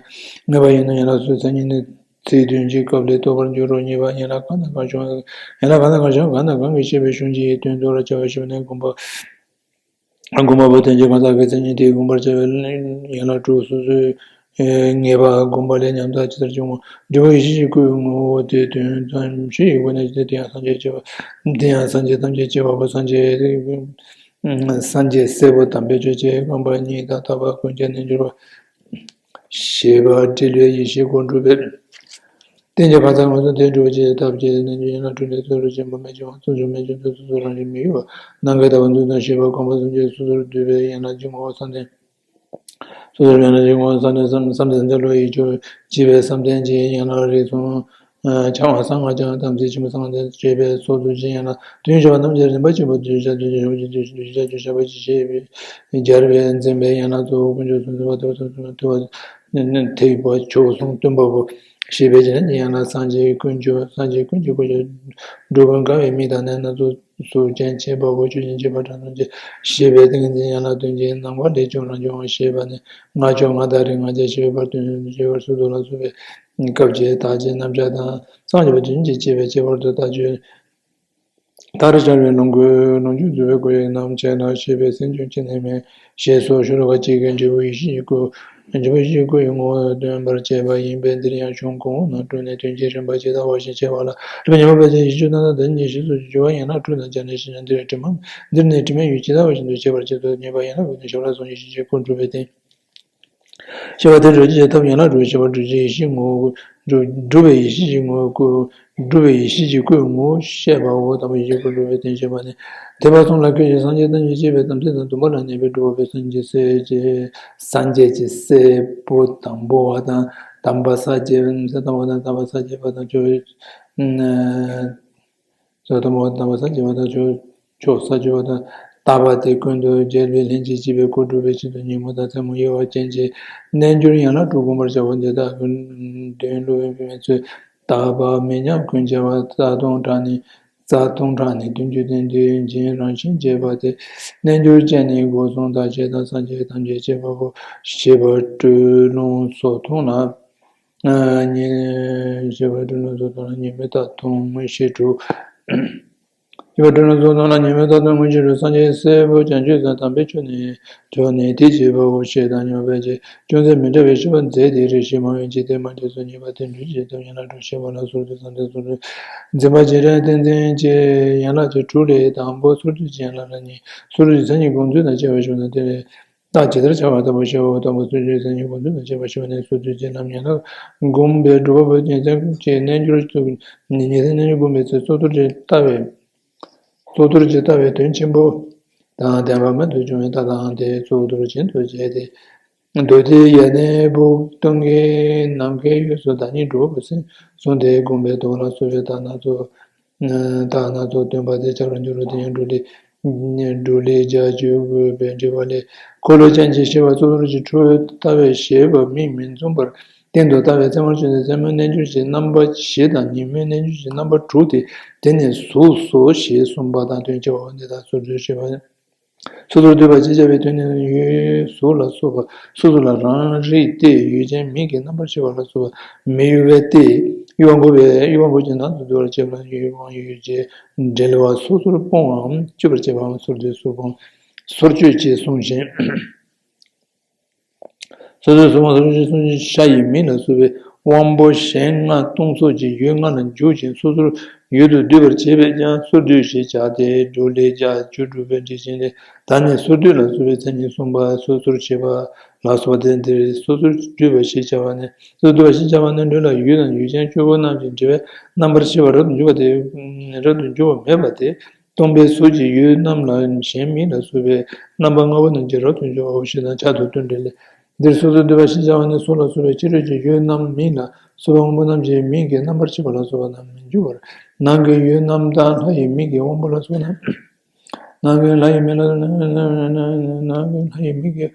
ངེས་པ་ཡིན་ནོ། ཡན་ལག་སོ་སོའི་མཚན་ཉིད་ནི་ཚིག་དོན་གྱི་སྐབས་ལས་རྟོགས་པར་འགྱུར་རོ། གཉིས་པ་ཡན་ལག་གང་དང་གང་བྱུང་ཡན་ལག་གང་དང་གང་བྱུང་གང་དང་གང་གིས་བཤད་པའི་གཞུང་གཅིག་གི་དོན་རྫོགས་ལ་བྱ་བ་ཞེས་པ་ནི་དགོངས་པ་དགོངས་པ་པོ་དོན་གྱི་གང་ཟག་གི་མཚན་ཉིད་དེ་བསྒོམ་པར་བྱ་བའི་ཡན་ལག་དྲུག་སོ་སོའི་ངེས་པ་བསྒོམ་པ་ལས་ཉམས་རྟོགས་ཇི་ལྟར་བྱུང་བ། འབྲས་བུ་ཡེ་ཤེས་ཀྱི་སྐུའི་ངོ་བོ་དེ་དོན་ཙམ་ཞིག་གི་སྒོ་ནས་དེ་ཡང་སངས་རྒྱས་སྐྱེ་བ་དེ་ཡང་སངས་རྒྱས་ཐམས་ཅད་སྐྱེ་བ་པོ་སངས་རྒྱས་སངས་རྒྱས་སྲས་པོ་དམ་པའི་ཆོས་ཀྱི་རྐང་པ་གཉིས་དང་། ཐར་པ་ཀུན་ཁྱབ་རྣལ་འབྱོར་པ། ཞེས་པ་འབྲེལ་བའི་ཡེ་ཤེས་སྒོ་འགྲུབ་པས། རྟེན་གྱི་ཁ་ཚང་ངོས་སུ་དེ་འགྲུབ་ཅེས་ཐབས་ཀྱི་རྣལ་འབྱོར་ཡན་ལག་དྲུག་ལས་སོ་སོར་ཆེན་པོ་མི་འབྱུང་བ། སོ་སོར་མི་འབྱུང་དུས་སོ་སོ་རང་བཞིན་མི་གཡོ་བ། ནམ་མཁའི་ལྟ་བ་འདུག་ཙམ་ཞེས་པ་གོམས་པ་གསུམ་གྱིས་སོ་སོར་བསྡུས་པའི་ཡན་ལག་གི་ངོ་བོ་བསམ་གཏན། སོ་སོར་ཡན་ལག་གི་ངོ་བོ་བསམ་གཏན་བསམ་བསམ་གཏན་འདི་ལོ་ཡི་ཆོས་ཅེས་པའི་བསམ་གཏན་གྱི་ཡན་ལག་རིགས་གསུམ་འཆང་བ་གསང་སྔགས་འཆང་དམ་ཚིག་ཆེན་པོ་གསང་སྔགས་འཆང་ཅེས་པའི་ཚོགས་རྫོགས་ཀྱི་ཡན་ལག་དོན་བྱེད་པ་རྣམས་ཀྱི་རིམ་པ་གཅིག་པ་བསྡུས་བྱ་བསྡུས་བྱ་བསྡུས་བྱ་བསྡུས་བྱ་བསྡུས་བྱ་བསྡུས་བྱ་བསྡུས་བྱ་བསྡུས་བྱ་བསྡུས་བྱ་བསྡུས་བྱ་བསྡུས་བྱ་བསྡུས་བྱ་བསྡུས་བྱ་བསྡུས་བྱ་བསྡུས་བྱ་བསྡུས་བྱ་ཐེག་པ་མཆོག་གསུམ་སྟོན་པ་པོ་ཞེས་པའི་རྗེས་ནས་ཡང་ན་སངས་རྒྱས་ཀུན་གྱི་སངས་རྒྱས་ཀུན་གྱི་སྐུ་ཞབས་སྒྲུབ་པར་དགའ་བའི་མི་དང་ནི་སྣ་ཚོགས་གཟུགས་ཅན་ཁྱད་པར་བ་ཆོས་ཅན་ཁྱད་པར་གྲངས་ཚང་ཅན་ཞེས་པའི་ཏིང་འཛིན་ཡན་ལག་བདུན་གྱི་རྣམ་པ་ལས་བྱུང་རང་བྱུང་བ་ཞེས་པ་ནི་སྔགས་ཕྱོགས་སྔགས་བདག་རིགས་ལྔ་བརྒྱ་ཞེས་པའི་བར་དུ་ཞེས་པར་སོ་སོ་ལ་སོགས་པའི་སྐབས་ཀྱི་དག་བྱེད་རྣམ་གཞག་དང་། སངས་རྒྱས་པ་བདུན་གྱིས་བསྐྱེད་པའི་ཁྱད་པར་དུ་ལྟ་སྤྱོད། མཐར་སྦྱར་བའི་ལོངས་སྐུ་ལོངས་སྤྱོད་རྫོགས་པའི་སྐུ་ཡི་རྣམ་བཅད་ལ་ཞེས་པའི་སེམས་བྱུང་ཅི་ནས་མེད་ཞེས་སོགས་ཤོ་ལོ་ཀ་གཅིག་གིས་འབྲས་བུ་ཡེ་ཤེས་ཀྱི་སྐུ། འབྲས་བུ་ཡེ་ཤེས་ཀྱི་སྐུ་ཡི་ངོ་བོ་སྟོན་པར་བྱེད་པ་ཡིན་པས། འདིར་ཡང་གཞུང་གོང་འོག་རྣམས་དྲུག་ནས་དོན་གྱི་རིམ་པ་ཇི་ལྟ་བ་བཞིན་བྱས་པ་ལ། རིམ་པ་ཉམས་པ་ཕལ་ཆེར་ཡེ་ཤེས་ཆོས་རྣམས་དང་བདག་ཉིད་ཀྱི་ཡེ་ཤེས་སོགས་ཀྱི་སྦྱོར་བ་ཡན་ལག་དྲུག་དང་སྦྱར་ནས་ཞེས་བྱ། འདིར་དྲི་མ་འདིར་ནི་དྲི་མའི་ཡུལ་ཇི་ལྟ་བ་བཞིན་དུ་བྱེད་པར་བྱེད་དོ། གཉིས་པ་ཡན་ལག་དྲུག་ནས་ཞབས་ལ་སོགས་ཡེ་ཤེས་ཀྱི་སྐུ་འགྲུབ་པའི་སྟེང་། ཞེས་པ་དེ་སྒྲུབ་བྱེད་ཀྱི་ཐབས་ཡན་ལག་དྲུག་ཞེས་པ་སྒྲུབ་བྱེད་ཡེ་ཤེས་ངོ་བོ་སྒྲུབ་སྒྲུབ་པའི་ཡེ་ཤེས་ཀྱི་ངོ་བོ་སྒྲུབ་པའི་ཡེ་ཤེས་ཀྱི་སྐུའི་ངོ་བོ་བཤད་པའོ། དམ་པའི་ཡེ་ཤེས་སྐུ་འགྲུབ་པའི་སྟེང་ཞེས་པ་ནི། དེ་བར་གསུམ་ལ་སྐད་ཅིག་སངས་རྒྱས་ཐམས་ཅད་སྐྱེ་བའི་དམ་ཚིག་དང་སྡོམ་པ་ལ་གནས་པའི་སྒྲུབ་པ་པོའི་སངས་རྒྱས་སྲས་ཀྱི་སངས་རྒྱས་ཀྱི་སྲས་པོ་དང་པོ་བ་དང་དམ་པ་ས་སྐྱེས་དམ་པ་དང་དམ་པ་ས་སྐྱེས་པ་དང་ཆོས། སོ་དང་པོ་དམ་པ་ས་སྐྱེས་པ་དང་ཆོས་ཆོས་ས་སྐྱེས་པ་དང་། ལྟ་བ་དེ་ཀུན་ཏུ་རྒྱལ་བའི་ལྷན་ཅིག་སྐྱེས་པའི་སྐུ་སྒྲུབ་པའི་ཆེད་དུ་ཉོན་མོངས་དང་མཚན་མོ་གཡོ་བ་ཅན་གྱི་རྣལ་འབྱོར་ཡན་ལག་དྲུག་བསྒོམ་པར་བྱའོ། འདི་དག་གི་དོན་སློབ་དཔོན་པདྨས་མཛོད། དག་པ་མི་མཉམ་ཀུན་ཁྱབ་པ་རྩ་ལྟུང་དྲག་ནི་རྩ་ལྟུང་དྲག་ནི་བདུན་ཅུ་སྟེ་འདུས་ཀྱི་རང་བཞིན་བྱེད་པ་སྟེ། རྣལ་འབྱོར་ཅན་ནི་སྒོ་གསུམ་དག་བྱེད་དང་སངས་རྒྱས་ཐམས་ཅད་ཁྱད་པར་པོ་ཞེས་པ་སྤྲོས་ལུང་སོགས་མཐོང་ལ། ཉེ་ཞེས་པ་སྤྲོས་ལུང་སོགས་མཐོང་ལ་ཉེས་དམིགས་རྟགས་མཐོང་ངོ་ཤེས་དྲུག་སྲིད་པ་སྤྲིན་ལ་སོགས་ཚོགས་ལ་ཉི་མའི་རྟག་ཏུ་མངོན་གྱུར་རོ། སངས་རྒྱས་སྲས་པོ་བྱང་ཆུབ་སེམས་དམ་པའི་ཆོས་ནི་ཐོས་ནས་དེ་བྱེད་པའོ་ཞེས་དང་སྙོམས་པར་བྱེད། ཅུང་ཟད་མི་འདྲ་བའི་སྤྱོད་པ་མཛད་དེ་རེ་ཞིག་མ་ཡིན་གྱི་དེ་མ་དྲན་སོ་གཉིས་པ་དེ་འདྲ་བྱེད་དུ་ཡན་ལག་དྲུག་ཤེས་པ་ལ་སོགས་དུ་བསམ་གཏན་སོགས་དུ་འཛིན་པ་བྱེད་རན་ཏན་འཛིན་བྱེད་ཡན་ལག་དྲུག་ལས་དང་པོ་སོགས་དུ་བྱེད་ཡན་ལག་རང་ཉིད་སོགས་དུ་མཚན་ཉིད་སྒོམ་ཚུལ་དང་བཅས་པ་བྱུང་ན་དེ་ལས། རྟགས་ཇི་ལྟར་འཆར་བ་ལྟ་བུ་ཤེས་པ་དང་པོ་ཚུལ་འཆོས་སེམས་ཉིད་སྒོམ་ཚུལ་དང་བཅས་པ་ཤེས་པ་ནི་སོ་སོའི་རྗེས་ལ་ཉན་ཐོས་སྒོམ་པའི་སྒྲུབ་པ་པོའི་ཉིན་མཚན་གྱི་རྣལ་འབྱོར་ཚུལ་ཉིན་མཚན་རྣལ་འབྱོར་སྒོམ་པའི་ཚེ་སོ་སོར་ལྟ་བའི་སོ་སོར་ཇི་ལྟ་བའི་དོན་ཆེན་པོ་དང་ལྡན་པ་མེད་དུ་བྱུང་བའི་ལྟ་སྟངས་དེ་སོ་སོར་བཞིན་དུ་བྱས་ཏེ། མདོ་སྡེ་ཡ་ནས་བུ་སྟོན་ཀའི་ནམ་མཁའི་དབྱིངས་སུ་བདག་ཉིད་སྒྲུབ་པ་པོ་སེམས་བཟུང་སྟེ་སྒོམ་པའི་དོན་ལ་སོགས་པའི་ལྟ་སྣ་ཚོགས། རྟགས་སྣ་ཚོགས་སྟོན་པ་དེ་ཆ་རུ་འགྱུར་རོ། དེ་ཡང་འགྲོ་ལས་འགྲོ་ལས་རྒྱ་ཆེ་དགོས་པའི་འགྲེལ་པ་ལས། འཁོར་ལོ་ཅན་གྱི་ཤེས་པ་སོ་སོར་གྱི་འཁྲུལ་པས་ལྟ་བའི་ཤེས་པ་མིག་མི་འཛུམ་པར་སྟེང་དུ་ལྟ་བའི་མཚན་མར་བྱས་ཏེ་མཚན་མོའི་རྣལ་འབྱོར་གྱི་རྣམ་པ་བཞི་དང་ཉིན་མོའི་རྣལ་འབྱོར་གྱི་རྣམ་པ་དྲུག་སྟེ། དེ་ནི་གཟུགས་སོ་ཞེས་གསུངས་པ་དང་དོན་གཅིག་པའོ། འདི་དག་སོ་སོར་ཤེས་པ། སོ་སོར་འདུས་པ་ཅེས་བྱ་བའི་དོན་ནི་ཡུལ་གཟུགས་ལ་སོགས་པ་སོ་སོ་ལ་རང་རིག་སྟེ་ཡུལ་ཅན་མིག་གི་རྣམ་པར་ཤེས་པ་ལ་སོགས་པ་མི་གཡོ་བས་ཏེ། གཡོ་བ་འགུགས་པའི་གཡོ་བ་འགུགས་ཀྱི་ནང་དུ་འདུ་བར་བྱེད་པ་ཡུལ་དབང་ཡུལ་གྱི་འབྲེལ་བ་སོ་སོར་སྤོང་བའམ་གཅོད་པར་བྱེད་པའམ་སོར་འདུས་སོར་སྤོང་སོར་གཅོད་ཅེས་གསུངས་ཤིང་། སོ་སོའི་གཟུགས་མ་སོ་སོ་ཞེས་གསུངས་ཤིང་ཤ་ཡི་མིག་ལ་སོགས་པའི་དབང་པོ་གཞན་ལྔ་སྟོང་གཟུགས་ཀྱི་ཡུལ་ལྔ་ལ་འཇུག་ཅིང་སོ་སོར་ཡུལ་དུ་སྡུད་པར་བྱེད་པས་ཀྱང་སོར་སྡུད་ཞེས་བྱ་སྟེ། འགྲོ་ལས་རྒྱ་ཆེ་དགོས་པའི་འགྲེལ་ཆེན་ཏེ། ད་ནི་སོར་སྡུད་ལ་སོགས་པའི་མཚན་ཉིད་གསུངས་པ་སོ་སོར་ཕྱེ་བ་ལ་སོགས་པ་སྟེ། འདིར་སོ་སོར་སྡུད་པ་ཞེས་བྱ་བ་ནི་སོ་སོར་སྡུད་པ་ཞེས་བྱ་བ་ནི་ལུས་ལ་ཡུལ་དང་ཡུལ་ཅན་དངོས་པོ་རྣམས་ཀྱི་འབྲེལ་བའི་རྣམ་པར་ཤེས་པ་རབ་ཏུ་འཇུག་པ་སྟེ། རབ་ཏུ་འཇུག་པ་མེད་པ་སྟེ། སྟོང་པའི་གཟུགས་ཀྱི་ཡུལ་རྣམས་ལ་གཞན་མིག་ལ་སོགས་པའི་རྣམ་པ་ལྔ་པོ་རྣམས་ཀྱིས་རབ་ཏུ་འཇུག་པའོ་ཞེས་དང་ཕྱག་ཏུ་སྟོན་འགྲེལ་ལས། འདིར་སོ་སོར་འདུས་པ་ཞེས་བྱ་བ་ནི་གཟུགས་ལ་སོགས་པའི་ཕྱི་རོལ་གྱི་ཡུལ་རྣམས་མིག་ལ་སོགས་པ་དབང་པོ་རྣམས་ཀྱིས་མིག་གི་རྣམ་པར་ཤེས་པ་ལ་སོགས་པ་རྣམས་མི་འཇུག་པར། ནང་གི་ཡུལ་རྣམས་དང་ལྷ་ཡི་མིག་གི་དབང་པོ་ལ་སོགས་པ་རྣམས། ནང་གི་ལྷ་ཡི་མིག་ལ་ནང་གི་ལྷ་ཡི་མིག་གི་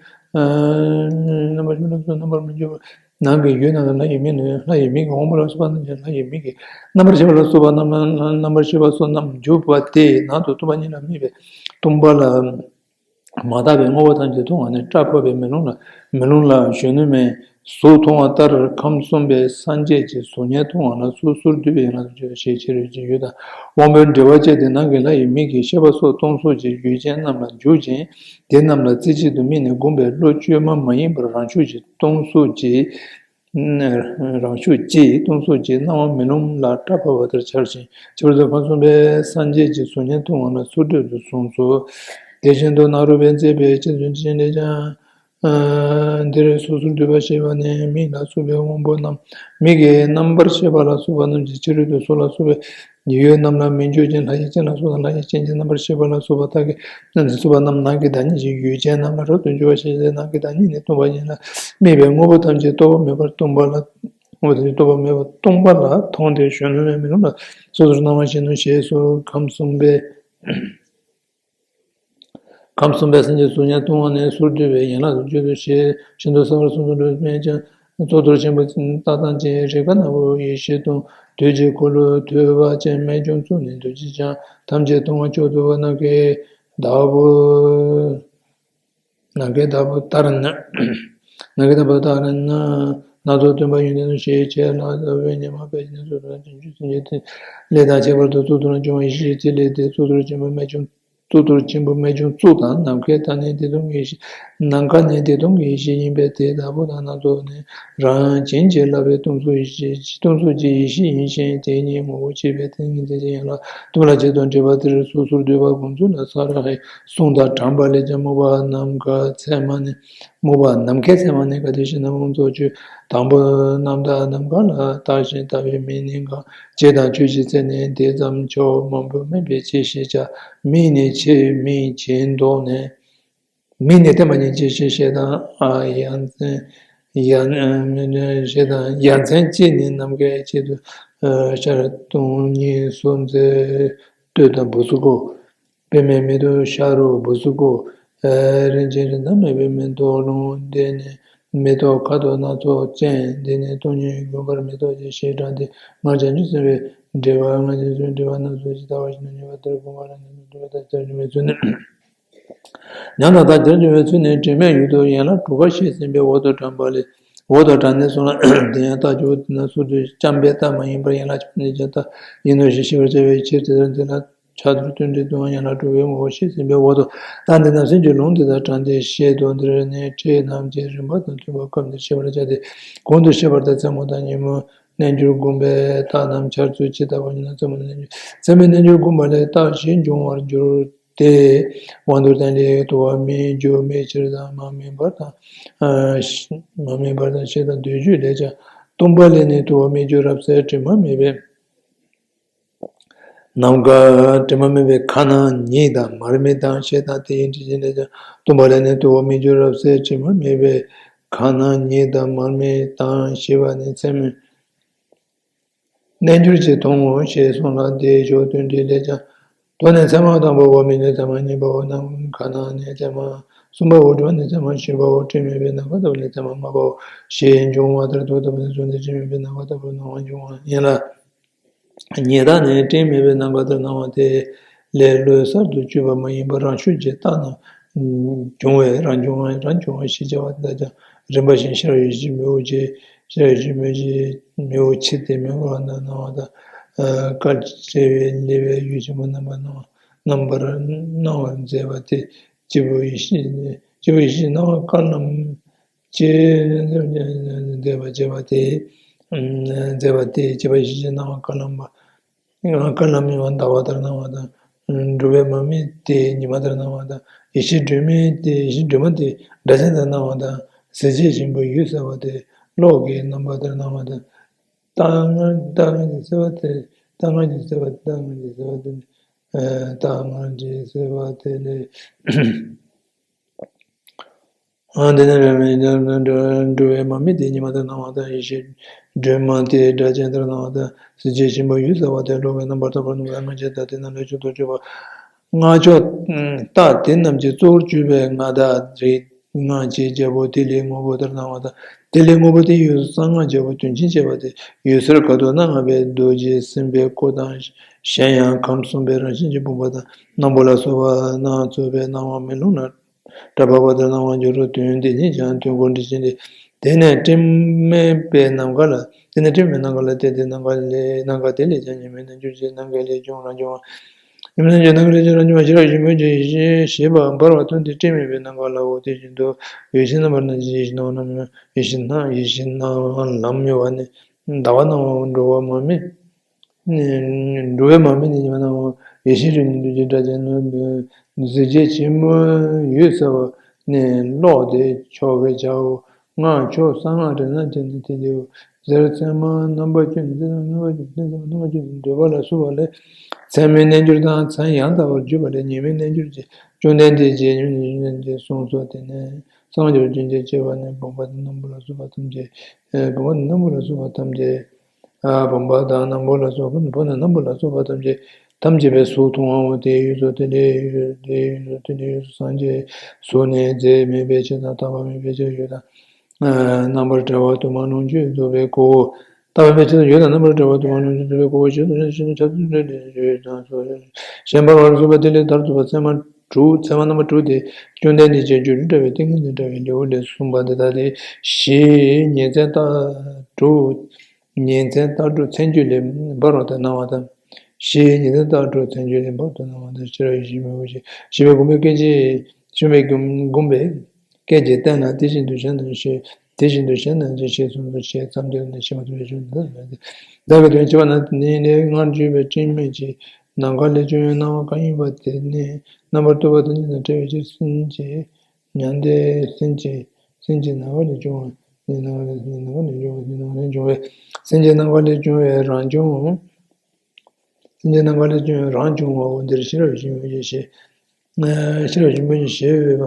རྣམ་པར་ཤེས་པ་ལ་སོགས་རྣམ་པར་མི་འཇུག་པར། ནང་གི་ཡུལ་རྣམས་དང་ལྷ་ཡི་མིག་ནི་ལྷ་ཡི་མིག་གི་དབང་པོ་ལ་སོགས་པ་རྣམས་ཀྱིས་ལྷ་ཡི་མིག་གི་རྣམ་པར་ཤེས་པ་ལ་སོགས་པ་རྣམ་རྣམ་པར་ཤེས་པ་སོགས་རྣམས་འཇུག་པ་སྟེ། ནང་དུ་སྟོང་པ་ཉིད་ལ་དམིགས་པའི་སྟོང་པ་ལ་མ་དག་པའི་དངོས་པོ་ཐམས་ཅད་མཐོང་བ་ནི་སྐྲ་ཕབ་པའི་མེ་ལོང་ལ་མེ་ལོང་ལ་གཞོན་ནུ་མའི་གཟུགས་མཐོང་བ་ལྟར་ཁམས་གསུམ་པའི་སངས་རྒྱས་ཀྱི་གཟུགས་བརྙན་མཐོང་བ་ལ་སོ་སོར་འདུས་པའི་ཡན་ལག་དྲུག་ཅེས་ཕྱི་རོལ་གྱི་ཡུལ་དང་དབང་པོའི་འབྲེལ་བ་བཅད་དེ། ནང་གི་ལྷ་ཡི་མིག་གི་ཤེས་པ་སོགས་སྟོང་གཟུགས་ཀྱི་ཡུལ་ཅན་རྣམས་ལ་འཇུག་ཅིང་། དེ་རྣམས་ལ་རྩེ་གཅིག་ཏུ་དམིགས་ནས་བསྒོམས་པས་བློ་བཅོས་མ་མ་ཡིན་པར་རང་ཤུགས་ཀྱིས་སྟོང་གཟུགས་ཀྱི་རང་ཤུགས་ཀྱིས་སྟོང་གཟུགས་ཀྱི་སྣང་བ་མེ་ལོང་ལ་སྐྲ་ཕབ་པ་ལྟར་འཆར་ཞིང་། ཁྱད་པར་དུ་ཁམས་གསུམ་པའི་སངས་རྒྱས་ཀྱི་གཟུགས་བརྙན་མཐོང་བ་ལ་སོར་སྡུད་དུ་གསུངས་སོ། དེ་བཞིན་དུ་ནཱ་རོ་པས་མཛད་པའི་ཁྱད་ཆོས་ཅན་ལས་ཀྱང་། འདིར་སོ་སོར་འདུས་པ་ཞེས་པ་ནི་མིག་ལ་སོགས་པའི་དབང་པོ་རྣམས་མིག་གི་རྣམ་པར་ཤེས་པ་ལ་སོགས་པ་རྣམས་ཀྱི་ཕྱི་རོལ་དུ་གཟུགས་ལ་སོགས་པའི་ཡུལ་རྣམས་ལ་མི་འཇུག་ཅིང་། ལྷ་ཡི་སྤྱན་ལ་སོགས་དང་ལྷ་ཡི་སྤྱན་གྱི་རྣམ་པར་ཤེས་པ་ལ་སོགས་པ་དག་གི་སོགས་པ་རྣམས་ནང་གི་བདག་ཉིད་ཀྱི་ཡུལ་ཅན་རྣམས་ལ་རབ་ཏུ་འཇུག་པ་ཞེས་བྱ་སྟེ། ནང་གི་བདག་ཉིད་ནི་སྟོང་པ་ཉིད་ལ་དམིགས་པའི་དངོས་པོ་ཐམས་ཅད་རྟོག་པ་མེད་པར་སྟོང་པ་ལ་དངོས་པོ་ཐམས་ཅད་རྟོག་པ་མེད་པར་སྟོང་པ་ལ་མཐོང་སྟེ་གཞོན་ནུ་མའི་མེ་ལོང་ལ་སོ་སོར་སྣང་བ་བཞིན་ནོ་ཞེས་སོ། ཁམས་གསུམ་པའི་ཁམས་གསུམ་པའི་སངས་རྒྱས་གཟུགས་བརྙན་མཐོང་བ་ནི་སོར་སྡུད་པའི་ཡན་ལག་ཏུ་འཇུག་ཏོ་ཞེས་ཤིན་ཏུ་གསལ་བར་གསུངས་སོ། འགྲོ་མེད་ཀྱང་གཙུག་ཏོར་ཆེན་པོ་ལྟ་སྟངས་ཅན། རིག་པ་ནག་པོ་ཡེ་ཤེས་སྟོང་། དུས་ཀྱི་འཁོར་ལོ་ཐུབ་པ་ཅན། རྨད་བྱུང་གཙུག་ནས་འདུ་བྱེད་ཀྱང་། ཐམས་ཅད་སྟོང་པ་མཆོག་ཏུ་ནམ་མཁའི་བདག་པོ། ནམ་མཁའི་བདག་པོ་ལྟར་ན། ནམ་མཁའི་བདག་པོ་ལྟར་ན། སྣ་ཚོགས་སྟོན་པ་ཡོན་ཏན་ཞེས་བྱ་ལ། ལྟ་བའི་ཉི་མ་དཔལ་གྱི་གནས་སུ་བྱང་ཆུབ་སེམས་ཀྱི་ཐིག་ལེ་དང་ཁྱད་པར་དུ་གཙུག་ཏོར་ན་འབྱུང་བ་ཡེ་ཤེས་ཀྱི་ཐིག་ལེ་སྟེ། གཙུག་ཏོར་ཆེན་པོ་རྨད་བྱུང་། གཙུག་ཏོར་ཆེན་པོ་རྨད་བྱུང་གཙུག་དང་། ནམ་མཁའི་མཐའ་ནི་བདེ་སྟོང་གི་ཡེ་ཤེས། ནམ་མཁའ་ནི་བདེ་སྟོང་གི་ཡེ་ཤེས་ཡིན་པས། དེའི་བདག་པོ་དང་སྣ་ཚོགས་ནི་རང་བྱིན་གྱིས་བརླབས་པའི་སྟོང་གཟུགས་ཡེ་ཤེས། སྟོང་གཟུགས་ཀྱི་ཡེ་ཤེས་ཡིན་ཞིང་། དེ་ཉིད་ངོ་བོ་གཅིག་པའི་ཏིང་ངེ་འཛིན་གྱི་ཡན་ལག་སྟོང་ལ་ཆེད་དུ་འདྲེས་པ་དེར་སོ་སོར་འདུས་པ་སྒོམ་ཚུལ་ལ་ས་ར་ཧའི་གསུང་དང་བགྲངས་པ་ལས་ཀྱང་སྨུག་པ་ནམ་མཁའི་མཚན་མ་ནི། སྨུག་པ་ནམ་མཁའི་མཚན་མ་ནི་ག་དེ་ཞེ་ན། མངོན་རྟོགས་ཆོས་དང་པོ་རྣམ་དག་ནམ་མཁའ་ལ་བལྟ་ཞིང་ལྟ་བའི་མིག་ནི་གང་། ཅེས་དང་ཆོས་ཀྱི་མཚན་ནི་དེ་ཙམ་མཆོག་མང་པོ་མིན་པའི་ཕྱིར་ཞེས་བྱ། མིག་ནི་ཕྱིར་མིག་གྱེན་ལྡོག་ནས། མིག་ནི་བརྟན་པ་ཉིད་ཀྱི་ཕྱིར་ཞེས་དང་། ཡ་མཚན་ཡ་ཞེས་དང་། ཡ་མཚན་གཅིག་ནི་ནམ་མཁའི་དཀྱིལ་དུ་ཤར་སྟོང་ཉིད་སོ་མཛོད་སྟོད་དང་སྦུ་སུ་ཀོ། པདྨའི་མེ་ཏོག་ཤར་རོ་སྦུ་སུ་ཀོ། རིན་ཆེན་རི་དྭགས་མེ་བོའི་མེ་ཏོག་ལོང་། འདི་ནི་མེ་ཏོག་ཁ་དོག་སྣ་ཚོགས་ཅན། འདི་ནི་སྟོང་ཉིད་མགོན་པོར་མེ་ཏོག་ཅན་ཞེས་བགྲངས་ཏེ། སྔར་བྱང་ཆུབ་སེམས་དཔའི་འགྲེལ་པ། སྔར་བྱང་ཆུབ་སེམས་དཔའི་འགྲེལ་པ་རྣམས་སོ་ཞེས་བལྟ་བ་ཞིག་ན་ཉེ་བར་དེར་དགོངས་པ་རང་ཉིད་དུ་འགྲོ་བའི་ལྟར་སྦྱར་བྱུང་བའི་ཚུལ་ནི། ཉམས་དང་བརྟགས་སྦྱར་བྱུང་བའི་ཚུལ་ནི་དྲི་མེད་ཡུལ་དུ་ཡན་ལག་དྲུག་པ་བཤད་ཟིན་པས་འོག་ཏུ་དྲངས་པ་ལས། འོག་ཏུ་དྲངས་ནས་གསུངས་ལ། དེ་ཡང་རྟགས་འཇུག་པ་དེ་ན་སོ་སོའི་རྐྱང་པའི་རྟགས་མ་ཡིན་པར་ཡན་ལག་གཅིག་པུ་ནས་ཀྱང་རྟགས་ཡིན་ནོ་ཞེས་ཤེས་པར་བྱ་བའི་ཕྱིར། དེ་ལྟར་འདི་ལ། ཕྱག་རྡོར་བསྟུན་གྲོས་དུ་ཡང་ལ་གྲུབ་པའི་ངོ་བོ་ཤེས་ཟིན་པའི་འོག་ཏུ། ད་འདི་རྣམས་སེམས་ཀྱི་ལུང་འདི་དག་དྲངས་ཏེ་བཤད་དོ། འདིར་ནི་ཕྲད་རྣམས་ཀྱི་རིམ་པ་དང་མཐུན་པར་སྐབས་འདིར་བཤད་པར་བྱ་སྟེ། གོང་དུ་བཤད་པ་ལྟར་མཚན་མོ་དང་ཉིན་མོ་རྣལ་འབྱོར་བསྒོམ་པའི་རྟགས་རྣམས་འཆར་ཚུལ་ཇི་ལྟ་བ་ཡིན་ན། མཚན་མོ་རྣལ་འབྱོར་མཚན་མོའི་རྣལ་འབྱོར་བསྒོམ་པ་ལས་རྟགས་བཞི་འབྱུང་བར་འགྱུར་ཏེ། དབང་དུ་བཏང་ལས་དུ་བ་མི་འགྱུར་མེད་ཕྱིར་དང་མ་སྨིན་པར་དང་། མ་སྨིན་པར་དང་ཞེས་དང་འདོད་རྒྱུ་ལས་ཀྱང་། སྟོང་པ་ལས་ནི་དུ་བ་མི་འགྱུར་རབ་གསལ་དྲི་མ་མེད་པའི་ནམ་མཁའ། དྲི་མ་མེད་པའི་ཁ་ནང་ཉིད་དང་མར་མེ་དང་ཞེས་དང་དེ་ཡི་འགྲེལ་ཆེན་ལས་ཀྱང་། སྟོང་པ་ལས་ནི་དུ་བ་མི་འགྱུར་རབ་གསལ་དྲི་མ་མེད་པའི་ཁ་ནང་ཉིད་དང་མར་མེ་དང་ཞེས་པ་ནི་མཚན་མོའི་རྣལ་འབྱོར་གྱིས་མཐོང་ངོ་ཞེས་གསུངས་ལ། དེའི་ཕྱོགས་བསྟུན་གྲོས་ལས་ཀྱང་། དུ་ནི་མཚན་མ་དང་པོའོ། མི་ནི་མཚན་མ་གཉིས་པའོ། ནམ་མཁའ་ནང་ནི་མཚན་མ་གསུམ་པའོ། དྲི་མ་ནི་མཚན་མ་བཞི་པའོ། སྤྲིན་མེད་པའི་ནམ་མཁའ་ལྟ་བུ་ནི་མཚན་མ་ལྔ་པའོ་ཞེས་འབྱུང་བ་ལྟར་དུ། ལྟ་བུ་ནི་གཟུགས་ནི་སྤྲིན་མེད་པའི་ནམ་མཁའ་ལྟ་བུར་སྣང་བ་འབྱུང་བ་ཡིན་ལ། ཉི་ཟླ་ནི་སྤྲིན་མེད་པའི་ནམ་མཁའ་ལྟར་སྣང་བ་དེ་ལས་བློས་གསར་དུ་བཅོས་པ་མ་ཡིན་པར་རང་ཤུགས་ཀྱིས་རྟག་ན་འབྱུང་བས་རང་བྱུང་བ་རང་བྱུང་བ་ཞེས་བྱ་བ་དེ་དག་ཀྱང་རིམ་པ་བཞིན་ཤེས་རབ་ཡིད་བཞིན་མི་འོང་ཅེས། ཤེས་རབ་ཡིད་བཞིན་མི་འོང་ཅེས་མི་འོང་ཕྱིར་ཏེ། མི་འོང་བ་ན་སྣང་བ་དང་། བསྐལ་བྲལ་བའི་ལེ་བའི་ཡུལ་ཆེན་པོ་རྣམ་པར་སྣང་བ་རྣམ་པར་སྣང་བར་མཛད་པ་སྟེ། སྐྱེས་བུ་ཡེ་ཤེས་སྐྱེས་བུ་ཡེ་ཤེས་སྣང་བ་དཀར་ལམ་ཅེས་མཛད་པ་མཛད་པ་སྟེ། མཛད་པ་སྟེ། སྐྱེས་པ་ཡེ་ཤེས་སྣང་བ་དཀར་ལམ་པ། དཀར་ལམ་ཡང་ཟླ་བ་ལྟར་སྣང་བ་དང་། འགྲོ་བའི་མར་མེ་སྟེ་ཉི་མ་ལྟར་སྣང་བ་དང་། ཡེ་ཤེས་སྒྲོན་མེ་སྟེ་ཡེ་ཤེས་སྒྲོན་མ་སྟེ་སྒྲ་གཅན་ལྟར་སྣང་བ་དང་། གཟི་བརྗིད་ཆེན་པོའི་ཡུལ་གསལ་བ་སྟེ་གློག་གི་རྣམ་པ་ལྟར་སྣང་བ་དང་། རྟགས་ལྔ་རྟགས་ལྔ་གི་གསལ་བ་སྟེ། རྟགས་ལྔ་གི་གསལ་བ་རྟགས་ལྔ་གི་གསལ་བ་སྟེ། རྟགས་ལྔ་གི་གསལ་བ་སྟེ་ལས། འདི་ནི་རང་རིག་འགྲོ་བའི་མར་མེ་སྟེ་ཉི་མ་ལྟར་སྣང་བ་དང་། ཡེ་ཤེས་སྒྲོན་མ་སྟེ་སྒྲ་གཅན་ལྟར་སྣང་བ་དང་། གཟི་བརྗིད་ཆེན་པོའི་ཡུལ་གསལ་བ་སྟེ་གློག་གི་རྣམ་པ་ལྟ་བུར་སྣང་བའི་སྔ་ཕྱི་དང་། དེ་རྣམས་ལས་མཆོག་ཏུ་གྱུར་པ་སྔགས་མཆོག་རྟགས་དེ་རྣམས་ཀྱི་གཙོ་བོར་གྱུར་པའི་སྔགས་བདག་རིག་སྔགས་ཀྱི་རྒྱལ་པོ་ཏི་ལའི་དངོས་པོ་ལྟར་སྣང་བ་དང་། ཏི་ལའི་དངོས་པོ་སྟེ་ཡུལ་གསང་སྔགས་རྒྱལ་པོ་དོན་ཆེན་བྱེད་པ་སྟེ་ཡུལ་གསེར་ཁ་དོག་སྣ་ལྔ་པའི་རྡོ་རྗེ་སེམས་དཔའི་སྐུ་དང་། གཞན་ཡང་ཁམས་གསུམ་པའི་རང་བཞིན་གྱི་བུམ་པ་དང་། སྣམ་བུ་ལ་སོགས་པ་སྣ་ཚོགས་པའི་སྣང་བ་མེ་རླུང་ལ་སྒྲ་ཕབ་པ་ལྟར་སྣང་བར་འགྱུར་རོ། དོན་འདི་ཉིད་ཀྱང་དོན་ཀུན་འགྲེལ་ཆེན་ཏེ། དེ་ནས་སྤྲིན་མེད་པའི་ནམ་མཁའ་ལ། དེ་ནས་སྤྲིན་མེད་ནམ་མཁའ་ལ་བལྟས་ཏེ། ནམ་མཁའ་ལས་ནམ་མཁའ་དེ་ལས་ཀྱང་ཉི་མའི་རྣལ་འབྱོར་གྱིས་ནམ་མཁའི་ལས་བྱུང་རང་བྱུང་བ། ཉི་མའི་རྣལ་འབྱོར་ནམ་མཁའི་ལས་བྱུང་རང་བྱུང་བ། ཤེས་རབ་ཡིད་བཞིན་མོས་ཀྱི་ཡེ་ཤེས་ཞེས་པ་འབར་བ་སྟོན་ཏེ། སྤྲིན་མེད་པའི་ནམ་མཁའ་ལའོ། དེ་བཞིན་དུ་ཡེ་ཤེས་རྣམ་པར་སྣང་མཛད་ཡེ་ཤེས་སྣང་བ་རྣམ་སྨིན་ཡེ་ཤེས་སྣང་ཡེ་ཤེས་སྣང་བ་ལམ་སྨིན་པ་ནི་ཟླ་བ་སྣང་བའོ། འགྲོ་བ་མ་སྨིན། འགྲོ་བའི་མ་སྨིན་ནི་ཉི་མ་སྣང་བ། ཡེ་ཤེས་རིགས་ནི་རྡོ་རྗེ་སྒྲ་གཅན་ནོ། གཟི་བརྗིད་ཆེན་མོའི་ཡུལ་གསལ་བ་ནི་གློག་སྟེ་ཕྱོགས་ཀྱི་བྱའོ། སྔགས་མཆོག་གསང་སྔགས་དྲན་ན་དྲན་ནི་དེ་དེའོ། གཟེར་མཚན་མ་རྣམ་པ་ཀུན་ནི་མཚན་མ་རྣམ་པ་ཀུན་ནི་མཚན་མ་རྣམ་པ་ཀུན་ནི་འདོད་པ་ལ་སོགས་པ་ལས། མཚན་མོའི་རྣལ་འབྱོར་དང་མཚན་ཡང་དག་པར་བརྗོད་པ་ལས་ཉི་མའི་རྣལ་འབྱོར་གྱིས། བཅོམ་ལྡན་འདས་ཀྱིས་ཉི་མའི་རྣལ་འབྱོར་གྱིས་གསུངས་སོ། དེ་ནས་གསང་སྔགས་ཀྱི་རྒྱུན་ཆེན་ཅེས་པ་ནི་བུམ་པ་དང་སྣམ་བུ་ལ་སོགས་པ་ཐམས་ཅད། བུམ་པ་དང་སྣམ་བུ་ལ་སོགས་པ་ཐམས་ཅད། བུམ་པ་དང་སྣམ་བུ་ལ་སོགས་པ། བུམ་པ་དང་སྣམ་བུ་ལ་སོགས་པ་ཐམས་ཅད། ཐམས་ཅད་པའི་གཟུགས་མཐོང་བའོ། དེའི་ཡུལ་དུ་དེ་ལས་ཡུལ་དེའི་ཡུལ་དུ་དེ་ལས་ཡུལ་དུ་སངས་རྒྱས་གཟུགས་ནི་རྫས་མེད་པའི་ཕྱིར་དང་། རྟག་པ་མེད་པའི་ཕྱིར་ཡུལ་དང་རྣམ་པར་བྲལ་བ་དུ་མ་ལོངས་སྤྱོད་རྫོགས་པའི་སྐུའོ། རྟག་པ་མེད་པའི་ཕྱིར་དང་ཡུལ་དང་རྣམ་པར་བྲལ་བ་དུ་མ་ལོངས་སྤྱོད་རྫོགས་པའི་སྐུའོ། ཞེས་སོགས་ཞེས་སོགས་ཆ་ཚུལ་འདྲ་ལས་ཡུལ་དང་སོགས། གཞན་འབར་བ་ལ་སོགས་པ་དེ་ལས་དར་ཐུབ་པ་ཚད་མ་དྲུག་ཚད་མ་རྣམ་པ་དྲུག་སྟེ། བཅོམ་ལྡན་འདས་ཀྱིས་སྒྱུ་འཕྲུལ་དྲ་བའི་ཏིང་ངེ་འཛིན་དྲ་བའི་ལེའུ་ལས་གསུངས་པ་འདི་ལྟ་སྟེ། གཞིའི་ཉིན་མཚན་རྟགས་དྲུག་ཉིན་མཚན་རྟགས་དྲུག་མཚན་བརྗོད་ལས་འབར་བ་ལྟར་སྣང་བ་དང་། གཞིའི་ཉིན་མཚན་རྟགས་དྲུག་མཚན་བརྗོད་ལས་འབར་བ་ལྟར་སྣང་བ་དང་། ཤེས་རབ་ཡིད་བཞིན་མོས་གུས་ཞེས་བྱ་བའི་བུམ་པའི་སྐད་ཅིག་བྱུང་བའི་བུམ་བུམ་པའི་སྐད་ཀྱིས་བསྟན་ལ། དེ་བཞིན་དུ་གཞན་རྣམས་ཀྱིས་དེ་བཞིན་དུ་གཞན་རྣམས་ཀྱིས་ཞེས་གསུངས་སོ་ཞེས་མཚམས་སྦྱར་ནས་ཕྱི་མ་ཐུབ་པའི་གཞུང་འདི་ལྟར་མཛད་དེ། བདག་གི་དོན་བྱེད་པ་ན་ནི་ནི་སྔར་བརྗོད་པའི་སྤྲིན་མེད་ཀྱི་ནམ་མཁའ་ལས་བྱུང་བའི་སྣང་བ་གང་ཡིན་པ་དེ་ནི་རྣམ་པར་རྟོག་པ་དང་ཉིད་དང་བྲལ་བའི་ཕྱིར། སེམས་ཀྱི་མྱང་འདས་སེམས་ཀྱི་སེམས་ཀྱི་ནམ་མཁའ་ལས་བྱུང་བ་ནི་ནམ་མཁའ་ལས་ནམ་མཁའ་ལས་བྱུང་བ་ནི་ནམ་མཁའ་ལས་བྱུང་བའི་སེམས་ཀྱི་ནམ་མཁའ་ལས་བྱུང་བའི་རང་བྱུང་། སེམས་ཀྱི་ནམ་མཁའ་ལས་བྱུང་བའི་རང་བྱུང་བའོ། འདིར་ཤེས་རབ་ཡིད་བཞིན་མོས་གུས་ཞེས། ཤེས་རབ་ཡིད་བཞིན་མོས་གུས་ཞེས་པ་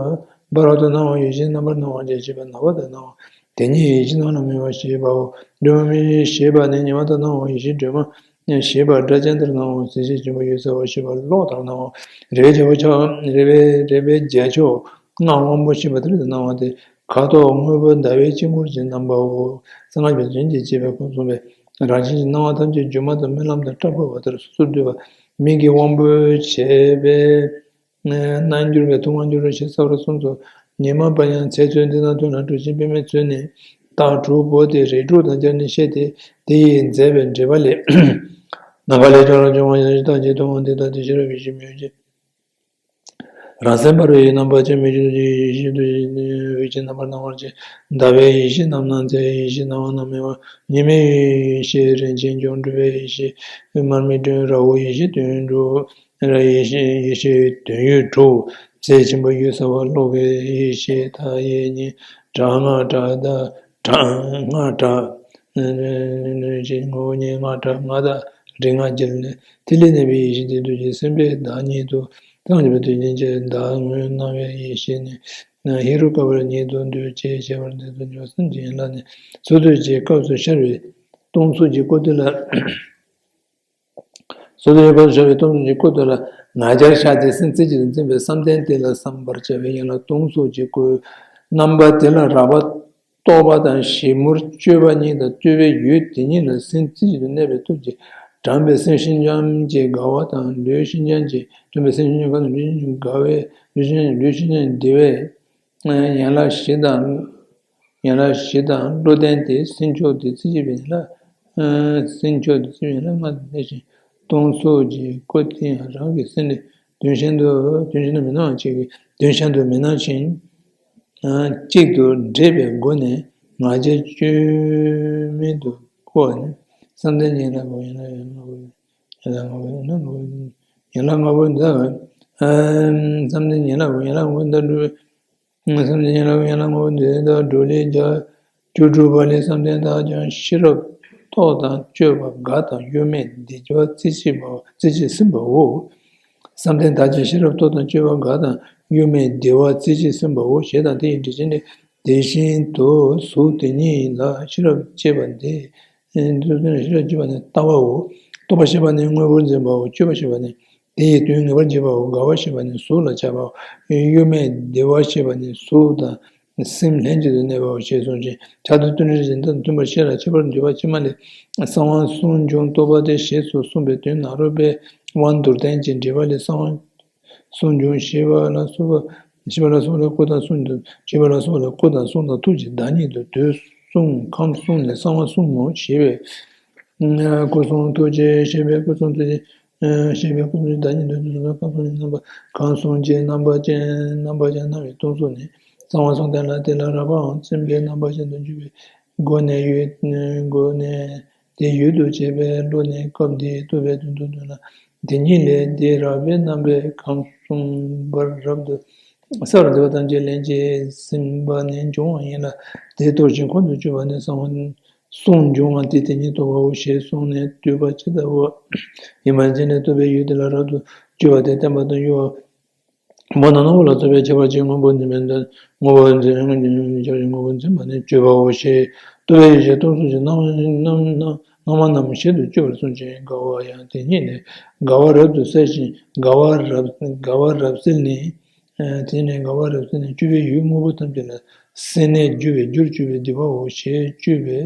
འབར་བ་ལྟར་སྣང་བ་ཡིད་བཞིན་རྣམ་པར་སྣང་བ་ཅེས་བྱ་བའི་ནམ་མཁའ་ལྟར་སྣང་བ་དེ་ཉིད་ཡིད་བཞིན་རྣམ་པར་སྣང་བ་ཞེས་པའོ། སྒྲོན་མ་མི་ཞེས་པ་ནི་ཉི་མ་ལྟར་སྣང་བ་ཡིད་བཞིན་སྒྲོན་མ་ཞེས་པ་སྒྲ་གཅན་ལྟར་སྣང་བ་གཟི་བརྗིད་ཆེན་པོའི་ཡུལ་གསལ་བ་ཞེས་པ་གློག་ལྟར་སྣང་བ། རེག་པའི་རྒྱལ་པོ་ཆ་རེག་པའི་རེག་པའི་རྒྱལ་མཆོག་སྔགས་དབང་པོ་ཞེས་པ་དེ་ལྟར་སྣང་བ་སྟེ། ཁ་དོག་སྔོན་པོ་ཟླ་བའི་དཀྱིལ་འཁོར་གྱི་རྣམ་པའོ། གསང་སྔགས་པའི་རྫུན་གྱིས་བྱས་པའི་ཁོང་གསུངས་པའི་རང་བཞིན་གྱི་སྣང་བ་ཐམས་ཅད་སྒྱུ་མ་དང་རྨི་ལམ་དང་སྐྲག་པ་བ་ལྟར་སོ་སོར་སྡུད་པ། མིག་གི་དབང་པོས་བྱས་པའི་རྣལ་འབྱོར་པས་ཐུབ་དབང་འབྱོར་རོ་ཞེས་གསལ་བར་གསུངས་སོ། ཉི་མ་པ་ཡང་ཚེ་ཚོད་འདི་དང་མཐུན་ལ་གྲུབ་ཅིང་པདྨའི་ཚོད་ནི་རྟགས་དྲུག་པོ་སྟེ་རིགས་དྲུག་དང་སྦྱར་ནས་བཤད་དེ། དེ་ཡིས་མཛད་པའི་འགྲེལ་པ་ལས། ནམ་མཁའ་ལས་ཀྱང་རབ་བྱུང་བ་ཡི་ཡེ་ཤེས་རྟག་གཅིག་མཐོང་བ་འདི་ལྟ་སྟེ། ཤེས་རབ་ཡེ་ཤེས་མི་གཡོ་ཅན། རང་སེམས་ཕ་རོལ་ཡི་རྣམ་པར་དཔྱད་མི་འགྱུར་གྱི་ཡེ་ཤེས་དུ་ཡི་ནི་འོད་ཀྱི་རྣམ་པར་སྣང་བར་བྱེད། ཟླ་བའི་ཡེ་ཤེས་རྣམ་སྣང་མཛད། ཡེ་ཤེས་སྣང་བ་རྣམ་སྨིན་པ། ཉི་མའི་ཡེ་ཤེས་རིན་ཆེན་འབྱུང་། གྲུབ་པའི་ཡེ་ཤེས་མར་མེ་སྒྲོན། ར་ཧུ་ཡེ་ཤེས་དོན་དྲུག་ར་ཡེ་ཤེས་ཡེ་ཤེས་དོན་ཡོད་དྲུག་ཟས་ཆེན་པོ་ཡོད་ཟ་བ། གློ་བའི་ཡེ་ཤེས་མཐའ་ཡས་གཉིས། དྲག་སྔགས་དྲག་མཐའ་དྲག་སྔགས་དྲག་ངོ་བོ་ཉིད་སྔགས་དྲག་མངའ་བདག་རིག་སྔགས་རྒྱལ། ཐིག་ལེ་གནས་པའི་ཡེ་ཤེས་དེ་དུས་ཀྱི་སེམས་དཔའི་བདག་ཉིད་དུ་བསམ་བྱས་པ་དེ་ཉིད་ཀྱི་བདག་ངོས་སྣང་བའི་ཡེ་ཤེས་ནི། ཧེ་རུ་ཀ་པར་ཉིད་དུ་འདོད་ཅེས་བྱ་བར་འདོད་དུ་འཇོག་སེམས་ཀྱི་ཡན་ལག་ནི། སོ་སོ་ཀྱི་སྐབས་སུ་ཤར་བའི་སྟོང་གཟུགས་ཀྱི་སྐུ་དེ་ལ། སོ་སོའི་སྐབས་སུ་ཤར་བའི་སྟོང་གཟུགས་ཀྱི་སྐུ་དེ་ལ་ང་རྒྱལ་བཞག་སྟེ་སེམས་རྩེ་གཅིག་ཏུ་འཛིན་པའི་བསམ་གཏན་དེ་ལ་བསམ་པར་བྱ་བའི་ཡན་ལག་སྟོང་གཟུགས་ཀྱི་སྐུ། རྣམ་པ་དེ་ལ་རགས་པ་རྟོག་པ་དང་ཞིབ་མོར་དཔྱོད་པ་གཉིས་དང་། དཔྱོད་པའི་ཡུལ་དེ་ཉིད་ལ་སེམས་རྩེ་གཅིག་ཏུ་གནས་པའི་སྟོབས་ཀྱིས་དྲངས་པའི་སེམས་ཤིན་སྦྱངས་ཀྱི་དགའ་བ་དང་། ལུས་ཤིན་སྦྱངས་ཀྱི་དྲངས་པའི་སེམས་ཤིན་སྦྱངས་དགའ་བ་དང་། ལུས་ཤིན་སྦྱངས་ཀྱི་དགའ་བའི། ལུས་ཤིན་སྦྱངས་ཀྱི་བདེ་བའི། ཡན་ལག་བཞི་དང་། ཡན་ལག་བཞི་དང་བློ་ལྡན་ཏེ། སེམས་མཆོག་དེ་རྩེ་གཅིག་པའི་ཡན་ལག་སེམས་མཆོག་དེ་རྩེ་གཅིག་པའི་ཡན་ལག་ལྔ་དང་ལྡན་ཞིང་། སྟོང་གཟུགས་ཀྱི་སྐུ་དེ་ཡང་རང་གི་སེམས་ནི་དོན་གཞན་དུ། དོན་གཞན་དུ་མི་སྣང་བ་ཅིག་གིས་དོན་གཞན་དུ་མི་སྣང་ཞིང་། གཅིག་ཏུ་འདྲེས་པའི་སྒོ་ནས་ང་རྒྱལ་བཅོས་མིན་དུ་བཀོད་པ་ནི། བསམ་གཏན་ཡན་ལག་གོ། ཡན་ལག་ཡན་ལག་ལྔ་པོ། ཡན་ལག་ལྔ་པོ་ཡིན་ན་ལྔ་པོ་ཡིན། ཡན་ལག་ལྔ་པོ་འདི་ལ། བསམ་གཏན་ཡན་ལག་གོ། ཡན་ལག་ལྔ་པོ་འདི་ལ། སེམས་ཅན་ཡན་ལག་ཡན་ལག་ངོ་བོ་འདི་དག་སྒྲུབ་ལས་བརྒྱ་བཅུ་དྲུག་པ་ལས། བསམ་གཏན་དག་ཀྱང་ཤེས་རབ་རྟོག་དང་སྤྱོད་པ་དགའ་དང་གཡོ་མེད་བདེ་བ་རྩེ་གཅིག་པ། རྩེ་གཅིག་ཟིན་པའོ། བསམ་གཏན་དག་ཀྱང་ཤེས་རབ་རྟོག་དང་སྤྱོད་པ་དགའ་དང་གཡོ་མེད་བདེ་བ་རྩེ་གཅིག་ཟིན་པའོ། ཞེས་དང་དེ་ཡི་འགྲེལ་ཆེན་ནི། དེ་བཞིན་དུ་གཟུགས་དེ་ཉིད་ལ་ཤེས་རབ་ཅེས་པ་འདི། ཤེས་རབ་ཅེས་པ་ནི་ལྟ་བའོ། རྟོག་པ་ཞེས་པ་ནི་དངོས་པོར་འཛིན་པའོ། སྤྱོད་པ་ཞེས་པ་ནི། དེ་ཡི་དོན་ངེས་པར་བྱེད་པའོ། དགའ་བ་ཞེས་པ་ནི་གཟུགས་ལ་ཆགས་པའོ། གཡོ་མེད་བདེ་བ་ཞེས་པ་ནི་གཟུགས་དང་སེམས་ལྷན་ཅིག་ཏུ་གནས་པའོ། ཞེས་གསུངས་ཤིང་། ཕྱག་རྡོར་བསྟུན་གྲོས་རྗེ་བཙུན་མཐུན་པར་ཤེས་ལ་ཁྱད་པར་འདུས་པ་ཕྱི་མ་ལས། གསང་བ་གསུམ་འབྱུང་རྟོག་པ་སྟེ་ཞེས་སུ་གསུངས་པའི་དོན་ནཱ་རོ་པའི་དབང་མདོར་བསྟན་གྱི་འགྲེལ་པ་ལས། གསང་བ་གསུམ་འབྱུང་ཞེས་པ་ལ་སོགས་པ། ཞེས་པ་ལ་སོགས་པ་ལ་སྐུ་དང་གསུང་དང་། ཞེས་པ་ལ་སོགས་པ་ལ་སྐུ་དང་གསུང་དང་ཐུགས་ཀྱི་བདག་ཉིད་དུ་དུས་གསུམ་ཁམས་གསུམ་ནས་གསང་བ་གསུམ་མོ་ཞེས་པའི། སྐུ་གསུང་ཐུགས་རྗེ་ཞེས་པའི་སྐུ་གསུང་ཐུགས་རྗེ། ཞེས་པའི་སྐུ་གསུང་བདག་ཉིད་དུ་དུས་གསུམ་ཁམས་གསུམ་ནས་རྣམ་པ་ཁམས་གསུམ་གྱི་རྣམ་པ་ཅན། རྣམ་པ་ཅན་སྣང་བའི་སྟོང་གཟུགས་ནི། གསང་བ་གསུམ་ལྡན་ལ། དེ་ལ་རགས་པའམ་སེམས་ཀྱི་རྣམ་པ་ཅན་དུ་འགྱུར་བའི་སྒོ་ནས་ཡོད། སྒོ་ནས་དེ་ཡུལ་དུ་བྱེད་པའི་བློ་ནི་སྐབས་འདིའི་རྟོག་པའི་དོན་དུ་འདོད་ན། དེ་ཉིད་ལས་དེ་རགས་པའི་རྣམ་པས་ཁམས་གསུམ་པར་རབ་ཏུ་གསལ་བར་འདོད་པ་ཐམས་ཅད་ལྷན་ཅིག་ཟིན་པ་ནི་འབྱུང་བ་ཡིན་ལ། དེ་རྟོགས་ཤིང་ཁོང་དུ་ཆུད་པ་ནི་གསང་བ་གསུམ་འབྱུང་བ་སྟེ། དེ་ཉིད་རྟོགས་པའོ་ཞེས་གསུངས་ནས་བསྡུས་པ་ཇི་ལྟ་བུ་ཡིན་པ་བཞིན་ནི་རྟོག་པའི་ཡུལ་དེ་ལ་རབ་ཏུ་གྱུར་པ་དེ་བརྟན་པ་དང་གཡོ་བ། སྔོ་ནག་སྣང་བ་ལ་སོགས་པའི་ཁྱད་པར་གྱིས་དངོས་པོ་འཛིན་པའི་འདོད། དངོས་པོ་འཛིན་པ་ནི་གཅོད་པའོ་ཞེས། རྟོག་པའི་ཡེ་ཤེས་སྟོང་གཟུགས་ཀྱི་སྣང་སྣང་སྣང་སྣང་བ་རྣམས་ཞལ་དུ་གཅོད་པར་གསུངས་ཤིང་། དགའ་བ་ཡང་དེ་ཉིད་ནི་དགའ་བ་རབ་ཏུ་གསལ་ཞིང་། དགའ་བ་རབ་དགའ་བ་རབ་གསལ་ནི། དེ་ནི་དགའ་བ་རབ་གསལ་ནི་སྤྱོད་པའི་ཡུལ་དངོས་པོ་ཐམས་ཅད་ལ་སེམས་གནས་གྱུར་པའི་རྒྱུར་གྱུར་པའི་བདེ་བའོ་ཞེས། སྤྱོད་པའི་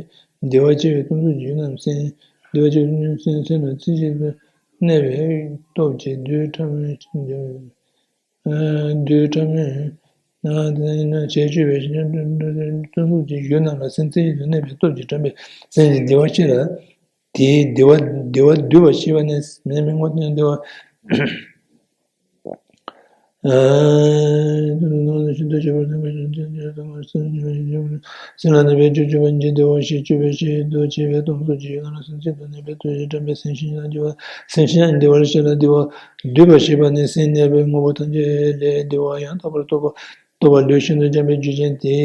བདེ་བ་སྤྱོད་པའི་སྟོང་གཟུགས་ཀྱི་ཡུལ་རྣམས་སེམས། བདེ་བ་སྤྱོད་པའི་སེམས་སེམས་ལ་རྩེ་གཅིག་ཏུ་གནས་པའི་སྟོབས་ཀྱིས་རྡུལ་ཕྲ་མོའི་རྡུལ་ཕྲ་མོའི་ནང་དེ་ན་ཡིན་ན་བྱས་སྤྱོད་པའི་སྟོང་གཟུགས་ཀྱི་ཡུལ་རྣམས་ལ་སེམས་རྩེ་གཅིག་ཏུ་གནས་པའི་སྟོབས་ཀྱིས་དྲངས་པའི་སེམས་ཀྱི་བདེ་བ་ཤེས་ལ། དེའི་བདེ་བ་བདེ་བ་བསྡུས་པ་ཞེས་པ་ནི་མི་མི་སྔོ་ལྡན་བདེ་བ། སེམས་ལ་གནས་པའི་རྒྱུར་གྱུར་པ་འཇིག་བདེ་བ་ཞེས་སྤྱོད་པའི་ཕྱིར་དུ་བྱས་པའི་སྟོང་གཟུགས་ཀྱི་ཡུལ་རྣམས་ལ་སེམས་རྩེ་གཅིག་ཏུ་གནས་པའི་སྟོབས་ཀྱིས་དྲངས་པའི་སེམས་ཤིན་སྦྱངས་ཀྱི་བདེ་བ། སེམས་ཤིན་སྦྱངས་ཀྱི་བདེ་བ་ལ་བཤད་ལ། བདེ་བ་བསྡུས་པ་ཞེས་པ་ནི་སེམས་གནས་པའི་དངོས་པོ་ཐམས་ཅད་ལས་བདེ་བ་ཡང་དག་པར་རྟོགས་པ་རྟོགས་པ་ལུས་ཤིན་ཏུ་སྦྱངས་པའི་རྒྱུ་ཅན་དེ།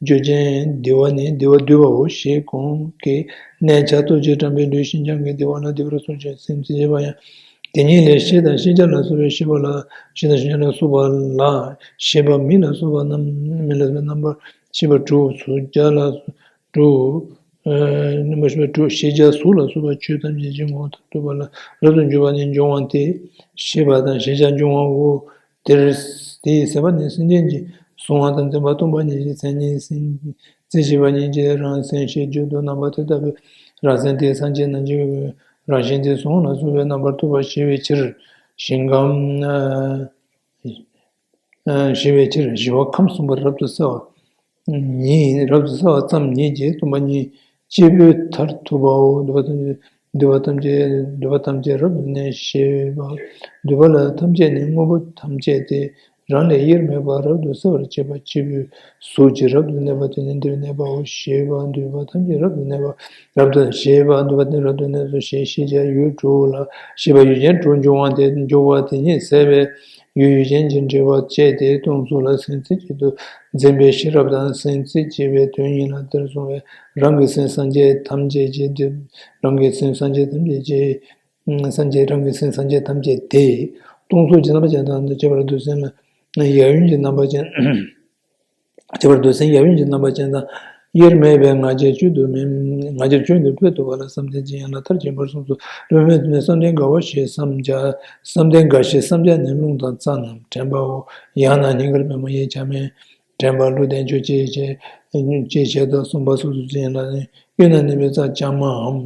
རྒྱུ་ཅན་བདེ་བ་ནི་བདེ་བ་བསྡུས་པའོ་ཞེས་གོང་གི་གནས་ཆ་སྟོབས་ཀྱིས་དྲངས་པའི་ལུས་ཤིན་སྦྱངས་ཀྱི་བདེ་བ་ལ་བདེ་བར་གསུངས་ཤིང་། སེམས་རྩེ་གཅིག་པ་ཡང་དེ་ཉིད་ལས་ཤེས་དང་ཤེས་བྱ་ལ་སོགས་པའི་ཤེས་པ་ལ། ཤེས་དང་ཤེས་བྱ་ལ་སོགས་པ་ལ་ཤེས་པ་མིག་ལ་སོགས་པ་རྣམ། མིག་ལ་སོགས་པའི་རྣམ་པར་ཤེས་པ་དྲུག་གཟུགས་སྒྲ་ལ་དྲུག་རྣམ་པར་ཤེས་པ་དྲུག་ཤེས་བྱ་གཟུགས་ལ་སོགས་པ་ཆོས་ཐམས་ཅད་ཀྱི་ངོ་བོ་ཐོབ་པ་ལ་རབ་ཏུ་འགྱུར་བ་ནི་འབྱུང་བ་སྟེ། ཤེས་པ་དང་ཤེས་བྱ་འབྱུང་བའོ། དེར་དེའི་ཟད་པ་ནི་སེམས་ཅན་གྱི་གཟུང་བ་དང་འཛིན་པ་སྟོང་པ་ཉིད་ཀྱི་མཚན་ཉིད། སེམས་རྩེ་གཅིག་པ་ཉིད་ཀྱི་རང་སེམས་ཤེས་རྒྱུད་དུ་རྣམ་པ་དེ་ལྟ་བུའི་རང་སེམས་དེ་སངས་རྒྱས་རྣམས་ཀྱི་རང་བཞིན་དེ་གཟུགས་ལ་སོགས་པའི་རྣམ་པར་རྟོག་པ་ཞི་བའི་ཕྱིར། ཞིང་ཁམས་ཞི་བའི་ཕྱིར་ཞི་བ་ཁམས་གསུམ་པར་རབ་ཏུ་གསལ་བ་ཉིད། རབ་ཏུ་གསལ་བ་ཙམ་ཉིད་ཀྱིས་སྟོང་པ་ཉིད་སྐྱེས་བུའི་མཐར་ཐུག་པའོ། འདོད་པ་ཐམས་ཅད་ འདུས་པ་ཐམས་ཅད་འདུས་པ་ཐམས་ཅད་རབ་ཏུ་གནས་ཞེས་པ། འདུས་པ་ལ་ཐམས་ཅད་ནི་དངོས་པོ་ཐམས་ཅད་དེ། རང་ལས་དབྱེར་མེད་པར་རབ་ཏུ་གསལ་བར་བྱེད་པ་སྐྱེས་བུའི་གཟུགས་ཀྱིས་རབ་ཏུ་གནས་པ་དེ་ནི་འདིར་གནས་པའོ་ཞེས་པ། འདུས་པ་ཐམས་ཅད་རབ་ཏུ་གནས་པ་རབ་ཏུ་ཞེས་པ། འདུས་པ་ཐམས་ཅད་རབ་ཏུ་གནས་སོ་ཞེས་ཤེས་བྱ་ཡུལ་དྲུག་ལ་ཞེས་པ། ཡུལ་ཅན་དྲུག་འབྱུང་བ་དེ་འབྱུང་བ་དེ་ཉིད་ཟད་པའི་ཡུལ་ཡུལ་ཅན་གྱི་འབྲེལ་བ་བཅད་དེ་སྟོང་གཟུགས་ལ་སེམས་རྩེ་གཅིག་ཏུ་འཛིན་པའི་ཤེས་རབ་དང་སེམས་རྩེ་གཅིག་པའི་དོན་ཡིན་ལ། དེར་སོང་བས་རང་གི་སེམས་སངས་རྒྱས་ཐམས་ཅད་ཀྱི་རང་གི་སེམས་སངས་རྒྱས་ཐམས་ཅད་ཀྱི། སངས་རྒྱས་རང་གི་སེམས་སངས་རྒྱས་ཐམས་ཅད་དེ། སྟོང་གཟུགས་ཀྱི་རྣམ་པ་ཅན་དང་ཁྱད་པར་འདུ་སེམས་ལ་ཡབ་ཡུམ་གྱི་རྣམ་པ་ཅན། ཁྱད་པར་འདུ་སེམས་ཡབ་ཡུམ་གྱི་རྣམ་པ་ཅན་དང་། དབྱེར་མེད་པའི་ང་རྒྱལ་བཅུད་དུ་མེད། ང་རྒྱལ་བཅུད་དུ་འཕེལ་དུ་བ་ལ་བསམ་གཏན་གྱི་ཡན་ལག་མཐར་ཕྱིན་པར་གསུངས་སོ། དབྱེར་མེད་དུ་ནི་བསམ་གཏན་དགའ་བ་ཞེས་བསམ་བྱ། བསམ་གཏན་དགའ་ཞེས་བསམ་བྱ་ནི་རླུང་དང་རྩ་རྣམས་དྲན་པའོ། ཡང་ན་སྙིང་གར་པད་མོ་ཡི་བྱ་མེད་དྲན་པ་ཀླུ་ལྡན་ཆོས་ཅན། ཅན་ཞེས་དང་གསུམ་པ་སོ་སོ་ཅན་ལ་ནི་དབྱེ་ན་གནས་པའི་རྩ་རྐྱང་མའམ།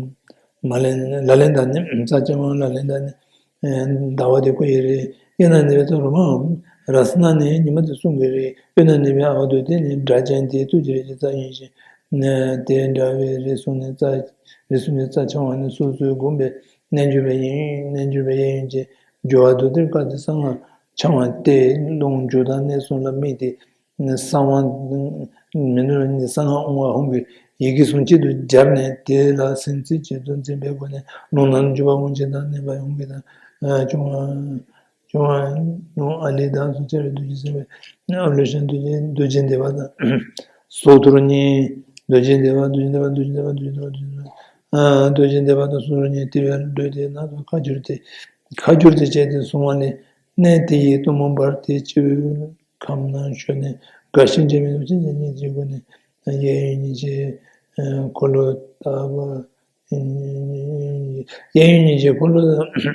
མ་ལན་ལ་ལན་དང་ནི་རྩ་རྐྱང་མའམ། ལ་ལན་དང་ནི་ཟླ་བ་དེ་ཀོ་ཡི་རེད། དབྱེ་ན་གནས་པའི་རྩ་རོ་མའམ། ར་ས་ན་ནི་ཉི་མ་དེ་གསུང་གི་རེད། དབྱེ་ན་གནས་པའི་ཨ་བ་དོ་དེ་ནི་སྒྲ་ཅན་དེ་ཐུགས་ཀྱི་རེད་ཀྱི་རྩ་ཡིན་ཞིང་། དེ་འདྲ་བའི་རེ་ཟུང་ནས་རྩ་རེ་ཟུང་ནས་རྩ་འཆང་བ་ནི་སོ་སོའི་བསྒོམས་པའི་རྣལ་འབྱོར་པའི་གཡས་གཡོན་རྣལ་འབྱོར་པའི་གཡས་གཡོན་གྱི་སྦྱོར་བ་དོ་དེར་སྐབས་དེ་གསང་སྔགས་འཆང་བ་སྟེ། ལོངས་སྤྱོད་དང་གནས་གསུམ་ལ་དམིགས་ཏེ། གསང་བ་མི་ནུབ་ནི་གསང་སྔགས་དབང་བ་ཧཱུྃ་གི་ཡི་གེ་ཟུང་གཅིག་ཏུ་སྦྱར་ནས། དེ་ལ་སེམས་རྩེ་གཅིག་ཏུ་འཛིན་པའི་སྒོ་ནས་ལུང་རྣམས་འཇུག་པ་དབང་ཆེན་དང་མནན་པ་ཧཱུྃ་གི་དང་། བྱུང་བ་བྱུང་བ་ལུང་ཨ་ལི་དང་སུ་ཅར་བའི་རྡོ་རྗེ་སེམས་དཔའི་ཨ་ལོ་ཤན་རྡོ་རྗེ་རྡོ་རྗེ་འདེབས་པ་དང་། སོ་ཐོར་གཉིས། རྡོ་རྗེ་འདེབས་པ་རྡོ་རྗེ་འདེབས་པ་རྡོ་རྗེ་འདེབས་པ་རྡོ་རྗེ་འདེབས་པ་རྡོ་རྗེ་འདེབས་པ་རྡོ་རྗེ་འདེབས་པ་དང་སོ་ཐོར་གཉིས་དེ་བས་འགྲོས་དེ་ན་དང་ཁ་སྦྱོར་ཏེ། ཁ་སྦྱོར་ཏེ་བྱས་ཏེ་གསུང་བ་ལས། གནས་དེ་ཡི་གཏུམ་མོ་འབར་ཏེ་སྤྱི་བོའི་ཁམས་ན་ཞོན་ནས་དགའ་ཞིང་དྲན་པའི་ནུས་ཅན་གྱི་སྙིང་རྗེའི་སྒོ་ནས་གཡས་གཡོན་གཉིས་ཀྱི་འཁོར་ལོ་དག་པ། གཡས་གཡོན་གཉིས་ཀྱི་འཁོར་ལོ་དག་པ།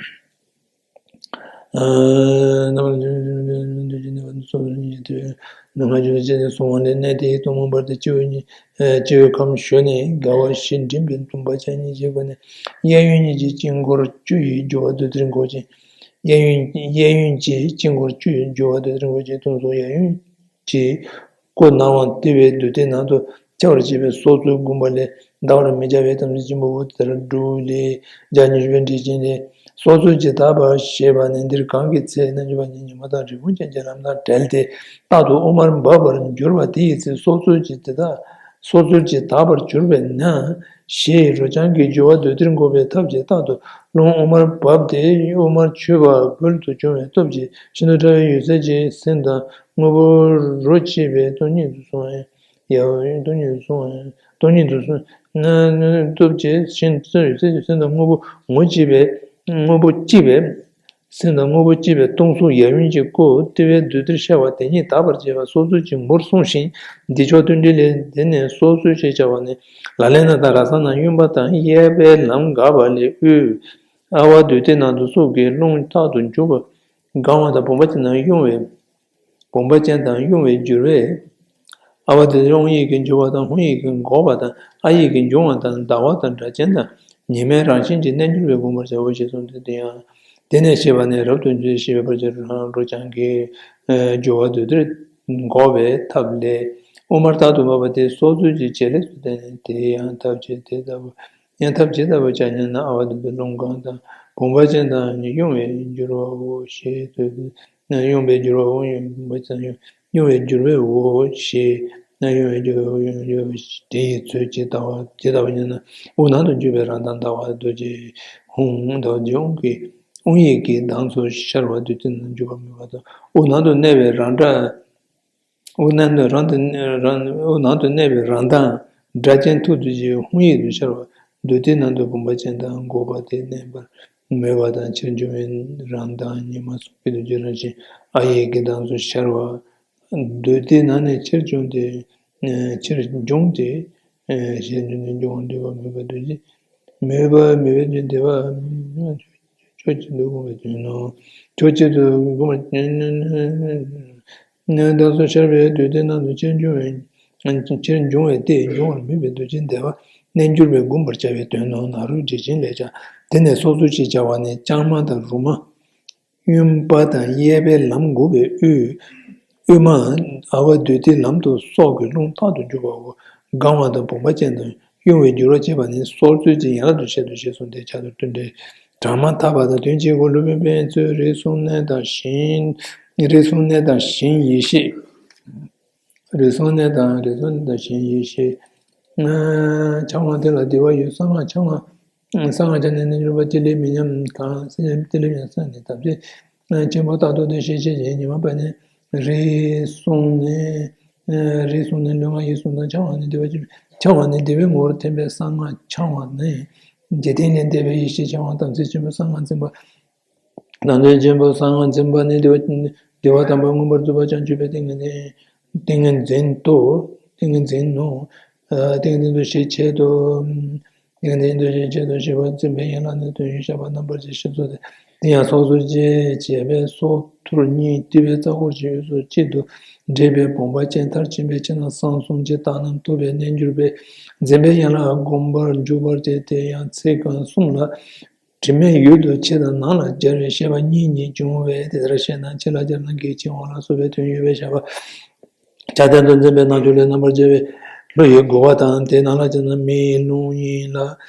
རྣལ་འབྱོར་ཅན་གྱི་གསུང་བ་ལས། གནས་དེ་ཡི་གཏུམ་མོ་འབར་ཏེ་སྤྱི་བོའི་སྤྱི་བོའི་ཁམས་ཞོན་ནས་དགའ་བ་ཞེས་འདྲེན་པའི་གཏུམ་པ་ཅན་གཉིས་ཀྱི་སྒོ་ནས་གཡས་གཡོན་གཉིས་ཀྱི་དཀྱིལ་འཁོར་བཅུ་ཡི་སྦྱོར་བ་དོ་དེར་འགོད་ཅིང་། གཡས་གཡོན་གཡས་གཡོན་གྱི་དཀྱིལ་འཁོར་བཅུ་ཡི་སྦྱོར་བ་དོ་དེར་འགོད་ཅིང་། སྟོང་གཟུགས་གཡས་གཡོན་གྱི་སྐུ་སྣང་བ་བདེ་བའི་མདུན་ཐད་ན་དུ་འཆར་བར་བྱེད་པའི་སྲོག་རྩོལ་བསྒོམ་པ་ལས་འདའ་བར་མི་བྱ་བའི་དམ་ཚིག་ཆེན་པོ་བོ་དེ་ལྟར་སྒྲུབ་ལས། བརྒྱ་ཉི་ཤུ་པའི་འགྲེལ་ཆེན་ལས། སྲོག་རྩོལ་གྱིས་དག་པར་བྱེད་པ་ནི་འདིར་གང་གི་ཚེ་རྣལ་འབྱོར་པ་ཉིད་ཉོན་མོངས་དང་རིག་ཀུན་ཅན་གྱི་ལམ་དང་བྲལ་ཏེ་རྟག་ཏུ་དབུ་མར་འབབ་པར་འགྱུར་བ་དེ་ཡི་ཚེ་སྲོག་རྩོལ་གྱིས་དེ་དག་སྲོག་རྩོལ་གྱིས་དག་པར་གྱུར་པས་ན། ཞེས་རོ་རྐྱང་གི་སྦྱོར་བ་དོ་དེར་འགོད་པའི་ཐབས་ཀྱིས་རྟག་ཏུ་རླུང་དབུ་མར་བབས་ཏེ་དབུ་མར་ཆུད་པ་འབུལ་དུ་བྱུང་བའི་སྟོབས་ཀྱིས་ཤིན་ཏུ་ཕྲ་བའི་འོད་གསལ་གྱི་སེམས་དང་དངོས་པོ་རོ་གཅིག་པའི་སྟོང་ཉིད་དུ་སོང་བས། ཡ་སྟོང་ཉིད་དུ་སོང་བས། སྟོང་ཉིད་དུ་སོང་། སྟོབས་ཀྱིས་ཤིན་ཏུ་འོད་གསལ་གྱི་སེམས་དང་དངོས་པོ་ངོ་གཅིག་པའི་དངོས་པོ་གཅིག་པའི། སེམས་དང་དངོས་པོ་གཅིག་པའི་སྟོང་གཟུགས་ཡབ་ཡུམ་གྱི་སྐུ་དེ་བས་བདུད་རྩིར་ཤར་བ་དེ་ཉིད་དག་པར་བྱེད་པ་སྲོག་རྩོལ་གྱི་མུར་གསུངས་ཤིང་། འདི་ཕྱོགས་བསྟུན་འགྲེལ་ལས། དེ་ནས་སྲོག་རྩོལ་ཞེས་བྱ་བ་ནི། ལ་ལས་ན་དང་ར་ས་ན་གཡོན་པ་དང་གཡས་པའི་ལམ་འགགས་པ་ལས་དབུས། ཨ་བ་དུས་ཏེ་ན་དུ་སྲོག་གི་རླུང་རྟག་ཏུ་འཇུག་པ། གང་བ་དང་བུམ་པ་ཅན་དང་དབྱུང་བའི། བུམ་པ་ཅན་དང་དབྱུང་བའི་འགྱུར་བས། ཨ་བ་དེ་དབྱུང་ཡིད་ཀྱི་འགྱུར་བ་དང་ཧཱུྃ་ཡིད་ཀྱི་འགོག་པ་དང་ཨ་ཡིད་ཀྱི་འབྱུང་བ་དང་ཟླ་བ་དང་སྒྲ་གཅན་དང་ཉི་མའི་རང་བཞིན་གྱི་རྣལ་འབྱོར་པས་བསྒོམ་པར་བྱའོ་ཞེས་གསུངས་ཏེ། དེ་ཡང་དེ་ནས་ཞེས་པ་ནི་རབ་ཏུ་འཇུག་ཞེས་པའི་བར་གྱི་རང་རོ་རྐྱང་གི་སྦྱོར་བ་དོ་དེར་འགོད་པའི་ཐབས་ལས། དབུ་མར་རྟག་ཏུ་འབབ་པ་དེ་སྲོག་རྩོལ་གྱི་བྱེད་ལས་སུ་བསྟན་ནས། དེ་ཡང་ཐབས་ཇི་ལྟ་བུ་ཡང་ཐབས་ཇི་ལྟ་བུ་བྱ་ཉན་ན། ཨ་བ་དུ་དུ་རླུང་གང་དང་བུམ་པ་ཅན་དང་ནི་དབྱུང་བའི་འགྱུར་བའོ་ཞེས་དོ། དབྱུང་བའི་འགྱུར་བའོ། དབྱུང་བའི་འགྱུར་བའོ་ཞེས། དབྱུང་བའི་འགྱུར་བའོ། དེ་ཡི་ཚུལ་ཇི་ལྟ་བུ་ཇི་ལྟ་བུ་ཉིད་ན། དབུ་ནང་དུ་འཇུག་པའི་རང་མདངས་ཟླ་བ་རྡོ་རྗེ་ཧཱུྃ། ཟླ་བ་རྗེ་ཧཱུྃ་གི་དབུང་ཡིད་ཀྱི་མདངས་སུ་ཤར་བ་བདུད་རྩི་ནང་འཇུག་པ་མོས་པ་དང་། དབུ་ནང་དུ་གནས་པའི་རང་སྒྲ། དབུ་ནང་དུ་རང་དུ་རང་དབུ་ནང་དུ་གནས་པའི་རང་མདངས་སྒྲ་གཅན་ཐུགས་རྡོ་རྗེ་ཧཱུྃ་ཡིད་དུ་ཤར་བ། བདུད་རྩི་ནང་དུ་བུམ་པ་ཅན་དང་འགོག་པ་དེ་མནན་པར་མོས་པ་དང་། ཕྱིར་འབྱུང་བའི་རང་མདངས་ཉི་མ་གསུང་གི་རྡོ་རྗེ་རང་བཞིན་ཨ་ཡིག་གི་མདངས་སུ་ཤར་བ། བདུད་རྩི་ནང་ནས་ཕྱིར་བྱུང་སྟེ། ཕྱིར་འབྱུང་སྟེ། ཞེས་འབྱུང་ནས་འབྱུང་བ་འདུས་པ་མོས་པ་རྡོ་རྗེ། མོས་པ་མོས་པའི་རྒྱུ་འདི་བ། ཕྱོགས་གཅིག་ཏུ་བསྒོམ་པའི་དོན་ནོ། ཕྱོགས་གཅིག་ཏུ་བསྒོམ་པ། མདངས་སུ་ཤར་བའི་བདུད་རྩི་ནང་དུ་ཕྱིར་འབྱུང་བའི། ཕྱིར་འབྱུང་བའི་སྟེ་འབྱུང་བར་མོས་པའི་རྡོ་རྗེ་འདེབས་པ་རྣལ་འབྱོར་པས་བསྒོམ་པར་བྱ་བའི་དོན་ནོ། ན་རོ་འགྲེལ་ཆེན་ལས་ཀྱང་། དེ་ནས་སྲོག་རྩོལ་ཞེས་བྱ་བ་ནི་རྐྱང་མ་དང་རུ་མ། གཡོན་པ་དང་གཡས་པའི་ལམ་འགོག་པའི་དབུས། དབུས་མ་ཨ་བ་དུས་ཏེ་ལམ་དུ་སྲོག་གི་རླུང་རྟག་ཏུ་འཇུག་པའོ། གང་བ་དང་བུམ་པ་ཅན་དང་ དབྱུང་བའི་རྒྱུ་རོ་བཅས་པ་ནི་སོར་ཚུལ་གྱི་ཡན་ལག་ཏུ་བཤད་དུ་བྱས་སོ། དེ་ཕྱག་ཏུ་བསྟོད་འགྲེལ་གྲངས་མ་ཐག་པ་དང་དོན་གཅིག་གོ་སློབ་དཔོན་ཕན་ཚུན་རིགས་གསུམ་གནས་དང་ཞིང་། རིགས་གསུམ་གནས་དང་ཞིང་ཡེ་ཤེས། རིགས་གསུམ་གནས་དང་རིགས་གསུམ་གནས་དང་ཞིང་ཡེ་ཤེས། ཕྱག་དབང་དེ་ལ་བདེ་བ་ཡོད། གསང་སྔགས་ཕྱག་དབང་། གསང་སྔགས་ཕྱག་ནས་རྣལ་འབྱོར་པ་ཐིག་ལེ་མི་མཉམ་དང་སེམས་ཉིད་ཐིག་ལེ་མི་མཉམ་གསང་ནས་དམ་ཚིག་ཆེན་པོ་རྟག་ཏུ་དེ་ཤེས་བྱེད་ཅིང་ཉི་མ་པ་ནི་རིགས་གསུམ་ནས། རིགས་གསུམ་ནས་ལུས་ངག་ཡིད་གསུམ་དང་ཕྱག་དབང་ནི་བདེ་བ་ཆེན་པོ། ཕྱག་དབང་ནི་བདེ་བའི་ངོ་བོར་ཐིམ་པས་གསང་སྔགས་ཕྱག་དབང་ནི། འཇིག་རྟེན་ལས་འདས་པའི་ཡེ་ཤེས་ཕྱག་དབང་དམ་ཚིག་ཆེན་པོ་གསང་སྔགས་འཛིན་པ། དམ་ཚིག་ཆེན་པོ་གསང་སྔགས་འཛིན་པ་ནི་བདེ་བ་བདེ་བ་དམ་པ་མངོན་པར་རྫོགས་པ་བྱང་ཆུབ་པའི་ཏིང་ངེ་འཛིན། ཏིང་ངེ་འཛིན་ཏོ། ཏིང་ངེ་འཛིན་ནོ། ཏིང་ངེ་འཛིན་ཏོ་ཞེས་བྱེད་དོ། ཏིང་ངེ་འཛིན་ཏོ་ཞེས་བྱེད་དོ་ཞེས་པ་འཛིན་པའི་ཡན་ལག་ནི་དོན་ཡོད་བཤད་པ་རྣམ་པར་ཅི་ཞིག་སོགས་ཏེ། དེ་ཡང་སོགས་སོ་ཅེས་བྱས་པས་སོ་ཐུར་གཉིས་ཏི་བའི་རྩ་འཁོར་གྱི་དབུས་སུ་གཅིག་ཏུ་འདྲེས་པའི་བུམ་པ་ཅན་མཐར་ཕྱིན་པའི་ཕྱི་ནང་གསང་གསུམ་གྱི་རྟགས་རྣམས་ཐོབ་པའི་རྣལ་འབྱོར་པས་འཛིན་པའི་ཡན་ལག་བསྒོམ་པར་འཇུག་པར་བྱེད། དེ་ཡང་ཚིག་རྐང་གསུམ་ལ། དྲི་མེད་ཡུལ་དུ་ཕྱི་དང་ནང་ལ་སྦྱར་བའི་བཤད་པ་གཉིས་གཉིས་འབྱུང་བས་དེ་ལྟར་བཤད་ན་ཕྱི་ལ་སྦྱར་ན་གེགས་ཆེ་བ་ལ་སོགས་པའི་དོན་ཡོད་པའི་བཤད་པ། བྱ་བརྟན་དུ་འཛིན་པའི་རྣལ་འབྱོར་ལས་རྣམ་པར་རྒྱལ་བའི་བློ་ཡིས་རྒོལ་བ་དང་དེ་ནང་ལ་སྦྱར་ན་མེའི་རླུང་ཡིན་ལ།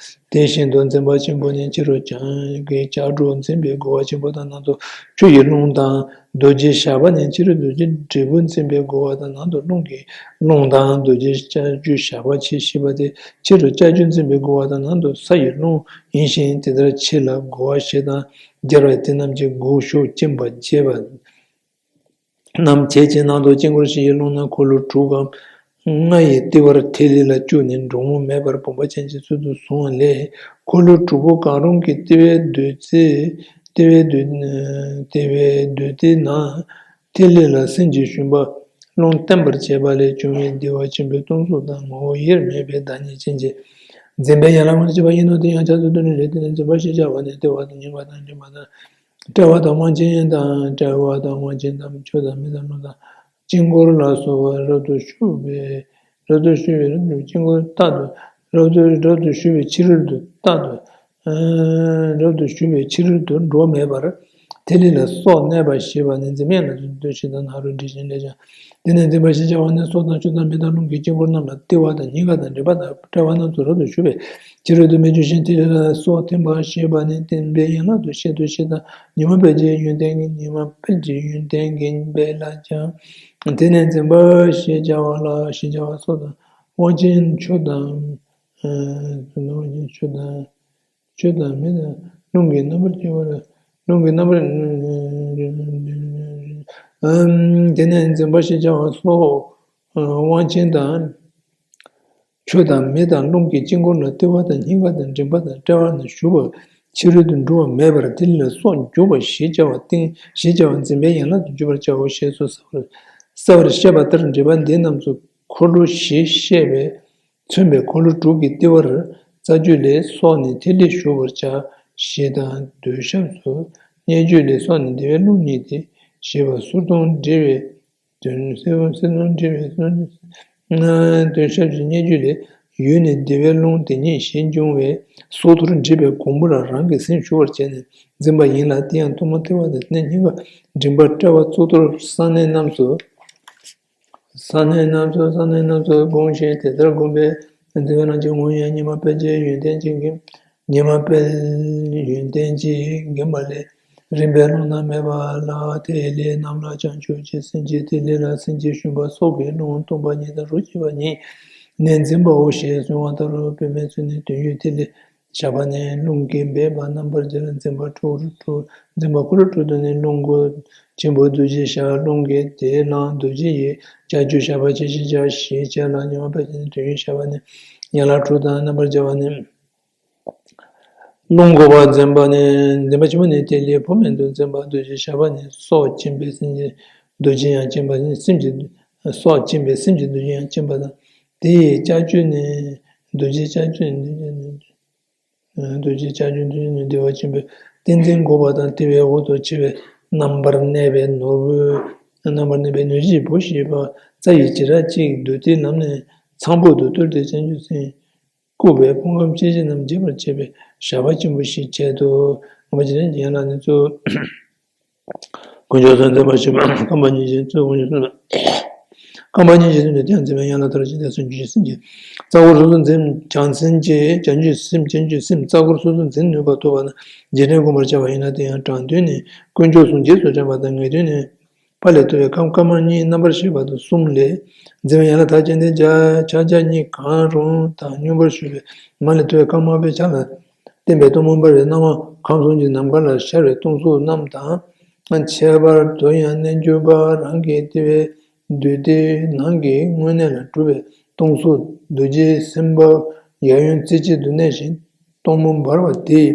དེ་བཞིན་དུ་འཛིན་པ་ཆེན་པོ་ནི་ཕྱི་རུ་བྱང་གི་ལྕགས་སྒྲོག་འཛིན་པའི་རྒོལ་བ་ཆེན་པོ་དང་ནང་དུ་ཆུ་ཡི་རླུང་དང་། རྡོ་རྗེ་ཞགས་པ་ནི་ཕྱི་རུ་རྡོ་རྗེ་དྲིལ་བུ་འཛིན་པའི་རྒོལ་བ་དང་ནང་དུ་རླུང་གི་རླུང་དང་རྡོ་རྗེ་ལྕགས་ཀྱུ་ཞགས་པ་ཆེ་ཞེས་པ་སྟེ་ཕྱི་རུ་ལྕགས་ཀྱུ་འཛིན་པའི་རྒོལ་བ་དང་ནང་དུ་ས་ཡི་རླུང་ཡིན་ཞིང་དེ་ལྟར་ཕྱི་ལ་རྒོལ་བ་བཞི་དང་སྦྱར་བས་དེ་རྣམས་ཀྱི་སྒོ་ཕྱོགས་སྐྱེམས་པ་བྱེད་པ་རྣམས་བྱེད་ཅིང་ནང་དུ་དཀྱིལ་འཁོར་བཞི་ཡི་རླུང་རྣམས་འཁོར་ལོ་དྲུག་གམ་ལྔ་ཡི་ལྟེ་བར་ཐིག་ལེ་ལ་བཅུག་ནས་འགྲོ་འོང་མེད་པར་བུམ་པ་ཅན་གྱི་ཚུལ་དུ་བཟུང་བ་ལས་འཁོར་ལོ་དྲུག་པོ་གང་རུང་གི་ལྟེ་བའི་བདུད་རྩི་ལྟེ་བའི་བདུད་ལྟེ་བའི་བདུད་རྩི་ནང་། ཐིག་ལེ་ལ་སེམས་ཀྱི་ཤུན་པ་རླུང་བརྟེན་པར་བྱེད་པ་ལས་བྱུང་བའི་བདེ་བ་ཆེན་པོའི་སྟོང་གཟུགས་དང་ངོ་བོ་དབྱེར་མེད་པའི་བདག་ཉིད་ཅན་གྱི་འཛིན་པའི་ཡན་ལག་ངོ་བོ་ཅན་ཡིན་ནོ། དེ་ཡང་ཕྱག་ཏུ་བསྟོད་ནས་རེ་ལྟོས་ནས་འཛིན་པ་ཞེས་བྱ་བ་ནི་ལྟེ་བ་དང་སྙིང་པ་དང་མགྲིན་པ་དང་དཔྲལ་བ་དང་དབང་ཆེན་དང་དཔྲལ་བ་དང་དབང་ཆེན་དང་ཆུ་དང་མེ་དང་རླུང་དང་དཀྱིལ་འཁོར་ལ་སོགས་པ་རབ་ཏུ་ཞུགས་པའི་རབ་ཏུ་ཞུགས་པའི་རབ་ཏུ་དཀྱིལ་འཁོར་རྟག་ཏུ་རབ་ཏུ་རབ་ཏུ་ཞུགས་པའི་ཕྱི་རོལ་དུ་རྟག་ཏུ། རབ་ཏུ་ཞུགས་པའི་ཕྱི་རོལ་དུ་འགྲོ་མེད་པར་ཐིག་ལེ་ལ་སོགས་གནས་པ་ཞེས་པ་ནི་འཛིན་མེད་ལ་འདུ་ཤེས་དང་ནཱ་རོ་འདྲིས་ཤིང་ལས་ཀྱང་། དེ་ནས་འཛིན་པ་ཞེས་བྱ་བ་ནི་སོ་དང་ཆུ་དང་མེ་དང་རླུང་གི་དཀྱིལ་འཁོར་རྣམས་ལ་ལྟེ་བ་དང་སྙིང་ག་དང་མགྲིན་པ་དང་དཔྲལ་བ་རྣམས་སུ་རབ་ཏུ་ཞུགས་པའི་ཕྱི་རོལ་དུ་མི་འགྱུར་ཞིང་ཐིག་ལེ་ལ་སོགས་ཐིམ་པ་ཞེས་པ་ནི་བརྟེན་པའི་ཡན་ལག་ཏུ་བཤད་དོ་ཞེས་དང་ཉི་མ་དཔལ་གྱི་ཡོན་ཏན་གྱི་ཉི་མ་དཔལ་གྱི་ཡོན་ཏན་གྱི་དཔལ་ལ་ཀྱང་། དེ་ནས་འཛིན་པ་ཞེས་བྱ་བ་ལ་ཞེས་བྱ་བ་སོགས་དང་དབང་ཆེན་ཆུ་དང་། དབང་ཆེན་ཆུ་དང་། ཆུ་དང་མེ་དང་རླུང་གི་རྣམ་པར་སྐྱེ་བ་ལ་རླུང་གི་རྣམ་པར། དེ་ནས་འཛིན་པ་ཞེས་བྱ་བ་སོགས་དབང་ཆེན་དང་། ཆུ་དང་མེ་དང་རླུང་གི་དཀྱིལ་འཁོར་ལ་ལྟེ་བ་དང་སྙིང་ག་དང་མགྲིན་པ་དང་དཔྲལ་བ་ན་ཞུགས་པ་ཕྱི་རོལ་དུ་འགྲོ་བ་མེད་པར་ཐིག་ལེ་ལ་སོགས་འཇུག་པ་ཞེས་བྱ་བ་སྟེང་ཞེས་བྱ་བ་འཛིན་པའི་ཡན་ལག་ཏུ་འཇུག་པར་བྱའོ་ཞེས་སོ། གསལ་བར་གསལ་བར་བཤད་པ་ལྟར་འགྲེལ་པ་འདི་རྣམས་སུ་འཁོར་ལོ་བཞི་བཤད་པས། མཚོན་པའི་འཁོར་ལོ་དྲུག་གི་ལྟེ་བར་རྩ་རྒྱུད་ལས་སོགས་ནས་ཐིག་ལེ་ཞུགས་པར་བྱ་ཞེས་དང་། མདོས་ཞབས་སུ་སྙན་བརྒྱུད་ལས་སོགས་ནས་བདེ་བའི་རླུང་ཉིད་དེ་ཞེས་པ་གསུར་དུང་འདྲེས་པའི་དོན། གསུར་དུང་འདྲེས་པའི་དོན། མདོས་ཞབས་ཀྱི་སྙན་བརྒྱུད་ལས་ཡུལ་ནི་བདེ་བའི་རླུང་དེ་ཉིད་ཞེས་འབྱུང་བས་སོ་ཐུར་འདྲེས་པའི་གོང་བུ་ལ་རང་གི་སེམས་ཞུགས་པར་བྱས་ནས་འཛིན་པ་ཡིན་ལ། དེ་ཡང་ཐོག་མ་ལྟེ་བ་དང་སྙིང་ག་མགྲིན་པ་དཔྲལ་བ་གཙུག་ཏོར་གསང་གནས་རྣམས་སུ། གསང་གནས་རྣམས་སུ་གསང་གནས་རྣམས་སུ་བསྒོམ་ཞིང་དེ་ལྟར་བསྒོམས་པས་འཛིན་པའི་རང་བཞིན་ངོ་བོ་ཡང་ཉི་མ་དཔལ་གྱི་ཡོན་ཏན་གྱིས་འགེམས། ཉི་མ་དཔལ་ཡོན་ཏན་གྱིས་འགེམས་པ་ལས་རིམ་པས་རླུང་རྣམས་མེད་པ་ལ་ཐིག་ལེ་རྣམས་ལ་བྱང་ཆུབ་ཀྱི་སེམས་ཀྱི་ཐིག་ལེ་ལ་སེམས་ཀྱི་ཤུན་པ་སོགས་ཀྱི་རླུང་སྟོང་པ་ཉིད་དང་རོ་གཅིག་པ་ཉིད་ནི་འཛིན་པའོ་ཞེས་གསུངས་པ་ལྟར་བུད་མེད་ཚུལ་ནི་དོན་ཡོད་ཐིག་ལེ། ཞགས་པ་ནི་རླུང་གིས་འབེབས་པ་རྣམ་པར་སྦྱར། འཛིན་པ་འཁོར་ལོ་དྲུག་འཛིན་པ་འཁོར་ལོ་དྲུག་ཏུ་ནི་རླུང་སྒོ་ཆེན་པོ་རྡོ་རྗེ་ཞགས་རླུང་གིས་དེ་བླངས་རྡོ་རྗེ་ཡི་ལྕགས་ཀྱུ་ཞགས་པ་ཆེ་ཞེས་བྱ་ཞེས་བྱ་ལ་ཉི་མ་དཔལ་གྱི་ནི་དོན་ཡོད་ཞགས་པ་ནི་ཡན་ལག་དྲུག་དང་རྣམ་པར་སྦྱར་བ་ནི། རླུང་སྒོ་པ་འཛིན་པ་ནི་འཛིན་པ་ཆེན་པོ་ནི་དེ་ལས་བུད་མེད་དུ་འཛིན་པ་རྡོ་རྗེ་ཞགས་པ་ནི་སྲོག་གཅིན་པའི་སེམས་ཀྱི་རྡོ་རྗེ་ཡང་གཅིན་པ་ནི་སེམས་ཀྱི་སྲོག་གཅིན་པའི་སེམས་ཀྱི་རྡོ་རྗེ་ཡང་གཅིན་པ་དང་། དེ་ཡི་ལྕགས་ཀྱུ་ནི་རྡོ་རྗེ་ལྕགས་ཀྱུ་ནི། རྡོ་རྗེ་ལྕགས་ཀྱུ་འདི་ནི་བདེ་བ་ཆེན་པོའི་ཏིང་འཛིན་འགུགས་པ་དང་དེ་བས་འོག་ཏུ་མཆི་བའི་རྣམ་པར་གནས་པའི་ནོར་བུ། རྣམ་པར་གནས་པའི་ནོར་བཞི་པོ་ཞེས་པ་རྩ་བའི་བྱེ་བྲག་གཅིག་བདུད་རྩིའི་ལམ་ནས་ཚངས་བུག་ཏུ་གཏོར་ཏེ་བྱང་ཆུབ་སེམས་བཀུག་པའི་ཕུང་ཁམས་སྐྱེ་མཆེད་རྣམས་འཇིག་པར་བྱེད་པའི་ཞགས་པ་ཆེན་པོ་ཞིག་བྱས་ཏོ། ངོ་མ་ཇི་ལྟར་ཡན་ལག་ནི་གཙོ། དཀོན་མཆོག་གསུམ་འཛིན་པ་ཞེས་པ་རྐང་པ་གཉིས་ཀྱི་གཙོ་དཀོན་མཆོག་གསུམ་ལ། རྐང་པ་གཉིས་ཀྱིས་སེམས་ཅན་དེ་ཡང་འཛིན་པའི་ཡན་ལག་མཐར་ཕྱིན་ཏེ། སེམས་བསྐྱེད་ཀྱི་སེམས་ཀྱིས། རྩ་འཁོར་སོ་སོར་འཛིན། བྱང་སེམས་ཀྱིས་བྱང་ཆུབ་སེམས། བྱང་ཆུབ་སེམས་རྩ་འཁོར་སོ་སོར་འཛིན་ནུས་པ་ཐོབ་པ་ན། རྗེས་དྲན་བསྒོམ་པར་བྱ་བ་ཡིན་ན། དེ་ཡང་དྲང་དོན་ནི་དཀོན་མཆོག་གསུམ་རྗེས་སུ་དྲན་པ་དང་། ངེས་དོན་ནི་ཕ་ལས་ཐོབ་པའི་ཁམས། སྐར་མ་གཉིས་རྣམ་པར་ཤེས་པ་དང་གསུམ་ལས། འཛིན་པའི་ཡན་ལག་མཐར་ཕྱིན་ཏེ། ཕྱག་རྒྱ་གཉིས་གང་རུང་དང་། སྙོམས་པར་ཞུགས་པའི་མ་ལས་ཐོབ་པའི་ཁམས། སྨྲ་བའི་ཆ་ལ་བརྟེན་པའི་གཏུམ་མོ་འབར་བའི་སྣང་བ། ཁམས་གསུམ་གྱི་ནམ་མཁའ་ལ་ཤར་བའི་སྟོང་གཟུགས་རྣམས་དང་། ཁྱད་པར་དུ་ཡང་རྣལ་འབྱོར་པ་རང་གི་དེ་བས་འདུས་ཏེ་ནང་གི་དངོས་གནས་ལ་གྲུབ་པའི་སྟོང་གཟུགས་རྡོ་རྗེ་སེམས་དཔའ་ཡབ་ཡུམ་རྩེ་གཅིག་ཏུ་གནས་ཤིང་གཏུམ་མོ་འབར་བ་དེས་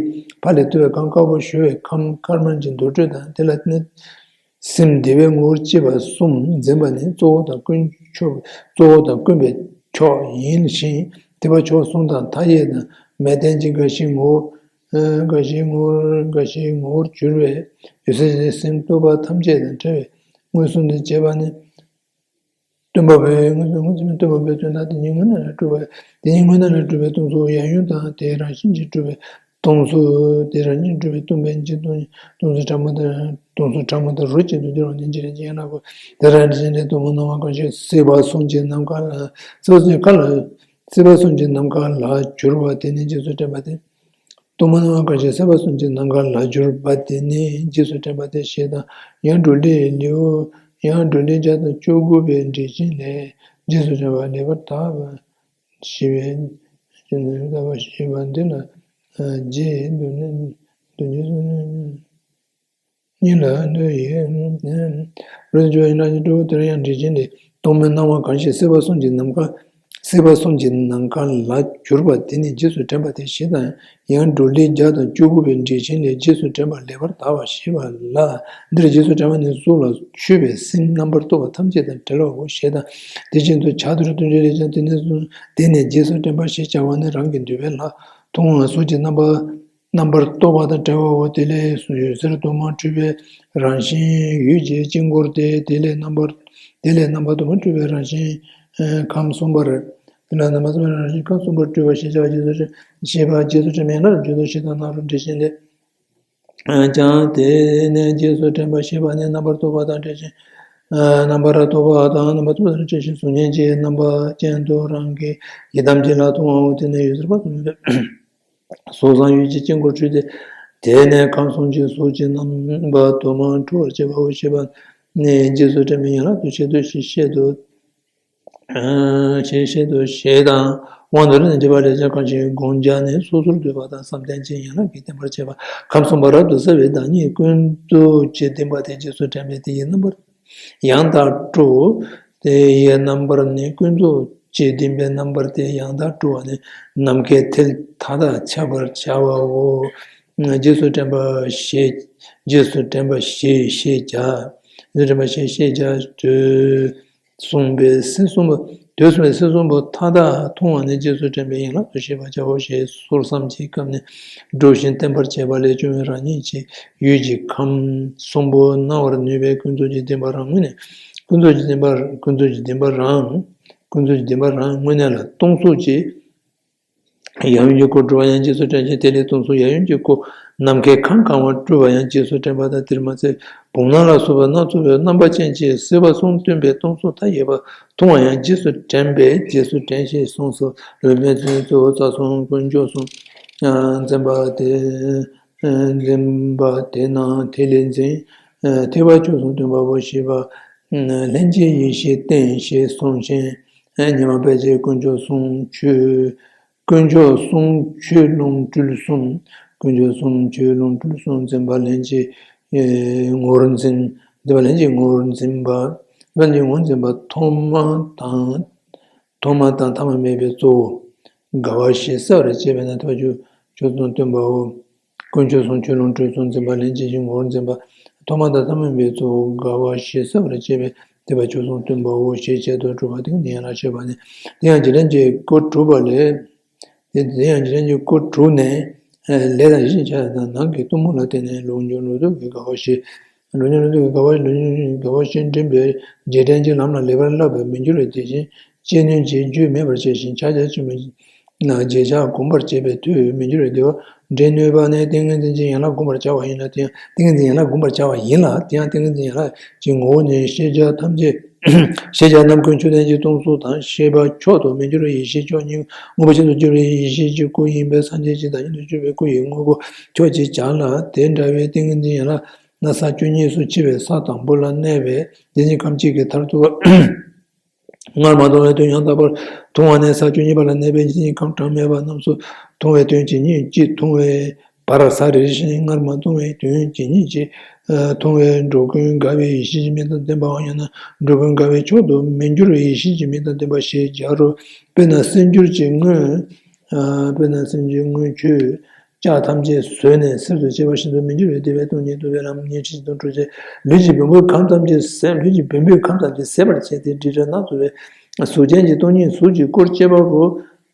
ཕ་ལས་ཐོབ་པའི་ཁམས། དཀར་པོ་ཞུ་བའི་ཁམས། དཀར་དམར་གྱི་འདུ་འཕྲོད་དང་། དེ་ལ་གནས་སེམས་བདེ་བའི་ངོ་བོར་སྐྱེས་པ་གསུམ་འཛིན་པ་ནི་གཙོ་བོ་དང་དཀོན་མཆོག་གཙོ་བོ་དང་དཀོན་པའི་མཆོག་ཡིན་ཞིང་། ཐེག་པ་མཆོག་གསུམ་དང་མཐའ་ཡས་དང་མལ་སྟན་གྱི་རྒ་ཤིའི་ངོ་བོ། རྒ་ཤིའི་ངོ་བོར་རྒ་ཤིའི་ངོ་བོར་གྱུར་པའི་འོད་གསལ་གྱི་སེམས་རྟོག་པ་ཐམས་ཅད་དང་བྲལ་བའི་མངོན་སུམ་དུ་བྱེད་པ་ནི། སྟོན་པ་པོའི་མངོན་སུམ། མངོན་སུམ་སྟོན་པ་པོའི་དོན་དག་དེ་ཉིད་དངོས་གནས་ལ་གྲུབ་པ། དེ་ཉིད་དངོས་གནས་ལ་གྲུབ་པའི་སྟོང་གཟུགས་ཡབ་ཡུམ་དང་། དེའི་རང་བཞིན་གྱིས་གྲུབ་པའི་སྟོང་གཟུགས། དེའི་རང་བཞིན་གྱིས་གྲུབ་པའི་སྟོང་པའི་འཇིག་སྟོང་། སྟོང་གཟུགས་ཕྲ་མོ་དང་། སྟོང་གཟུགས་ཕྲ་མོ་དང་རོ་གཅིག་ཏུ་འགྱུར་བ་ནི་འཇིག་རྟེན་གྱི་ཡན་ལག་གོ། དེ་རང་བཞིན་གྱིས་གཏུམ་མོ་སྣང་བ་གང་ཞིག་སྲིད་པ་གསུམ་གྱི་ནམ་མཁའ་ལ། སྲིད་པ་གསུམ་གྱི་ཁམས་ལ། སྲིད་པ་གསུམ་གྱི་ནམ་མཁའ་ལ་གྱུར་པ་དེ་ནི་རྗེས་སུ་དྲན་པ་སྟེ། གཏུམ་མོ་སྣང་བ་གང་ཞིག་སྲིད་པ་གསུམ་གྱི་ནམ་མཁའ་ལ་གྱུར་པ་དེ་ནི་རྗེས་སུ་དྲན་པ་སྟེ་ཞེས་དང་། ཡང་འགྲོ་ལུགས་ལེའུ། ཡང་འགྲོ་ལུགས་བརྒྱ་དང་བཅུ་དགུ་པའི་འགྲེལ་ཆེན་ལས། རྗེས་སུ་དྲན་པ་ལེགས་པར་དག་པ་ཞེས་པའི་ཞེས་པ་འདི་ལ། རྗེས་འགྲོ་ནི་འདུ་འཇོམས་གཉིས་ལ་འདུ་ཡི། རོ་བཅུ་པ་ཡིན་ན་ཡང་སྤྲུལ་སྐུ། དེར་ཡང་འགྲེལ་ཆེན་ལས། གཏུམ་མོའི་སྣང་བ་གང་ཞིག་སྲིད་པ་གསུམ་གྱི་ནམ་མཁའ། སྲིད་པ་གསུམ་གྱི་ནམ་མཁའ་ལ་གྱུར་པ་དེ་ནི་རྗེས་སུ་དྲན་པ་སྟེ་ཞེས་དང་། ཡང་འགྲོ་ལུགས་བརྒྱ་དང་བཅུ་དགུ་པའི་འགྲེལ་ཆེན་ལས། རྗེས་སུ་དྲན་པ་ལེགས་པར་དག་པ་ཞེས་པ་ལ། འདིར་རྗེས་སུ་དྲན་པ་ནི་གཟུགས་ལ་ཆུད་པའི་སེམས་རྣམ་པར་རྟོག་པ་ཐམས་ཅད་དང་བྲལ་བའོ་ཞེས་དང་། དེ་བཞིན་དུ་ཕྱག་རྡོར་བསྟན་བཅོས་ལས་ཀྱང་། དེ་ནས་གཟུགས། དེ་ནས་རྗེས་སུ་དྲན་པ་ཞེས་བྱ་བ་ནི། རང་གི་འདོད་པའི་ལྷ་མཐོང་བ་གཟུགས་ཀྱི་རྣམ་པ། རྣམ་པར་རྟོག་པ་དང་བྲལ་བའོ། དེ་ལས་འོད་ཟེར་དུ་མ་འཕྲོས་པའི་རང་བཞིན་འོད་ཀྱི་དཀྱིལ་འཁོར་ཏེ། དེ་ལས་རྣམ་པར། དེ་ལས་རྣམ་པ་དུ་མ་འཕྲོས་པའི་རང་བཞིན་ཁམས་གསུམ་པར། དེ་ལས་རྣམ་པ་དུ་མ་རང་བཞིན་ཁམས་གསུམ་པར་སྤྲུལ་པ་ཞེས་བྱ་བ་རྗེས་སུ་དྲན། ཞེས་པ་རྗེས་སུ་དྲན་པའི་ཡན་ལག་ཏུ་འཇུག་ཏོ་ཞེས་དང་། སྣང་རུང་འགྲེལ་ཆེན་ལས། ཀྱང་དེ་ནས་རྗེས་སུ་དྲན་པ་ཞེས་པ་ནི་རྣམ་པར་རྟོག་པ་དང་བྲལ་ཞིང་། རྣམ་པར་རྟོག་པ་དང་རྣམ་པ་དུ་མ་བྲལ་ཞིང་། གཟུགས་བརྙན་གྱི་རྣམ་པ་ཅན་དུ་རང་གི་ཡི་དམ་གྱི་ལྷ་མཐོང་བའོ། དེ་ནས་འོད་ཟེར་པ་དུ་མ་འཕྲོས། གཟུགས་བཟང་འོད་ཀྱི་དཀྱིལ་འཁོར་འཕྲོས་ཏེ། དེ་ནས་ཁམས་གསུམ་གྱི་གཟུགས་ཀྱི་རྣམ་པ་དུ་མ་འཕྲོ་བར་བྱེད་པའོ་ཞེས་པ་ནི་རྗེས་སུ་དྲན་པའི་ཡན་ལག་ཏུ་བཤད་དོ་ཞེས་བཤད་དོ། ཞེས་བཤད་དོ་ཞེས་དང་། དབང་དུ་རེད་ན་འགྲེལ་པ་ལས་ཀྱང་། གང་ཞིག་བསྒོམ་བྱ་ནི་སོ་སོར་འདུས་པ་དང་བསམ་གཏན་གྱི་ཡན་ལག་གིས་བསྟན་པར་བྱེད་པ། ཁམས་གསུམ་པ་རབ་ཏུ་གསལ་བའི་བདག་ཉིད་ཀུན་རྫོབ་ཀྱི་བདེན་པ་དེ་རྗེས་སུ་དྲན་པས་དེ་ཡི་རྣམ་པར་ཡང་དག་སྤྲོ། དེ་ཡི་རྣམ་པར་ནི་ཀུན་རྫོབ་ཀྱི་བདེན་པའི་རྣམ་པར་དེ་ཡང་དག་སྤྲོ་བ་ནི་ནམ་མཁའི་མཐིལ་མཐའ་དག་ཁྱབ་པར་བྱ་བའོ། རྗེས་སུ་དྲན་པ་ཞེས། རྗེས་སུ་དྲན་པ་ཞེས་ཞེས་བྱ། རྗེས་སུ་དྲན་པ་ཞེས་ཞེས་བྱ། དུས་གསུམ་པའི་སྲིད་གསུམ་པོ། དུས་གསུམ་པའི་སྲིད་གསུམ་པོ་མཐའ་དག་མཐོང་བ་ནི་རྗེས་སུ་དྲན་པའི་ཡན་ལག་ཏུ་ཤེས་པར་བྱའོ་ཞེས་སོར་བསམ་གྱི་སྐབས་ནས་སྒྲུབ་ཅིང་བསྟན་པར་བྱེད་པ་ལས་བྱུང་བའི་རང་ཉིད་ཀྱི་འོད་ཀྱི་ཁམས་གསུམ་པོ་སྣང་བར་ནུས་པའི་ཀུན་རྫོབ་ཀྱི་བདེན་པ་རང་ངོས་ནས། ཀུན་རྫོབ་ཀྱི་བདེན་པ། ཀུན་རྫོབ་ཀྱི་བདེན་པ་རང་། ཀུན་རྫོབ་ཀྱི་བདེན་པ་རང་ངོས་ནས་ལ་སྟོང་གཟུགས་ཀྱི་ཡབ་ཡུམ་གྱི་སྐུ་སྤྲུལ་པ་ཡང་རྗེས་སུ་དྲན་ཞིང་། དེ་ལས་སྟོང་གཟུགས་ཡབ་ཡུམ་གྱི་སྐུ་ནམ་མཁའི་ཁམས་གང་བར་སྤྲུལ་པ་ཡང་རྗེས་སུ་དྲན་པ་དང་། དེར་མ་ཚད་བུམ་སྣམ་ལ་སོགས་པའི་སྣ་ཚོགས་པའི་རྣམ་པ་ཅན་གྱི་སྲིད་པ་གསུམ་སྟོན་པའི་སྟོང་གཟུགས་མཐའ་ཡས་པ་མཐོང་བ་ཡང་རྗེས་སུ་དྲན་པས་རྗེས་སུ་དྲན་ཞེས་གསུངས་སོ། ལུས་མེད་ཚེ་གཙོ་བོ་རྩ་གསུམ་དཀོན་མཆོག་གསུམ་འཛིན་པ་དེ། འཛིན་པ་དེ་རྣམས་དེ་ལས་འཛིན། ཐེག་པ་མཆོག་གསུམ་སྟོན་པའོ་ཞེས་པ། ལྷན་ཅིག་ཡེ་ཤེས་བརྟན་ཞེས་གསུངས་ཤིང་། ཉི་མ་དཔལ་གྱི་དཀོན་མཆོག་གསུམ་ཆོས། དཀོན་མཆོག་གསུམ་ཆོས་ལོངས་སྤྲུལ་གསུམ། དཀོན་མཆོག་གསུམ་ཆོས་ལོངས་སྤྲུལ་གསུམ་འཛིན་པ་ལྷན་ཅིག་ངོར་འཛིན། འཛིན་པ་ལྷན་ཅིག་ངོར་འཛིན་པ། ལྷན་ཅིག་ངོར་འཛིན་པ་ཐོག་མ་དང་། ཐོག་མ་དང་ཐ་མ་མེད་པའི་གཙོ་བོ། དགའ་བ་ཞེས་བྱ་བར་བྱེད་པས་ན་ཐེག་པ་མཆོག་གསུམ་སྟོན་པའོ། དཀོན་མཆོག་གསུམ་ཆོས་ལོངས་སྤྲུལ་གསུམ་འཛིན་པ་ལྷན་ཅིག་ངོར་འཛིན་པ། ཐོག་མ་དང་ཐ་མ་མེད་པའི་གཙོ་བོ་དགའ་བ་ཞེས་བྱ་བར་བྱེད་པས་ཐེག་པ་མཆོག་གསུམ་སྟོན་པའོ་ཞེས་བྱ་བ་དང་། ཏིང་ངེ་འཛིན་ཡན་ལག་བཤད་པ་ནི། དེ་ཡང་རྗེས་དྲན་གྱི་སྐུ་གྲུབ་པ་ལས། དེ་དེ་ཡང་རྗེས་དྲན་གྱི་སྐུ་གྲུབ་ནས། ལས་དང་ཡིད་བཞིན་བྱ་ཡ་དང་། ནང་གི་གཏུམ་མོ་ལ་བརྟེན་ནས་ལོངས་སྤྱོད་ལོངས་སྤྱོད་ཀྱི་དགའ་བ་བཞི། ལོངས་སྤྱོད་ལོངས་སྤྱོད་ཀྱི་དགའ་བ། ལོངས་སྤྱོད་ཀྱི་དགའ་བ་བཞི་འདྲེན་པའི་རྗེས་དྲན་གྱི་ལམ་ལ་ལེགས་པར་བསླབ་པས་མི་འགྱུར་བའི་དེ་བཞིན་གཅེས་ནུས་ཀྱི་རྒྱུ་མེད་པར་བྱས་ཤིང་། ཕྱག་རྒྱ་ཆེན་པོའི་རྗེས་ཆགས་བསྒོམ་པར་བྱེད་པའི་མཐུས་མི་འགྱུར་བའི་བདེ་བ་འདྲེན་ནུས་པ་ནི་ཏིང་ངེ་འཛིན་གྱི་ཡན་ལག་བསྒོམ་པར་བྱ་བ་ཡིན་ལ། དེ་ཡང་ཏིང་ངེ་འཛིན་ཡན་ལག་བསྒོམ་པར་བྱ་བ་ཡིན་ལ། དེ་ཡང་ཏིང་ངེ་འཛིན་ཡན་ལག་གི་ངོ་བོ་ནི་ཤེས་བྱ་ཐམས་ཅད་ ཞེས་བྱ་རྣམས་ཀུན་ཆོས་ཅན་གྱི་སྟོང་གཟུགས་དང་ཤེས་པ་མཆོག་ཏུ་མི་འགྱུར་བའི་ཡེ་ཤེས་མཆོག་ཉིད་དངོས་པོ་ཅན་དུ་གྱུར་པའི་ཡེ་ཤེས་ཀྱི་སྐུ་ཡིན་པས་སངས་རྒྱས་ཀྱི་བདག་ཉིད་དུ་གྱུར་པའི་སྐུ་ཡི་དངོས་པོ་མཆོག་ཅེས་བྱ་ལ། དེ་འདྲ་བའི་ཏིང་ངེ་འཛིན་ཡན་ལག་ན་ས་བཅུ་གཉིས་སུ་ཕྱེ་བའི་ས་དང་པོ་ལ་གནས་པའི་མཚན་ཉིད་ཁམས་གཅིག་གི་མཐར་ཐུག་སྔར་མ་མཐོང་བའི་དོན་ཡང་དག་པར་མཐོང་བ་ནས་ས་བཅུ་གཉིས་པ་ལ་གནས་པའི་མཚན་ཉིད་ཁམས་གྲངས་མེད་པ་རྣམས་སུ་མཐོང་བའི་དོན་ཇི་སྙེད་ཅིག་མཐོང་བའི་བར་ས་རེ་རེ་བཞིན་སྔར་མ་མཐོང་བའི་དོན་ཇི་སྙེད་ཅིག་མཐོང་བས་འགྲོ་ཀུན་དགའ་བའི་ཡེ་ཤེས་ཀྱི་མིང་དང་ལྡན་པའམ། ཡང་ན་འགྲོ་ཀུན་དགའ་བའི་མཆོག་ཏུ་མི་འགྱུར་བའི་ཡེ་ཤེས་ཀྱི་མིང་དང་ལྡན་པ་ཞེས་སྦྱར་རོ། དཔེར་ན་སེམས་སྦྱོར་གྱི་སྔོན། དཔེར་ན་སེམས་སྦྱོར་སྔོན་ཆོས་ལྕགས་ཐམས་ཅད་ཟོས་ནས་གསེར་དུ་བྱེད་པ་བཞིན་དུ་མི་འགྱུར་བའི་བདེ་བའི་སྟོང་ཉིད་རྟོགས་པའི་ལམ་ཉེར་གཅིག་དང་དྲུག་ཅེས་ལུས་ཀྱི་བེམ་པོའི་ཁམས་ཐམས་ཅད་ཟད། ལུས་ཀྱི་བེམ་པོའི་ཁམས་ཐམས་ཅད་ཟད་པར་བྱེད་དེ། དྲི་བྲལ་སྣ་ཚོགས་པའི་གཟུགས་ཅན་གྱི་སྟོང་ཉིད་གཟུགས་ཀྱི་སྐུར་བསྐྱེད་པ་པོ།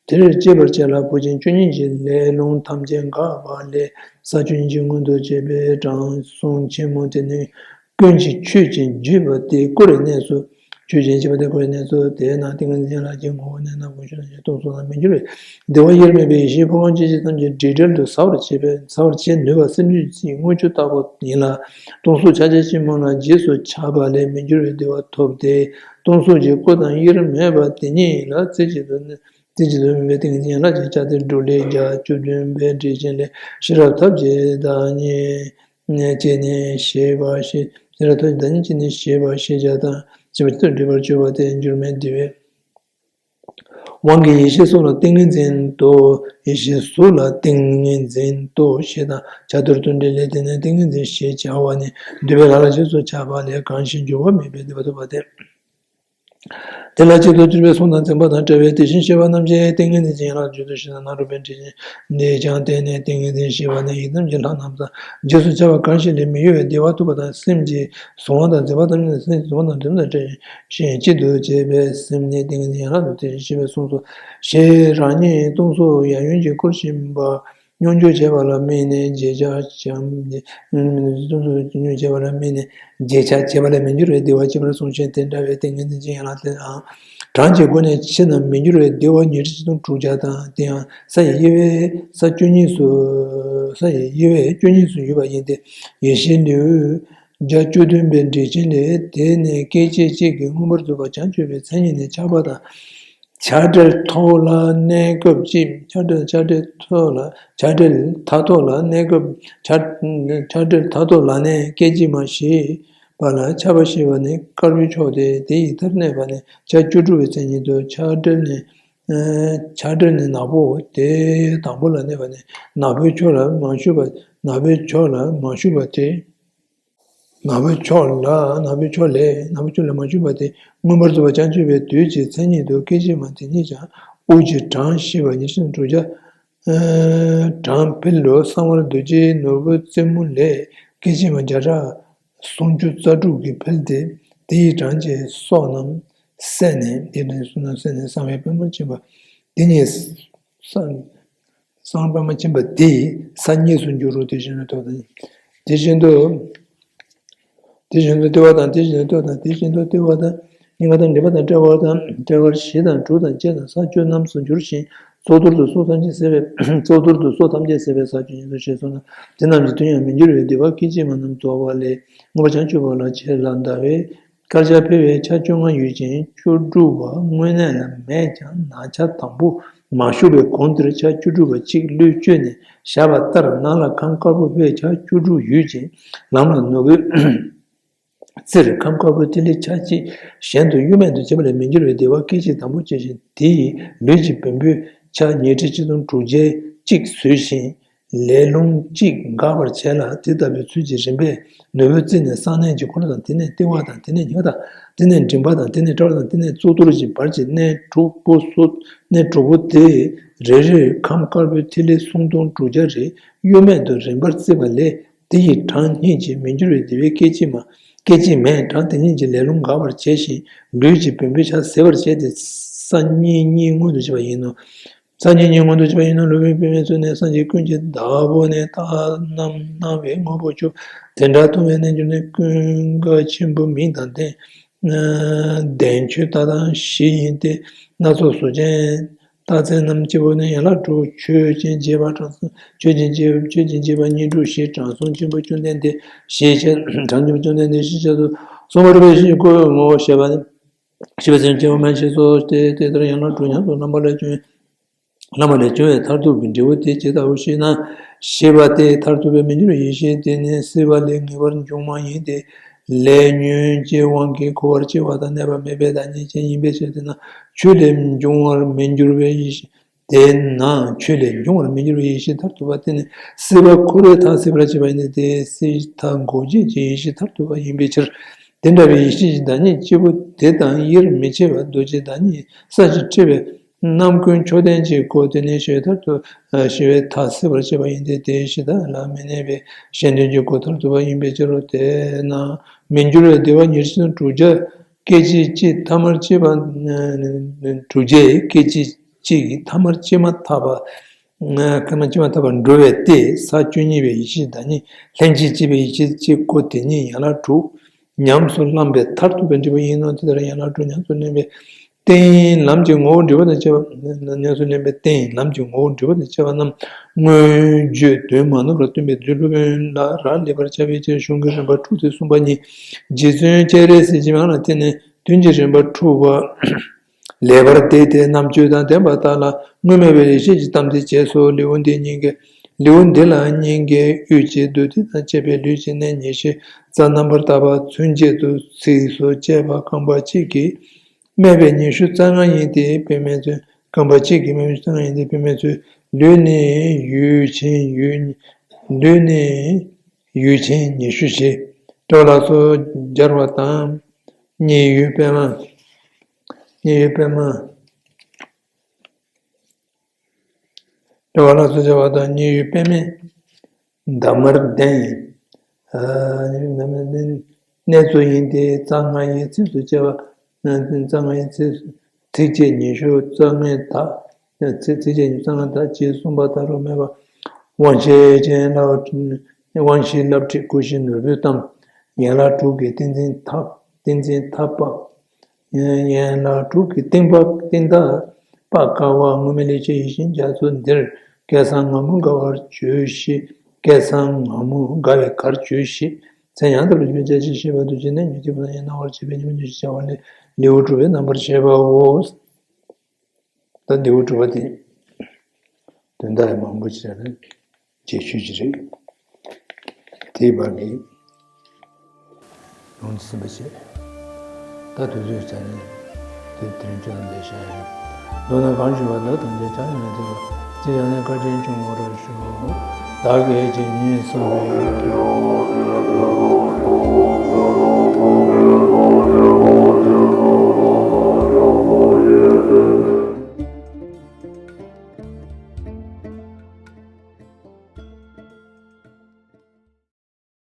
དེར་སྐྱེད་པར་བྱེད་ལ་བུ་ཆེན་བཅུ་གཉིས་ཀྱི་ལས་རླུང་ཐམས་ཅད་འགགས་པ་ལས་ས་བཅུ་གཉིས་ཀྱི་མངོན་དུ་བྱེད་པའི་དྲང་སྲོང་ཆེན་མོ་དེ་ནི་ཀུན་གྱིས་མཆོད་ཅིང་བརྗོད་པ་སྟེ་བསྐུར་བའི་གནས་སུ། མཆོད་ཅིང་བརྗོད་པ་སྟེ་བསྐུར་བའི་གནས་སུ། དེས་ན་ཏིང་ངེ་འཛིན་ཡན་ལག་གི་ངོ་བོ་ནི་རྣམ་ཀུན་ཆོས་ཅན་གྱི་སྟོང་གཟུགས་ལ་མི་འགྱུར་བའི་བདེ་བ་དབྱེར་མེད་པའི་ཡེ་ཤེས་ཕོ་རྐང་གཅིག་ཅན་ཐམས་ཅད་དྲི་བྲལ་དུ་ཟ་བར་བྱེད་པའི་ཟ་བར་བྱེད་ནུས་པ་སེམས་རྒྱུད་ཀྱི་དངུལ་ཆུ་ལྟ་བུ་ཡིན་ལ། སྟོང་གཟུགས་ཕྱག་རྒྱ་ཆེན་མོ་ལ་རྗེས་སུ་ཆགས་པ་ལས་མི་འགྱུར་བའི་བདེ་བ་ཐོབ་སྟེ། སྟོང་གཟུགས་ཀྱི་སྐུ་དང་དབྱེར་མེད་པ་དེ་ཉིད་ལ་རྩེ་གཅིག་ཏུ་རྩེ་གཅིག་ཏུ་སྨིན་པའི་ཏིང་ངེ་འཛིན་ཡན་ལག་གི་ཕྱག་རྟེན་འབྲུ་ལས་བརྒྱ་བཅུ་བདུན་པའི་འགྲེལ་ཆེན་ལས། ཤེས་རབ་ཐབས་ཀྱི་བདག་ཉིད་བྱས་ནས་ཞེས་པ་ཞེས། ཤེས་རབ་ཐབས་ཀྱི་བདག་ཉིད་བྱས་ནས་ཞེས་པ་ཞེས་བྱ་དང་ཞེས་པ་ཅིག་ཏུ་འགྲེལ་པར་བརྗོད་པ་སྟེ། འགྱུར་མེད་བདེ་བའི་དབང་གིས་ཡེ་ཤེས་གཟུགས་ལ་ཏིང་ངེ་འཛིན་ཏོ། ཡེ་ཤེས་གཟུགས་ལ་ཏིང་ངེ་འཛིན་ཏོ་ཞེས་དང་། ཕྱག་རྡོར་ཏུ་འགྲེལ་ལས། དེ་ནས་ཏིང་ངེ་འཛིན་ཞེས་བྱ་བ་ནི་འདུས་པའི་ལྷ་ལ་རྗེས་སུ་ཆགས་པ་ལས་གང་ཞིག་འགྱུར་བ་མེད་པའི་བདེ་བ་ཐོབ་པ་སྟེ། དེ་ལ་གཅིག་ཏུ་གྱུར་པའི་གཟུགས་དང་མཚན་པ་དང་བྲལ་བའི་དེ་བཞིན་གཤེགས་པ་རྣམས་ཀྱི་ཏིང་ངེ་འཛིན་ཡན་ལག་བརྗོད་དོ་ཞེས་དང་། ནཱ་རོ་པའི་འགྲེལ་ཆེན་འདིས་ཀྱང་དེ་ནས་ཏིང་ངེ་འཛིན་ཞེས་པ་ནི་ཡི་དམ་གྱི་ལྷ་རྣམས་དང་རྗེས་སུ་ཆགས་པ་གང་ཞིག་ལས་མི་གཡོ་བའི་བདེ་བ་ཐོབ་པ་དང་། སེམས་ཀྱི་གཟུང་བ་དང་མཛེས་པ་ཐམས་ཅད་སེམས་ཀྱི་གཟུང་བ་དང་འདུན་དང་བྲལ་ཞིང་གཅིག་ཏུ་བྱེད་པའི་སེམས་ནི་ཏིང་ངེ་འཛིན་ཡན་ལག་ཏུ་དེ་བཞིན་གཤེགས་པས་གསུངས་སོ། ཞེས་རང་ཉིད་སྟོང་གཟུགས་ཡབ་ཡུམ་གྱིས་བསྐུར་བཞིན་པ། སྙོམས་འཇུག་བྱེད་པ་ལ་དམིགས་ནས་རྗེས་ཆགས་ཀྱང་། སྙོམས་འཇུག་བྱེད་པ་ལ་དམིགས་ནས་རྗེས་ཆགས་བྱེད་པ་ལས་མི་འགྱུར་བའི་བདེ་བ་སྐྱེ་བར་གསུངས་ཤིང་། དེ་འདྲ་བའི་ཏིང་ངེ་འཛིན་གྱི་ཡན་ལག་དེའང་གྲངས་ཀྱི་སྒོ་ནས་ཕྱེ་ན་མི་འགྱུར་བའི་བདེ་བ་ཉེར་གཅིག་དང་དྲུག་བརྒྱ་དང་། དེ་ཡང་ས་ཡི་དབྱེ་བས་ས་བཅུ་གཉིས་སུ། ས་ཡི་དབྱེ་བས་བཅུ་གཉིས་སུ་ཡོད་པ་ཡིན་ཏེ། ཡེ་ཤེས་ལེའུ་བརྒྱ་བཅུ་བདུན་པའི་འགྲེལ་ཆེན་ལས། དེ་ནས་སྐད་ཅིག་གཅིག་གིས་མངོན་པར་རྫོགས་པར་བྱང་ཆུབ་པའི་མཚན་ཉིད་ནི་ཆགས་པ་དང་། ཆགས་བྲལ་ཐོག་ལ་གནས་སྐབས་གཅིག་ཆགས་བྲལ་ཆགས་བྲལ་ཐོག་ལ་ཆགས་བྲལ་མཐའ་ཐོག་ལ་གནས་སྐབས། ཆགས་ཆགས་བྲལ་མཐའ་ཐོག་ལ་ནི་སྐད་ཅིག་མ་ཞེས་པ་ལ་ཆགས་པ་ཞེས་པ་ནི་དཀར་པོའི་ཕྱོགས་ཏེ། དེ་ཡི་མཐར་གནས་པ་ནི་ཆ་བཅུ་དྲུག་པའི་མཚན་ཉིད་དོ། ཆགས་བྲལ་ནི་ཆགས་བྲལ་ནི་ནག་པོ་སྟེ། དང་པོ་ལ་གནས་པ་ནི་ནག་པོའི་ཕྱོགས་ལ་མ་ཞུགས་པ། ནག་པོའི་ཕྱོགས་ལ་མ་ཞུགས་པ་སྟེ། ནག་པོའི་ཕྱོགས་ལ་ནག་པོའི་ཕྱོགས་ལས་ནག་པོའི་ཕྱོགས་ལས་མ་ཞུགས་པ་སྟེ། མངོན་པར་རྫོགས་པར་བྱང་ཆུབ་པའི་དུས་ཀྱི་མཚན་ཉིད་དོ། སྐད་ཅིག་མ་དེ་ཉིད་ཀྱང་དབུགས་ཀྱི་གྲངས་ཞེས་པ་ཉི་ཤུ་དྲུག་བརྒྱ། གྲངས་འཕེལ་ལོ། གསང་བར་འདུ་བྱེད་ནོར་བུ་རྩེ་མོ་ལས་སྐད་ཅིག་མ་བརྒྱ་ཕྲག་སུམ་ཅུ་རྩ་དྲུག་གིས་འཕེལ་ཏེ། དེ་ཡི་གྲངས་ཀྱི་སྲོག་རྣམས་བསྲེགས་ནས། དེ་ཡི་གྲངས་ཀྱི་སྲོག་རྣམས་བསྲེགས་ནས་གསང་བའི་པདྨོར་ཕྱིན་པ་དེ་ཉིད། གསང་གསང་པདྨ་ཆེན་པོ་དེ་ས་གཉིས་སུ་འགྱུར་རོ། དེ་བཞིན་དུ་ལྟོ་དང་། དེ་བཞིན་དུ། དེ་བཞིན་དུ་ལྟེ་བ་དང་། དེ་བཞིན་དུ་ལྟོ་དང་། དེ་བཞིན་དུ་ལྟེ་བ་དང་། སྙིང་ག་དང་། མགྲིན་པ་དང་། དཔྲལ་བ་དང་། དཔྲལ་བར་བཞི་དང་། དྲུག་དང་། བརྒྱད་དང་། ས་བཅུ་རྣམས་སུ་འགྱུར་ཞིང་། གཙུག་ཏོར་དུ་སྲོག་ཐམས་ཅད་བསྲེགས་པའི། གཙུག་ཏོར་དུ་སྲོག་ཐམས་ཅད་བསྲེགས་པའི་ས་བཅུ་ཉིད་དོ་ཞེས་གསུངས་ན། དེ་རྣམས་ཀྱི་དོན་ཡང་མི་འགྱུར་བའི་བདེ་བ་སྐད་ཅིག་མ་རྣམས་རྫོགས་པ་ལས་མངོན་པར་བྱང་ཆུབ་པ་ལ་བྱེད་ལ་བཟླ་བའི། དཀར་ཆ་འཕེལ་བའི་ཆ་བཅོ་ལྔ་ཡོད་ཅིང་བཅུ་དྲུག་པ་དངོས་གནས་ལ་མེད་ཀྱང་ན་ཆ་དང་པོ་མ་ཞུགས་པའི་གོང་དེར་ཆ་བཅུ་དྲུག་པ་གཅིག་བློས་བཅོས་ནས་བཞག་པ་ལྟར་ནང་ལ་ཁམས་དཀར་པོ་འཕེལ་བའི་ཆ་བཅུ་དྲུག་ཡོད་ཅིང་ལམ་ལ་ནོར་བུའི་རྩེར་ཁམས་དཀར་པོ་ཐིག་ལེ་ཆ་གཅིག་གཞན་དུ་གཡོ་མེད་དུ་བྱེད་པ་ལས་མི་འགྱུར་བའི་བདེ་བ་སྐད་ཅིག་དང་པོ་སྐྱེ་ཞིང་། དེ་ཡིས་ལུས་ཀྱི་བེམ་པོའི་ཆ་ཉི་ཁྲི་གཅིག་སྟོང་དྲུག་བརྒྱ་གཅིག་ཟོས་ཤིང་། ལས་རླུང་གཅིག་འགག་པར་བྱེད་ལ། དེ་ལྟ་བུའི་ཚུལ་གྱིས་རིམ་པས་ནོར་བུའི་རྩེ་ནས་གསང་གནས་ཀྱི་འཁོར་ལོ་དང་། དེ་ནས་ལྟེ་བ་དང་། དེ་ནས་སྙིང་ག་དང་། དེ་ནས་མགྲིན་པ་དང་། དེ་ནས་དཔྲལ་བ་དང་། དེ་ནས་གཙུག་ཏོར་གྱི་བར་གྱི་གནས་དྲུག་པོ་སོ། གནས་དྲུག་པོ་དེ་རེ་རེར་ཁམས་དཀར་པོའི་ཐིག་ལེ་སུམ་སྟོང་དྲུག་བརྒྱ་རེ་གཡོ་མེད་དུ་རིམ་པར་བརྩིས་པ་ལས། དེ་ཡི་གྲངས་སྙེད་ཀྱིས་མི་འགྱུར་བའི་བདེ་བའི་སྐད་ཅིག་མ། སྐད་ཅིག་མས་གྲངས་དེ་སྙེད་ཀྱི་ལས་རླུང་འགག་པར་བྱས་ཤིང་། ལུས་ཀྱི་བེམ་པོའི་ཆ་ཟད་པར་བྱས་ཏེ། ས་གཉིས་གཉིས་མངོན་དུ་བྱེད་པ་ཡིན་ནོ། སངས་རྒྱས་ཉིད་མངོན་དུ་བྱེད་པ་ཡིན་ནོ། སློབ་དཔོན་པདྨས་གཙོས་ནས་སངས་རྒྱས་ཀུན་གྱི་བདག་པོ་ནས་བཏགས་རྣམ་སྣང་བའི་དངོས་པོ་བཅུ། དེ་འདྲ་མཐོང་བའི་རྣལ་འབྱོར་ནི་ཀུན་དགའ་ཆེན་པོའི་མིང་དང་ལྡན། ལྡན་ཆོས་ལྟ་སྟངས་བཞི་ཡིན་ཏེ། སྣ་ཚོགས་གཟུགས་ཅན་རྟགས་མཚན་རྣམས་སྐྱེ་བོ་ནི་ཡན་ལག་དྲུག་ཆོས་ཅན་བྱེད་པ་དྲང་སྲོང་། ཆོས་ཅན་བྱེད་ཆོས་ཅན་བྱེད་པ་གཉིས་དྲུག་བཞི། དྲང་སྲོང་ཆེན་པོ་བཅོམ་ལྡན་འདས་ཞེས་བྱ། དྲང་སྲོང་ཆེན་པོ་བཅོམ་ལྡན་འདས་ཞེས་བྱ་དུ་གསུངས་པ་རེ་བའི་ཞིང་ཀུན་ངོ་བོ་ཞེས་པ་ནི། ཤེས་པ་སེམས་སྐྱེ་བ་མེད་ཅེས་སོ། དེ་དེ་ལྟར་ཡན་ལག་དྲུག་ཉམས་སུ་བླངས་པ་ལས་བྱུང་བའི་བླངས་པ་ལས་བྱུང་བའི་མཐར་ཐུག་གི་འབྲས་བུ་དེ་ཇི་ལྟ་བུ་ཞེ་ན། ཞེས་པ་སྟེ་མཐར་ཐུག་པའི་མི་འགྱུར་བའི་ཡེ་ཤེས་དེ་ནི་སྲིད་པ་ལས་ངེས་པར་འབྱུང་བ་ཡིན་ཏེ། ལས་ཉོན་གྱི་དབང་གིས་འཁོར་བར་སྐྱེ་བ་དང་གནས་པ་མེད་པའི་བདག་ཉིད་ཅན་ཡིན་པའི་ཕྱིར། དེས་ན་ཆོས་ལས་འབྱུང་བར་མི་འགྱུར་བའི་ཡེ་ཤེས། དེས་ན་ཆོས་ལས་འབྱུང་བར་མི་འགྱུར་བའི་ཡེ་ཤེས་མཐར་ཐུག་པ་དེ་ནི་སྲིད་པ་འཁོར་བའི་མཐའ་སྲིད་པར་བྱེད་པ་ཡིན་ཏེ། དེ་སྲིད་མཐའ་འགོག་བྱེད་ཀྱི་ཡེ་ཤེས་མཐར་ཐུག་པ་ཡིན་པའི་ཕྱིར། དེ་འདྲ་བའི་ཡེ་ཤེས་ཀྱི་བདག་ཉིད་གཅིག་པུ་དེ་དང་དབྱེར་མི་ཕྱེད་པ་རྡོ་རྗེ་བདག་ཉིད་ས་གཞི་འཁྲིལ་བའི་རྣམ་ཀུན་མཆོག་ལྡན་གྱི་སྒོ་དེ་ནི་ཞི་བའི་མཐར་ཐུག་ཞི་བའི་མཐའ་སྲིད་པར་བྱེད་པ་ཡིན་ཏེ། དེའི་གཞི་བདག་ལ་མི་གནས་པའི་གཞན་དོན་གྱི་སྒོ་མཐར་ཐུག་པ་ཡིན་པའི་ཕྱིར་རོ། དེས་ན་མི་འགྱུར་བའི་བདེ་བ་ཉེར་ཞི་དང་དྲུག་བརྒྱ་སྐད་ཅིག་གཅིག་ཐ་མར་གཅིག་པ། དྲུག་བརྒྱའི་སྐད་ཅིག་གཅིག་ཐ་མར་གཅིག་མ་ཐག་པ། ཐ་མར་གཅིག་མ་ཐག་པ་འགྲོ་བའི་སྟེ། ས་བཅུ་གཉིས་པའི་ཡེ་ཤེས་བདག་ཉིད་ལྷན་ཅིག་སྐྱེས་པའི་ཡེ་ཤེས་གཅིག་པོ་དེ་ཉིད་ཡན་ལག་དྲུག་ཉམས་སུ་བླངས་པའི་མཐར་ཐུག་པའི་འབྲས་བུ་ཡིན་ནོ། དེ་ལྟར་ཡན་ལག་དྲུག་ཉམས་སུ་ལེན་པའི་རྟེན་ལམ་གྱི་ངོ་བོ་འདྲེས་པ་དང་བཅས་པ། ཉམས་སུ་ལེན་པའི་རྟེན་ལམ་གྱི་ངོ་བོ་འདྲེས་པ་དང་བཅས་པ་རྣམས་མངོན་བརྗོད་དོན་མ་ནོར་བར་སྟོན་པའི་ཚུལ་སློབ་དཔོན་ལ་རག་ལས་པར་བྱ་བའི་ཕྱིར་གཞུང་གི་རིམ་པ་དྲུག་སྟེ་གསུམ་པ་ཉིད་རྗེ་བཙུན་སྤྱན་རས་གཟིགས་ཀྱི་མིང་ལ་བརྟེན་ནས་དོན་གྱི་རིམ་པ་དྲུག་པ། ལེགས་པར་བསྡུས་ཏེ་རྣམ་དཔྱོད་དང་ལྡན་པ་དག་ལ་སྔོན་མེད་པའི་ཡེ་ཤེས་ཀྱི་གཏམ་དེ་བྱས་སོ། ལེའུ་འདི་སྙིང་གའི་ལེའུ་འདི་ལ་སྙིང་གའི་དབུས་ཀྱི་བདུད་སྡེ་དང་བཅས་པའི་ལུས་ཀྱི་གནས་ཉེར་བཞི་རྩ་རྣམ་པར་དག་པ་ཚུན་ཆད་དུ་ཚིགས་སུ་བཅད་པ་རྐང་པ་གཅིག་གིས་སྨད་པའི་ཉི་ཤུ་རྩ་ལྔ་ཡིན་ཏེ། དཔེ་མེད་ཚུལ། རྐང་པ་གཅིག་གིས་སྨད་པའི་ཉི་ཤུ་རྩ་ལྔ་ཡིན་ཏེ། དཔེ་མེད་ཚུལ། ལུས་ནི་ཡུལ་ཆེན་ཡུལ། ལུས་ནི་ཡུལ་ཆེན་ཉི་ཤུ་བཞི། དྲི་བ་ལ་སོགས་སྦྱར་བ་དང་། གཉིད་ཡུལ་པད་མ། གཉིད་ཡུལ་པད་མ། དྲི་བ་ལ་སོགས་སྦྱར་བ་དང་། གཉིད་ཡུལ་པད་མའི་འདབ་མར་ལྡན། གནས་ཚུལ་ཡིན་ཏེ། རྩ་ལྔ་ཡི་ཚིགས་སུ་བཅད་པ། རྩ་ལྔ་ཡི་ཚིགས་ཚིགས་བཅད་ཉི་ཤུ་རྩ་ལྔའི་དག་ཚིགས་ཚིགས་བཅད་ཉི་ཤུ་རྩ་ལྔའི་དག་ཅེས་གསུངས་པ་ལྟ་རུ་སྨྲས་པ། དབང་བཞིའི་སྤྱན་ལ། དབང་བཞིའི་བླ་བྲེ་ཀུ་ཤའི་ནོར་བུའི་གཏམ། ཡན་ལག་དྲུག་གི་ཏིང་འཛིན་ཐག་ཏིང་འཛིན་ཐག་པ། ཡན་ལག་དྲུག་གི་སྟེང་པ་སྟེང་ཐག་པ་དཀའ་བ་དངོས་མེད་ལས་སྐྱེས་ཡེ་ཤེས་རྒྱ་མཚོ་འདིར། སྐལ་བཟང་ངང་མོ་དགའ་བར་བྱོས་ཤིག་སྐལ་བཟང་ངང་མོ་དགའ་བའི་གར་བྱོས་ཤིག་མཚན་ཡང་དག་པར་བརྗོད་བྱ་ཞེས་བཤད་པ་འདུག་ཅེས་ནས་ཉོན་སྐྱེ་བ་ཡང་སྣང་བར་བྱེད་པའི་ཉིན་མོ་ཉི་ཤུ་བྱ་བ་ལས་ལེའུ་དྲུག་པའི་རྣམ་པར་བཤད་པའོ། ད་ལེའུ་དྲུག་པ་དེ་དོན་དག་མང་པོ་ཅིག་རེད། རྗེས་ཤུལ་གྱི་རེད། དེའི་བར་གྱི་ལུང་ཟིན་པ་བྱས། ད་དུས་ཚོད་ཚར་ནས་དེ་དོན་ཅུང་ལས་བྱ་ཡིན། མདོར་ན་གང་ཞུས་པ་ལ་དང་དེ་བྱ་ཡང་དེ་ལ་ཅི་ཡང་ནས་བཀའ་དྲིན་ཆུང་བར་ཞུ། བདག་གིས་ཇི་སྙེད་བསམ་པའི་